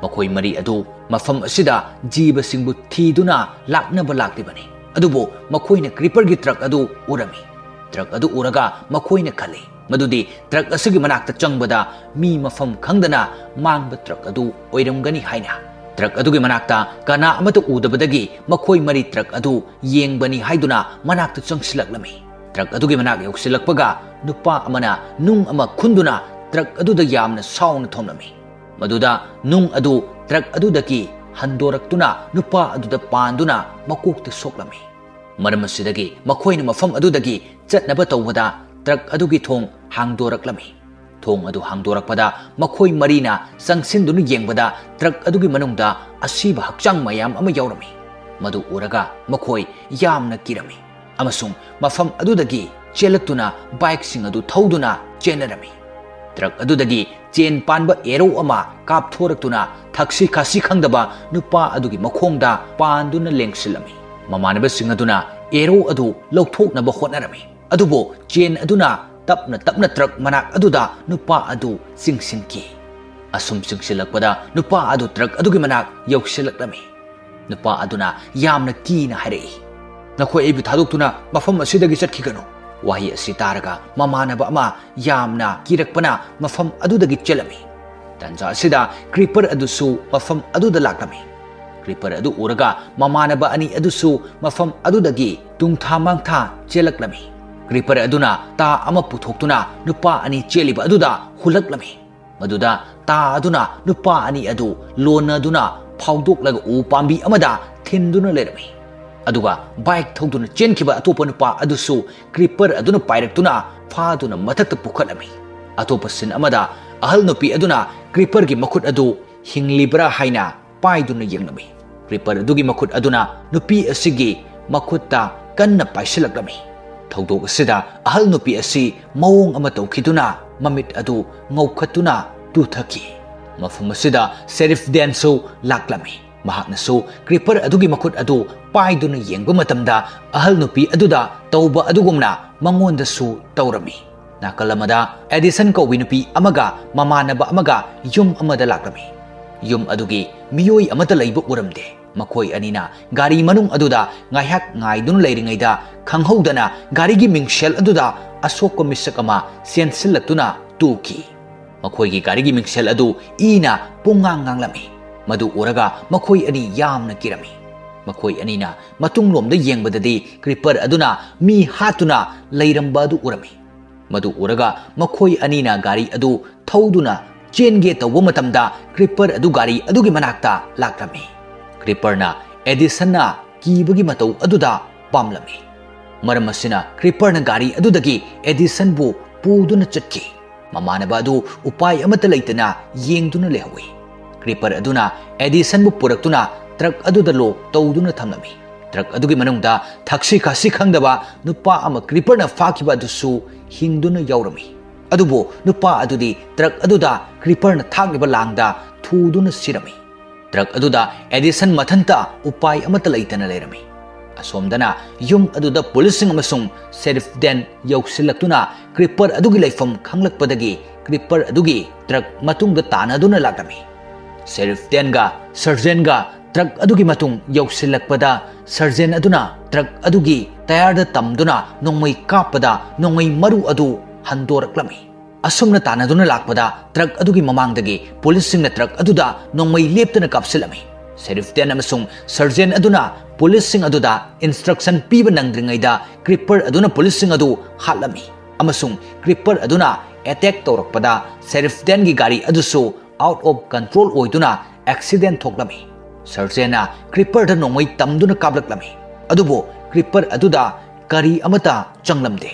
ꯃꯈꯣꯏ ꯃꯔꯤ ꯑꯗꯨ ꯃꯐꯝ ꯑꯁꯤꯗ ꯖꯤꯕꯁꯤꯡꯕꯨ ꯊꯤꯗꯨꯅ ꯂꯥꯛꯅꯕ ꯂꯥꯛꯂꯤꯕꯅꯤ꯫ ꯑꯗꯨꯕꯨ ꯃꯈꯣꯏꯅ ꯀ꯭ꯔꯤꯄꯔꯒꯤ ꯇ꯭ꯔꯛ ꯑꯗꯨ ꯎꯔꯝꯃꯤ꯫ ꯇ꯭ꯔꯛ ꯑꯗꯨ ꯎꯔꯒ ꯃꯈꯣꯏꯅ ꯈꯜꯂꯤ ꯃꯗꯨꯗꯤ ꯇ꯭ꯔꯛ ꯑꯁꯤꯒꯤ ꯃꯅꯥꯛꯇ ꯆꯪꯕꯗ ꯃꯤ ꯃꯐꯝ ꯈꯪꯗꯅ ꯃꯥꯡꯕ ꯇ꯭ꯔꯛ ꯑꯗꯨ ꯑꯣꯏꯔꯝꯒꯅꯤ ꯍꯥꯏꯅ꯫ ꯇ꯭ꯔꯛ ꯑꯗꯨꯒꯤ ꯃꯅꯥꯛꯇ ꯀꯅꯥ ꯑꯃꯠꯇ ꯎꯗꯕꯗꯒꯤ ꯃꯈꯣꯏ ꯃꯔꯤ ꯇ꯭ꯔꯛ ꯑꯗꯨ ꯌꯦꯡꯕꯅꯤ ꯍꯥꯏꯗꯨꯅ ꯃꯅꯥꯛꯇ ꯆꯪꯁꯤꯜꯂꯛꯂꯝꯃꯤ꯫ ꯇ꯭ꯔꯛ ꯑꯗꯨꯒꯤ ꯃꯅꯥꯛ ꯌꯧꯁꯤꯜꯂꯛꯄꯒ ꯅꯨꯄꯥ ꯑꯃꯅ ꯅꯨꯡ ꯑꯃ ꯈꯨꯟꯗꯨꯅ ꯇ꯭ꯔꯛ ꯑꯗꯨꯗ ꯌꯥꯝꯅ ꯁꯥꯎꯅ ꯊꯣꯝꯂꯝꯃꯤ꯫ ꯃꯗꯨꯗ ꯅꯨꯡ ꯑꯗꯨ ꯇ꯭ꯔꯛ ꯑꯗꯨꯗꯒꯤ ꯍꯟꯗꯣꯔꯛꯇꯨꯅ ꯅꯨꯄꯥ ꯑꯗꯨꯗ ꯄꯥꯟꯗꯨꯅ ꯃꯀꯣꯛꯇ ꯁꯣꯛꯂꯝꯃꯤ꯫ ꯃꯔꯝ ꯑꯁꯤꯗꯒꯤ ꯃꯈꯣꯏꯅ ꯃꯐꯝ ꯑꯗꯨꯗꯒꯤ ꯆꯠꯅꯕ ꯇꯧꯕꯗ ꯇ꯭ꯔꯛ ꯑꯗꯨꯒꯤ ꯊꯣꯡ ꯍꯥꯡꯗꯣꯔꯛꯂꯝꯃꯤ꯫ ꯊꯣꯡ ꯑꯗꯨ ꯍꯥꯡꯗꯣꯔꯛꯄꯗ ꯃꯈꯣꯏ ꯃꯔꯤꯅ ꯆꯪꯁꯤꯟꯗꯨꯅ ꯌꯦꯡꯕꯗ ꯇ꯭ꯔꯛ ꯑꯗꯨꯒꯤ ꯃꯅꯨꯡꯗ ꯑꯁꯤꯕ ꯍꯛꯆꯥꯡ ꯃꯌꯥꯝ ꯑꯃ ꯌꯥꯎꯔꯝꯃꯤ꯫ ꯃꯗꯨ ꯎꯔꯒ ꯃꯈꯣꯏ ꯌꯥꯝꯅ ꯀꯤꯔꯝꯃꯤ ꯑꯃꯁꯨꯡ ꯃꯐꯝ ꯑꯗꯨꯗꯒꯤ ꯆꯦꯜꯂꯛꯇꯨꯅ ꯕꯥꯏꯛꯁꯤꯡ ꯑꯗꯨ ꯊꯧꯗꯨꯅ ꯆꯦꯟꯅꯔꯝꯃꯤ꯫ ꯇ꯭ꯔꯛ ꯑꯗꯨꯗꯒꯤ ꯆꯦꯟ ꯄꯥꯟꯕ ꯑꯦꯔꯣ ꯑꯃ ꯀꯥꯞꯊꯣꯔꯛꯇꯨꯅ ꯊꯛꯁꯤ ꯈꯥꯁꯤ ꯈꯪꯗꯕ ꯅꯨꯄꯥ ꯑꯗꯨꯒꯤ ꯃꯈꯣꯡꯗ ꯄꯥꯟꯗꯨꯅ ꯂꯦꯡꯁꯤꯜꯂꯝꯃꯤ꯫ ꯃꯃꯥꯟꯅꯕꯁꯤꯡ ꯑꯗꯨꯅ ꯑꯦꯔꯣ ꯑꯗꯨ ꯂꯧꯊꯣꯛꯅꯕ ꯍꯣꯠꯅꯔꯝꯃꯤ꯫ ꯑꯗꯨꯕꯨ ꯆꯦꯟ ꯑꯗꯨꯅ ꯇꯞꯅ ꯇꯞꯅ ꯇ꯭ꯔꯛ ꯃꯅꯥꯛ ꯑꯗꯨꯗ ꯅꯨꯄꯥ ꯑꯗꯨ ꯆꯤꯡꯁꯤꯟꯈꯤ꯫ ꯑꯁꯨꯝ ꯆꯤꯡꯁꯤꯜꯂꯛꯄꯗ ꯅꯨꯄꯥ ꯑꯗꯨ ꯇ꯭ꯔꯛ ꯑꯗꯨꯒꯤ ꯃꯅꯥꯛ ꯌꯧꯁꯤꯜꯂꯛꯂꯝꯃꯤ꯫ ꯅꯨꯄꯥ ꯑꯗꯨꯅ ꯌꯥꯝꯅ ꯀꯤꯅ ꯍꯥꯏꯔꯛꯏ, "ꯅꯈꯣꯏ ꯑꯩꯕꯨ ꯊꯥꯗꯣꯛꯇꯨꯅ ꯃꯐꯝ ꯑꯁꯤꯗꯒꯤ ꯆꯠꯈꯤꯒꯅꯨ!" ꯋꯥꯍꯩ ꯑꯁꯤ ꯇꯥꯔꯒ ꯃꯃꯥꯟꯅꯕ ꯑꯃ ꯌꯥꯝꯅ ꯀꯤꯔꯛꯄꯅ ꯃꯐꯝ ꯑꯗꯨꯗꯒꯤ ꯆꯦꯜꯂꯝꯃꯤ꯫ ꯇꯥꯟꯖꯥ ꯑꯁꯤꯗ ꯀ꯭ꯔꯤꯄꯔ ꯑꯗꯨꯁꯨ ꯃꯐꯝ ꯑꯗꯨꯗ ꯂꯥꯛꯂꯝꯃꯤ꯫ ꯀ꯭ꯔꯤꯄꯔ ꯑꯗꯨ ꯎꯔꯒ ꯃꯃꯥꯟꯅꯕ ꯑꯅꯤ ꯑꯗꯨꯁꯨ ꯃꯐꯝ ꯑꯗꯨꯗꯒꯤ ꯇꯨꯡꯊꯥ ꯃꯥꯡꯊꯥ ꯆꯦꯜꯂꯛꯂꯝꯃꯤ꯫ ꯀ꯭ꯔꯤꯄꯔ ꯑꯗꯨꯅ ꯇꯥ ꯑꯃ ꯄꯨꯊꯣꯛꯇꯨꯅ ꯅꯨꯄꯥ ꯑꯅꯤ ꯆꯦꯜꯂꯤꯕ ꯑꯗꯨꯗ ꯍꯨꯜꯂꯛꯂꯝꯃꯤ꯫ ꯃꯗꯨꯗ ꯇꯥ ꯑꯗꯨꯅ ꯅꯨꯄꯥ ꯑꯅꯤ ꯑꯗꯨ ꯂꯣꯟꯅꯗꯨꯅ ꯐꯥꯎꯗꯣꯛꯂꯒ ꯎ ꯄꯥꯝꯕꯤ ꯑꯃꯗ ꯊꯤꯟꯗꯨꯅ ꯂꯩꯔꯝꯃꯤ꯫ ꯑꯗꯨꯒ ꯕꯥꯏꯛ ꯊꯧꯗꯨꯅ ꯆꯦꯟꯈꯤꯕ ꯑꯇꯣꯞꯄ ꯅꯨꯄꯥ ꯑꯗꯨꯁꯨ ꯀ꯭ꯔꯤꯄꯔ ꯑꯗꯨꯅ ꯄꯥꯏꯔꯛꯇꯨꯅ ꯐꯥꯗꯨꯅ ꯃꯊꯛꯇ ꯄꯨꯈꯠꯂꯝꯃꯤ꯫ ꯑꯇꯣꯞꯄ ꯁꯤꯟ ꯑꯃꯗ ꯑꯍꯜ ꯅꯨꯄꯤ ꯑꯗꯨꯅ ꯀ꯭ꯔꯤꯄꯔꯒꯤ ꯃꯈꯨꯠ ꯑꯗꯨ ꯍꯤꯡꯂꯤꯕ꯭ꯔꯥ ꯍꯥꯏꯅ ꯄꯥꯏꯗꯨꯅ ꯌꯦꯡꯂꯝꯃꯤ꯫ ꯀ꯭ꯔꯤꯄꯔ ꯑꯗꯨꯒꯤ ꯃꯈꯨꯠ ꯑꯗꯨꯅ ꯅꯨꯄꯤ ꯑꯁꯤꯒꯤ ꯃꯈꯨꯠꯇ ꯀꯟꯅ ꯄꯥꯏꯁꯤꯜꯂꯛꯂꯝꯃꯤ꯫ ꯊꯧꯗꯣꯛ ꯑꯁꯤꯗ ꯑꯍꯜ ꯅꯨꯄꯤ ꯑꯁꯤ ꯃꯑꯣꯡ ꯑꯃ ꯇꯧꯈꯤꯗꯨꯅ ꯃꯃꯤꯠ ꯑꯗꯨ ꯉꯧꯈꯠꯇꯨꯅ ꯇꯨꯊꯈꯤ꯫ ꯃꯐꯝ ꯑꯁꯤꯗ ꯁꯦꯔꯤꯐ ꯗꯦꯟꯁꯨ ꯂꯥꯛꯂꯝꯃꯤ꯫ ꯃꯍꯥꯛꯅꯁꯨ ꯀ꯭ꯔꯤꯄꯔ ꯑꯗꯨꯒꯤ ꯃꯈꯨꯠ ꯑꯗꯨ ꯄꯥꯏꯗꯨꯅ ꯌꯦꯡꯕ ꯃꯇꯝꯗ, ꯑꯍꯜ ꯅꯨꯄꯤ ꯑꯗꯨꯗ ꯇꯧꯕ ꯑꯗꯨꯒꯨꯝꯅ ꯃꯉꯣꯟꯗꯁꯨ ꯇꯧꯔꯝꯃꯤ꯫ ꯅꯥꯀꯜ ꯑꯃꯗ ꯑꯦꯗꯤꯁꯟ ꯀꯧꯕꯤ ꯅꯨꯄꯤ ꯑꯃꯒ ꯃꯃꯥꯟꯅꯕ ꯑꯃꯒ ꯌꯨꯝ ꯑꯃꯗ ꯂꯥꯛꯂꯝꯃꯤ꯫ ꯌꯨꯝ ꯑꯗꯨꯒꯤ ꯃꯤꯑꯣꯏ ꯑꯃꯠꯇ ꯂꯩꯕ ꯎꯔꯝꯗꯦ꯫ ꯃꯈꯣꯏ ꯑꯅꯤꯅ ꯒꯥꯔꯤ ꯃꯅꯨꯡ ꯑꯗꯨꯗ ꯉꯥꯏꯍꯥꯛ ꯉꯥꯏꯗꯨꯅ ꯂꯩꯔꯤꯉꯩꯗ, ꯈꯪꯍꯧꯗꯅ ꯒꯥꯔꯤꯒꯤ ꯃꯤꯡꯁꯦꯜ ꯑꯗꯨꯗ ꯑꯁꯣꯛꯄ ꯃꯤꯁꯛ ꯑꯃ ꯆꯦꯟꯁꯤꯜꯂꯛꯇꯨꯅ ꯇꯨꯈꯤ꯫ ꯃꯈꯣꯏꯒꯤ ꯒꯥꯔꯤꯒꯤ ꯃꯤꯡꯁꯦꯜ ꯑꯗꯨ ꯏꯅ ꯄꯨꯡꯉꯥꯡ ꯉꯥꯡꯂꯝꯃꯤ꯫ ꯃꯗꯨ ꯎꯔꯒ ꯃꯈꯣꯏ ꯑꯅꯤ ꯌꯥꯝꯅ ꯀꯤꯔꯝꯃꯤ꯫ ꯃꯈꯣꯏ ꯑꯅꯤꯅ ꯃꯇꯨꯡꯂꯣꯝꯗ ꯌꯦꯡꯕꯗꯗꯤ, ꯀ꯭ꯔꯤꯄꯔ ꯑꯗꯨꯅ ꯃꯤ ꯍꯥꯠꯇꯨꯅ ꯂꯩꯔꯝꯕ ꯑꯗꯨ ꯎꯔꯝꯃꯤ꯫ ꯃꯗꯨ ꯎꯔꯒ ꯃꯈꯣꯏ ꯑꯅꯤꯅ ꯒꯥꯔꯤ ꯑꯗꯨ ꯊꯧꯗꯨꯅ ꯆꯦꯟꯒꯦ ꯇꯧꯕ ꯃꯇꯝꯗ, ꯀ꯭ꯔꯤꯄꯔ ꯑꯗꯨ ꯒꯥꯔꯤ ꯑꯗꯨꯒꯤ ꯃꯅꯥꯛꯇ ꯂꯥꯛꯂꯝꯃꯤ꯫ ꯀ꯭ꯔꯤꯄꯔꯅ ꯑꯦꯗꯤꯁꯟꯅ ꯀꯤꯕꯒꯤ ꯃꯇꯧ ꯑꯗꯨꯗ ꯄꯥꯝꯂꯝꯃꯤ꯫ ꯃꯔꯝ ꯑꯁꯤꯅ, ꯀ꯭ꯔꯤꯄꯔꯅ ꯒꯥꯔꯤ ꯑꯗꯨꯗꯒꯤ ꯑꯦꯗꯤꯁꯟꯕꯨ ꯄꯨꯗꯨꯅ ꯆꯠꯈꯤ꯫ ꯃꯃꯥꯟꯅꯕ ꯑꯗꯨ ꯎꯄꯥꯏ ꯑꯃꯠꯇ ꯂꯩꯇꯅ ꯌꯦꯡꯗꯨꯅ ꯂꯩꯍꯧꯏ꯫ ꯀ꯭ꯔꯤꯄꯔ ꯑꯗꯨꯅ ꯑꯦꯗꯤꯁꯟꯕꯨ ꯄꯨꯔꯛꯇꯨꯅ ꯇ꯭ꯔꯛ ꯑꯗꯨꯗ ꯂꯣꯛ ꯇꯧꯗꯨꯅ ꯊꯝꯂꯝꯃꯤ꯫ ꯇ꯭ꯔꯛ ꯑꯗꯨꯒꯤ ꯃꯅꯨꯡꯗ ꯊꯛꯁꯤ ꯈꯥꯁꯤ ꯈꯪꯗꯕ ꯅꯨꯄꯥ ꯑꯃ ꯀ꯭ꯔꯤꯄꯔꯅ ꯐꯥꯈꯤꯕ ꯑꯗꯨꯁꯨ ꯍꯤꯡꯗꯨꯅ ꯌꯥꯎꯔꯝꯃꯤ꯫ ꯑꯗꯨꯕꯨ ꯅꯨꯄꯥ ꯑꯗꯨꯗꯤ ꯇ꯭ꯔꯛ ꯑꯗꯨꯗ ꯀ꯭ꯔꯤꯄꯔꯅ ꯊꯥꯛꯂꯤꯕ ꯂꯥꯡꯗ ꯊꯨꯗꯨꯅ ꯁꯤꯔꯝꯃꯤ꯫ ꯇ꯭ꯔꯛ ꯑꯗꯨꯗ ꯑꯦꯗꯤꯁꯟ ꯃꯊꯟꯇ ꯎꯄꯥꯏ ꯑꯃꯠꯇ ꯂꯩꯇꯅ ꯂꯩꯔꯝꯃꯤ꯫ ꯑꯁꯣꯝꯗꯅ, ꯌꯨꯝ ꯑꯗꯨꯗ ꯄꯨꯂꯤꯁꯁꯤꯡ ꯑꯃꯁꯨꯡ ꯁꯦꯔꯤꯐ ꯗꯦꯟ ꯌꯧꯁꯤꯜꯂꯛꯇꯨꯅ ꯀ꯭ꯔꯤꯄꯔ ꯑꯗꯨꯒꯤ ꯂꯩꯐꯝ ꯈꯪꯂꯛꯄꯗꯒꯤ, ꯀ꯭ꯔꯤꯄꯔ ꯑꯗꯨꯒꯤ ꯇ꯭ꯔꯛ ꯃꯇꯨꯡꯗ ꯇꯥꯟꯅꯗꯨꯅ ꯂꯥꯛꯂꯝꯃꯤ꯫ ꯁꯦꯔꯤꯐ ꯗꯦꯟꯒ ꯁꯔꯖꯦꯟꯒ ꯇ꯭ꯔꯛ ꯑꯗꯨꯒꯤ ꯃꯇꯨꯡ ꯌꯧꯁꯤꯜꯂꯛꯄꯗ, ꯁꯔꯖꯦꯟ ꯑꯗꯨꯅ ꯇ꯭ꯔꯛ ꯑꯗꯨꯒꯤ ꯇꯌꯥꯔꯗ ꯇꯝꯗꯨꯅ ꯅꯣꯡꯃꯩ ꯀꯥꯞꯄꯗ, ꯅꯣꯡꯃꯩ ꯃꯔꯨ ꯑꯗꯨ ꯍꯟꯗꯣꯔꯛꯂꯝꯃꯤ꯫ ꯑꯁꯨꯝꯅ ꯇꯥꯟꯅꯗꯨꯅ ꯂꯥꯛꯄꯗ, ꯇ꯭ꯔꯛ ꯑꯗꯨꯒꯤ ꯃꯃꯥꯡꯗꯒꯤ ꯄꯨꯂꯤꯁꯁꯤꯡꯅ ꯇ꯭ꯔꯛ ꯑꯗꯨꯗ ꯅꯣꯡꯃꯩ ꯂꯦꯞꯇꯅ ꯀꯥꯞꯁꯤꯜꯂꯝꯃꯤ꯫ ꯁꯦꯔꯤꯐ ꯗꯦꯟ ꯑꯃꯁꯨꯡ ꯁꯔꯖꯦꯟ ꯑꯗꯨꯅ ꯄꯨꯂꯤꯁꯁꯤꯡ ꯑꯗꯨꯗ ꯏꯟꯁꯇ꯭ꯔꯛꯁꯟ ꯄꯤꯕ ꯅꯪꯗ꯭ꯔꯤꯉꯩꯗ, ꯀ꯭ꯔꯤꯄꯔ ꯑꯗꯨꯅ ꯄꯨꯂꯤꯁꯁꯤꯡ ꯑꯗꯨ ꯍꯥꯠꯂꯝꯃꯤ, ꯑꯃꯁꯨꯡ ꯀ꯭ꯔꯤꯄꯔ ꯑꯗꯨꯅ ꯑꯦꯇꯦꯛ ꯇꯧꯔꯛꯄꯗ, ꯁꯦꯔꯤꯐ ꯗꯦꯟꯒꯤ ꯒꯥꯔꯤ ꯑꯗꯨꯁꯨ ꯑꯥꯎꯠ ꯑꯣꯐ ꯀꯟꯇ꯭ꯔꯣꯜ ꯑꯣꯏꯗꯨꯅ ꯑꯦꯛꯁꯤꯗꯦꯟ ꯊꯣꯛꯂꯝꯃꯤ꯫ ꯁꯔꯖꯦꯟꯅ ꯀ꯭ꯔꯤꯄꯔꯗ ꯅꯣꯡꯃꯩ ꯇꯝꯗꯨꯅ ꯀꯥꯞꯂꯛꯂꯝꯃꯤ, ꯑꯗꯨꯕꯨ ꯀ꯭ꯔꯤꯄꯔ ꯑꯗꯨꯗ ꯀꯔꯤ ꯑꯃꯠꯇ ꯆꯪꯂꯝꯗꯦ꯫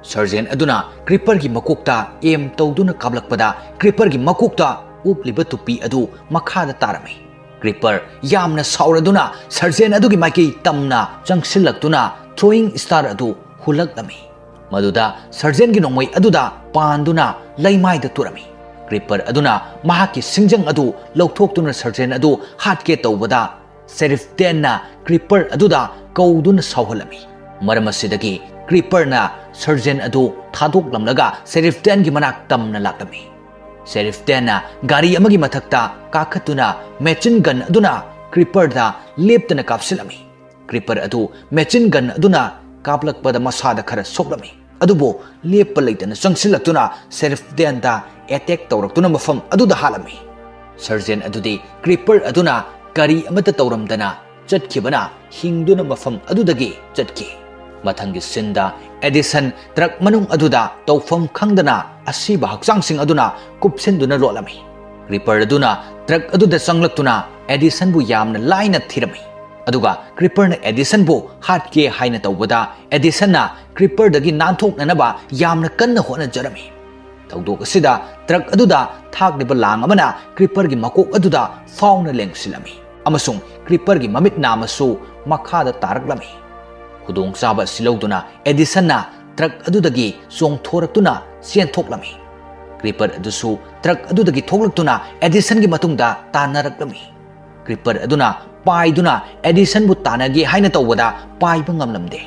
ꯁꯔꯖꯦꯟ ꯑꯗꯨꯅ ꯀ꯭ꯔꯤꯄꯔꯒꯤ ꯃꯀꯣꯛꯇ ꯑꯦꯝ ꯇꯧꯗꯨꯅ ꯀꯥꯞꯂꯛꯄꯗ, ꯀ꯭ꯔꯤꯄꯔꯒꯤ ꯃꯀꯣꯛꯇ ꯎꯞꯂꯤꯕ ꯇꯨꯄꯤ ꯑꯗꯨ ꯃꯈꯥꯗ ꯇꯥꯔꯝꯃꯤ꯫ ꯀ꯭ꯔꯤꯄꯔ ꯌꯥꯝꯅ ꯁꯥꯎꯔꯗꯨꯅ ꯁꯔꯖꯦꯟ ꯑꯗꯨꯒꯤ ꯃꯥꯏꯀꯩ ꯇꯝꯅ ꯆꯪꯁꯤꯜꯂꯛꯇꯨꯅ ꯊ꯭ꯔꯣꯌꯤꯡ ꯁ꯭ꯇꯥꯔ ꯑꯗꯨ ꯍꯨꯜꯂꯛꯂꯝꯃꯤ꯫ ꯃꯗꯨꯗ ꯁꯔꯖꯦꯟꯒꯤ ꯅꯣꯡꯃꯩ ꯑꯗꯨꯗ ꯄꯥꯟꯗꯨꯅ ꯂꯩꯃꯥꯏꯗ ꯇꯨꯔꯝꯃꯤ꯫ ꯀ꯭ꯔꯤꯄꯔ ꯑꯗꯨꯅ ꯃꯍꯥꯛꯀꯤ ꯁꯤꯡꯖꯪ ꯑꯗꯨ ꯂꯧꯊꯣꯛꯇꯨꯅ ꯁꯔꯖꯦꯟ ꯑꯗꯨ ꯍꯥꯠꯀꯦ ꯇꯧꯕꯗ, ꯁꯦꯔꯤꯐ ꯗꯦꯟꯅ ꯀ꯭ꯔꯤꯄꯔ ꯑꯗꯨꯗ ꯀꯧꯗꯨꯅ ꯁꯥꯎꯍꯜꯂꯝꯃꯤ꯫ ꯃꯔꯝ ꯑꯁꯤꯗꯒꯤ ꯀ꯭ꯔꯤꯄꯔꯅ ꯁꯔꯖꯦꯟ ꯑꯗꯨ ꯊꯥꯗꯣꯛꯂꯝꯂꯒ ꯁꯦꯔꯤꯐ ꯗꯦꯟꯒꯤ ꯃꯅꯥꯛ ꯇꯝꯅ ꯂꯥꯛꯂꯝꯃꯤ꯫ ꯁꯦꯔꯤꯐ ꯗꯦꯟꯅ ꯒꯥꯔꯤ ꯑꯃꯒꯤ ꯃꯊꯛꯇ ꯀꯥꯈꯠꯇꯨꯅ ꯃꯦꯆꯤꯟ ꯒꯟ ꯑꯗꯨꯅ ꯀ꯭ꯔꯤꯄꯔꯗ ꯂꯦꯞꯇꯅ ꯀꯥꯞꯁꯤꯜꯂꯝꯃꯤ꯫ ꯀ꯭ꯔꯤꯄꯔ ꯑꯗꯨ ꯃꯦꯆꯤꯟ ꯒꯟ ꯑꯗꯨꯅ ꯀꯥꯞꯂꯛꯄꯗ ꯃꯁꯥꯗ ꯈꯔ ꯁꯣꯛꯂꯝꯃꯤ꯫ ꯑꯗꯨꯕꯨ ꯂꯦꯞꯄ ꯂꯩꯇꯅ ꯆꯪꯁꯤꯜꯂꯛꯇꯨꯅ ꯁꯦꯔꯤꯐ ꯗꯦꯟꯗ ꯑꯦꯇꯦꯛ ꯇꯧꯔꯛꯇꯨꯅ ꯃꯐꯝ ꯑꯗꯨꯗ ꯍꯥꯠꯂꯝꯃꯤ꯫ ꯁꯔꯖꯦꯟ ꯑꯗꯨꯗꯤ ꯀ꯭ꯔꯤꯄꯔ ꯑꯗꯨꯅ ꯀꯔꯤ ꯑꯃꯠꯇ ꯇꯧꯔꯝꯗꯅ ꯆꯠꯈꯤꯕꯅ ꯍꯤꯡꯗꯨꯅ ꯃꯐꯝ ꯑꯗꯨꯗꯒꯤ ꯆꯠꯈꯤ꯫ ꯃꯊꯪꯒꯤ ꯁꯤꯟꯗ ꯑꯦꯗꯤꯁꯟ ꯇ꯭ꯔꯛ ꯃꯅꯨꯡ ꯑꯗꯨꯗ ꯇꯧꯐꯝ ꯈꯪꯗꯅ ꯑꯁꯤꯕ ꯍꯛꯆꯥꯡꯁꯤꯡ ꯑꯗꯨꯅ ꯀꯨꯞꯁꯤꯟꯗꯨꯅ ꯂꯣꯠꯂꯝꯃꯤ꯫ ꯀ꯭ꯔꯤꯄꯔ ꯑꯗꯨꯅ ꯇ꯭ꯔꯛ ꯑꯗꯨꯗ ꯆꯪꯂꯛꯇꯨꯅ ꯑꯦꯗꯤꯁꯟꯕꯨ ꯌꯥꯝꯅ ꯂꯥꯏꯅ ꯊꯤꯔꯝꯃꯤ꯫ ꯑꯗꯨꯒ ꯀ꯭ꯔꯤꯄꯔꯅ ꯑꯦꯗꯤꯁꯟꯕꯨ ꯍꯥꯠꯀꯦ ꯍꯥꯏꯅ ꯇꯧꯕꯗ, ꯑꯦꯗꯤꯁꯟꯅ ꯀ꯭ꯔꯤꯄꯔꯗꯒꯤ ꯅꯥꯟꯊꯣꯛꯅꯅꯕ ꯌꯥꯝꯅ ꯀꯟꯅ ꯍꯣꯠꯅꯖꯔꯝꯃꯤ꯫ ꯊꯧꯗꯣꯛ ꯑꯁꯤꯗ ꯇ꯭ꯔꯛ ꯑꯗꯨꯗ ꯊꯥꯛꯂꯤꯕ ꯂꯥꯡ ꯑꯃꯅ ꯀ꯭ꯔꯤꯄꯔꯒꯤ ꯃꯀꯣꯛ ꯑꯗꯨꯗ ꯐꯥꯎꯅ ꯂꯦꯡꯁꯤꯜꯂꯝꯃꯤ ꯑꯃꯁꯨꯡ ꯀ꯭ꯔꯤꯄꯔꯒꯤ ꯃꯃꯤꯠ ꯅꯥꯝꯃꯁꯨ ꯃꯈꯥꯗ ꯇꯥꯔꯛꯂꯝꯃꯤ꯫ ꯈꯨꯗꯣꯡꯆꯥꯕ ꯑꯁꯤ ꯂꯧꯗꯨꯅ ꯑꯦꯗꯤꯁꯟꯅ ꯇ꯭ꯔꯛ ꯑꯗꯨꯗꯒꯤ ꯆꯣꯡꯊꯣꯔꯛꯇꯨꯅ ꯆꯦꯟꯊꯣꯛꯂꯝꯃꯤ꯫ ꯀ꯭ꯔꯤꯄꯔ ꯑꯗꯨꯁꯨ ꯇ꯭ꯔꯛ ꯑꯗꯨꯗꯒꯤ ꯊꯣꯛꯂꯛꯇꯨꯅ ꯑꯦꯗꯤꯁꯟꯒꯤ ꯃꯇꯨꯡꯗ ꯇꯥꯟꯅꯔꯛꯂꯝꯃꯤ꯫ ꯀ꯭ꯔꯤꯄꯔ ꯑꯗꯨꯅ ꯄꯥꯏꯗꯨꯅ ꯑꯦꯗꯤꯁꯟꯕꯨ ꯇꯥꯟꯅꯒꯦ ꯍꯥꯏꯅ ꯇꯧꯕꯗ ꯄꯥꯏꯕ ꯉꯝꯂꯝꯗꯦ꯫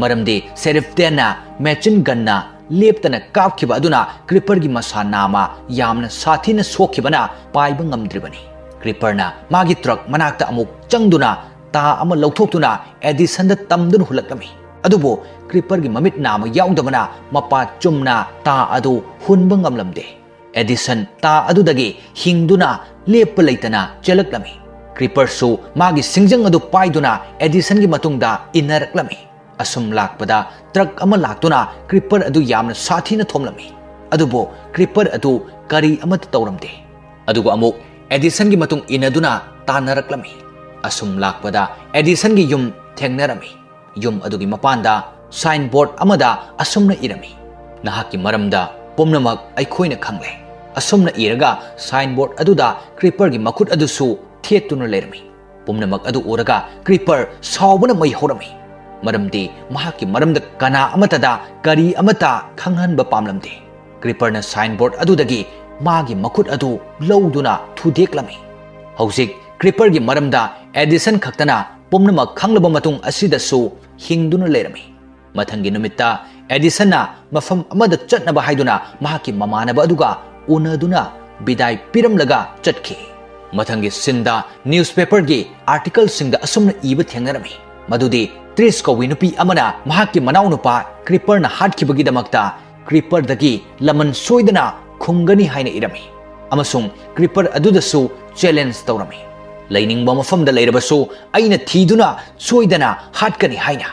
ꯃꯔꯝꯗꯤ ꯁꯦꯔꯤꯐ ꯗꯦꯟꯅ ꯃꯦꯆꯤꯟ ꯒꯟꯅ ꯂꯦꯞꯇꯅ ꯀꯥꯞꯈꯤꯕ ꯑꯗꯨꯅ ꯀ꯭ꯔꯤꯄꯔꯒꯤ ꯃꯁꯥ ꯅꯥꯝꯃ ꯌꯥꯝꯅ ꯁꯥꯊꯤꯅ ꯁꯣꯛꯈꯤꯕꯅ ꯄꯥꯏꯕ ꯉꯝꯗ꯭ꯔꯤꯕꯅꯤ꯫ ꯀ꯭ꯔꯤꯄꯔꯅ ꯃꯥꯒꯤ ꯇ꯭ꯔꯛ ꯃꯅꯥꯛꯇ ꯑꯃꯨꯛ ꯆꯪꯗꯨꯅ ꯇꯥ ꯑꯃ ꯂꯧꯊꯣꯛꯇꯨꯅ ꯑꯦꯗꯤꯁꯟꯗ ꯇꯝꯗꯨꯅ ꯍꯨꯜꯂꯛꯂꯝꯃꯤ꯫ ꯑꯗꯨꯕꯨ ꯀ꯭ꯔꯤꯄꯔꯒꯤ ꯃꯃꯤꯠ ꯅꯥꯝꯃ ꯌꯥꯎꯗꯕꯅ ꯃꯄꯥ ꯆꯨꯝꯅ ꯇꯥ ꯑꯗꯨ ꯍꯨꯟꯕ ꯉꯝꯂꯝꯗꯦ꯫ ꯑꯦꯗꯤꯁꯟ ꯇꯥ ꯑꯗꯨꯗꯒꯤ ꯍꯤꯡꯗꯨꯅ ꯂꯦꯞꯄ ꯂꯩꯇꯅ ꯆꯦꯜꯂꯛꯂꯝꯃꯤ꯫ ꯀ꯭ꯔꯤꯄꯔꯁꯨ ꯃꯥꯒꯤ ꯁꯤꯡꯖꯪ ꯑꯗꯨ ꯄꯥꯏꯗꯨꯅ ꯑꯦꯗꯤꯁꯟꯒꯤ ꯃꯇꯨꯡꯗ ꯏꯟꯅꯔꯛꯂꯝꯃꯤ꯫ ꯑꯁꯨꯝ ꯂꯥꯛꯄꯗ ꯇ꯭ꯔꯛ ꯑꯃ ꯂꯥꯛꯇꯨꯅ ꯀ꯭ꯔꯤꯄꯔ ꯑꯗꯨ ꯌꯥꯝꯅ ꯁꯥꯊꯤꯅ ꯊꯣꯝꯂꯝꯃꯤ꯫ ꯑꯗꯨꯕꯨ ꯀ꯭ꯔꯤꯄꯔ ꯑꯗꯨ ꯀꯔꯤ ꯑꯃꯠꯇ ꯇꯧꯔꯝꯗꯦ꯫ ꯑꯗꯨꯒ ꯑꯃꯨꯛ ꯑꯦꯗꯤꯁꯟꯒꯤ ꯃꯇꯨꯡ ꯏꯟꯅꯗꯨꯅ ꯇꯥꯟꯅꯔꯛꯂꯝꯃꯤ꯫ ꯑꯁꯨꯝ ꯂꯥꯛꯄꯗ ꯑꯦꯗꯤꯁꯟꯒꯤ ꯌꯨꯝ ꯊꯦꯡꯅꯔꯝꯃꯤ꯫ ꯌꯨꯝ ꯑꯗꯨꯒꯤ ꯃꯄꯥꯟꯗ ꯁꯥꯏꯟꯕꯣꯔꯗ ꯑꯃꯗ ꯑꯁꯨꯝꯅ ꯏꯔꯝꯃꯤ, "ꯅꯍꯥꯛꯀꯤ ꯃꯔꯝꯗ ꯄꯨꯝꯅꯃꯛ ꯑꯩꯈꯣꯏꯅ ꯈꯪꯂꯦ"꯫ ꯑꯁꯨꯝꯅ ꯏꯔꯒ ꯁꯥꯏꯟꯕꯣꯔꯗ ꯑꯗꯨꯗ ꯀ꯭ꯔꯤꯄꯔꯒꯤ ꯃꯈꯨꯠ ꯑꯗꯨꯁꯨ ꯊꯦꯠꯇꯨꯅ ꯂꯩꯔꯝꯃꯤ꯫ ꯄꯨꯝꯅꯃꯛ ꯑꯗꯨ ꯎꯔꯒ ꯀ꯭ꯔꯤꯄꯔ ꯁꯥꯎꯕꯅ ꯃꯩ ꯍꯧꯔꯝꯃꯤ, ꯃꯔꯝꯗꯤ ꯃꯍꯥꯛꯀꯤ ꯃꯔꯝꯗ ꯀꯅꯥ ꯑꯃꯠꯇꯗ ꯀꯔꯤ ꯑꯃꯠꯇ ꯈꯪꯍꯟꯕ ꯄꯥꯝꯂꯝꯗꯦ꯫ ꯀ꯭ꯔꯤꯄꯔꯅ ꯁꯥꯏꯟꯕꯣꯔꯗ ꯑꯗꯨꯗꯒꯤ ꯃꯥꯒꯤ ꯃꯈꯨꯠ ꯑꯗꯨ ꯂꯧꯗꯨꯅ ꯊꯨꯗꯦꯛꯂꯝꯃꯤ꯫ ꯍꯧꯖꯤꯛ ꯀ꯭ꯔꯤꯄꯔꯒꯤ ꯃꯔꯝꯗ ꯑꯦꯗꯤꯁꯟ ꯈꯛꯇꯅ ꯄꯨꯝꯅꯃꯛ ꯈꯪꯂꯕ ꯃꯇꯨꯡ ꯑꯁꯤꯗꯁꯨ ꯍꯤꯡꯗꯨꯅ ꯂꯩꯔꯝꯃꯤ꯫ ꯃꯊꯪꯒꯤ ꯅꯨꯃꯤꯠꯇ ꯑꯦꯗꯤꯁꯟꯅ ꯃꯐꯝ ꯑꯃꯗ ꯆꯠꯅꯕ ꯍꯥꯏꯗꯨꯅ ꯃꯍꯥꯛꯀꯤ ꯃꯃꯥꯟꯅꯕ ꯑꯗꯨꯒ ꯎꯅꯗꯨꯅ ꯕꯤꯗꯥꯏ ꯄꯤꯔꯝꯂꯒ ꯆꯠꯈꯤ꯫ ꯃꯊꯪꯒꯤ ꯁꯤꯟꯗ ꯅ꯭ꯌꯨꯁꯄꯦꯄꯔꯒꯤ ꯑꯥꯔꯇꯤꯀꯜꯁꯤꯡꯗ ꯑꯁꯨꯝꯅ ꯏꯕ ꯊꯦꯡꯅꯔꯝꯃꯤ, ꯃꯗꯨꯗꯤ ꯇ꯭ꯔꯤꯁ ꯀꯧꯕꯤ ꯅꯨꯄꯤ ꯑꯃꯅ ꯃꯍꯥꯛꯀꯤ ꯃꯅꯥꯎꯅꯨꯄꯥ ꯀ꯭ꯔꯤꯄꯔꯅ ꯍꯥꯠꯈꯤꯕꯒꯤꯗꯃꯛꯇ ꯀ꯭ꯔꯤꯄꯔꯗꯒꯤ ꯂꯃꯟ ꯁꯣꯏꯗꯅ ꯈꯨꯝꯒꯅꯤ ꯍꯥꯏꯅ ꯏꯔꯝꯃꯤ ꯑꯃꯁꯨꯡ ꯀ꯭ꯔꯤꯄꯔ ꯑꯗꯨꯗꯁꯨ ꯆꯦꯂꯦꯟꯖ ꯇꯧꯔꯝꯃꯤ, "ꯂꯩꯅꯤꯡꯕ ꯃꯐꯝꯗ ꯂꯩꯔꯕꯁꯨ ꯑꯩꯅ ꯊꯤꯗꯨꯅ ꯁꯣꯏꯗꯅ ꯍꯥꯠꯀꯅꯤ" ꯍꯥꯏꯅ꯫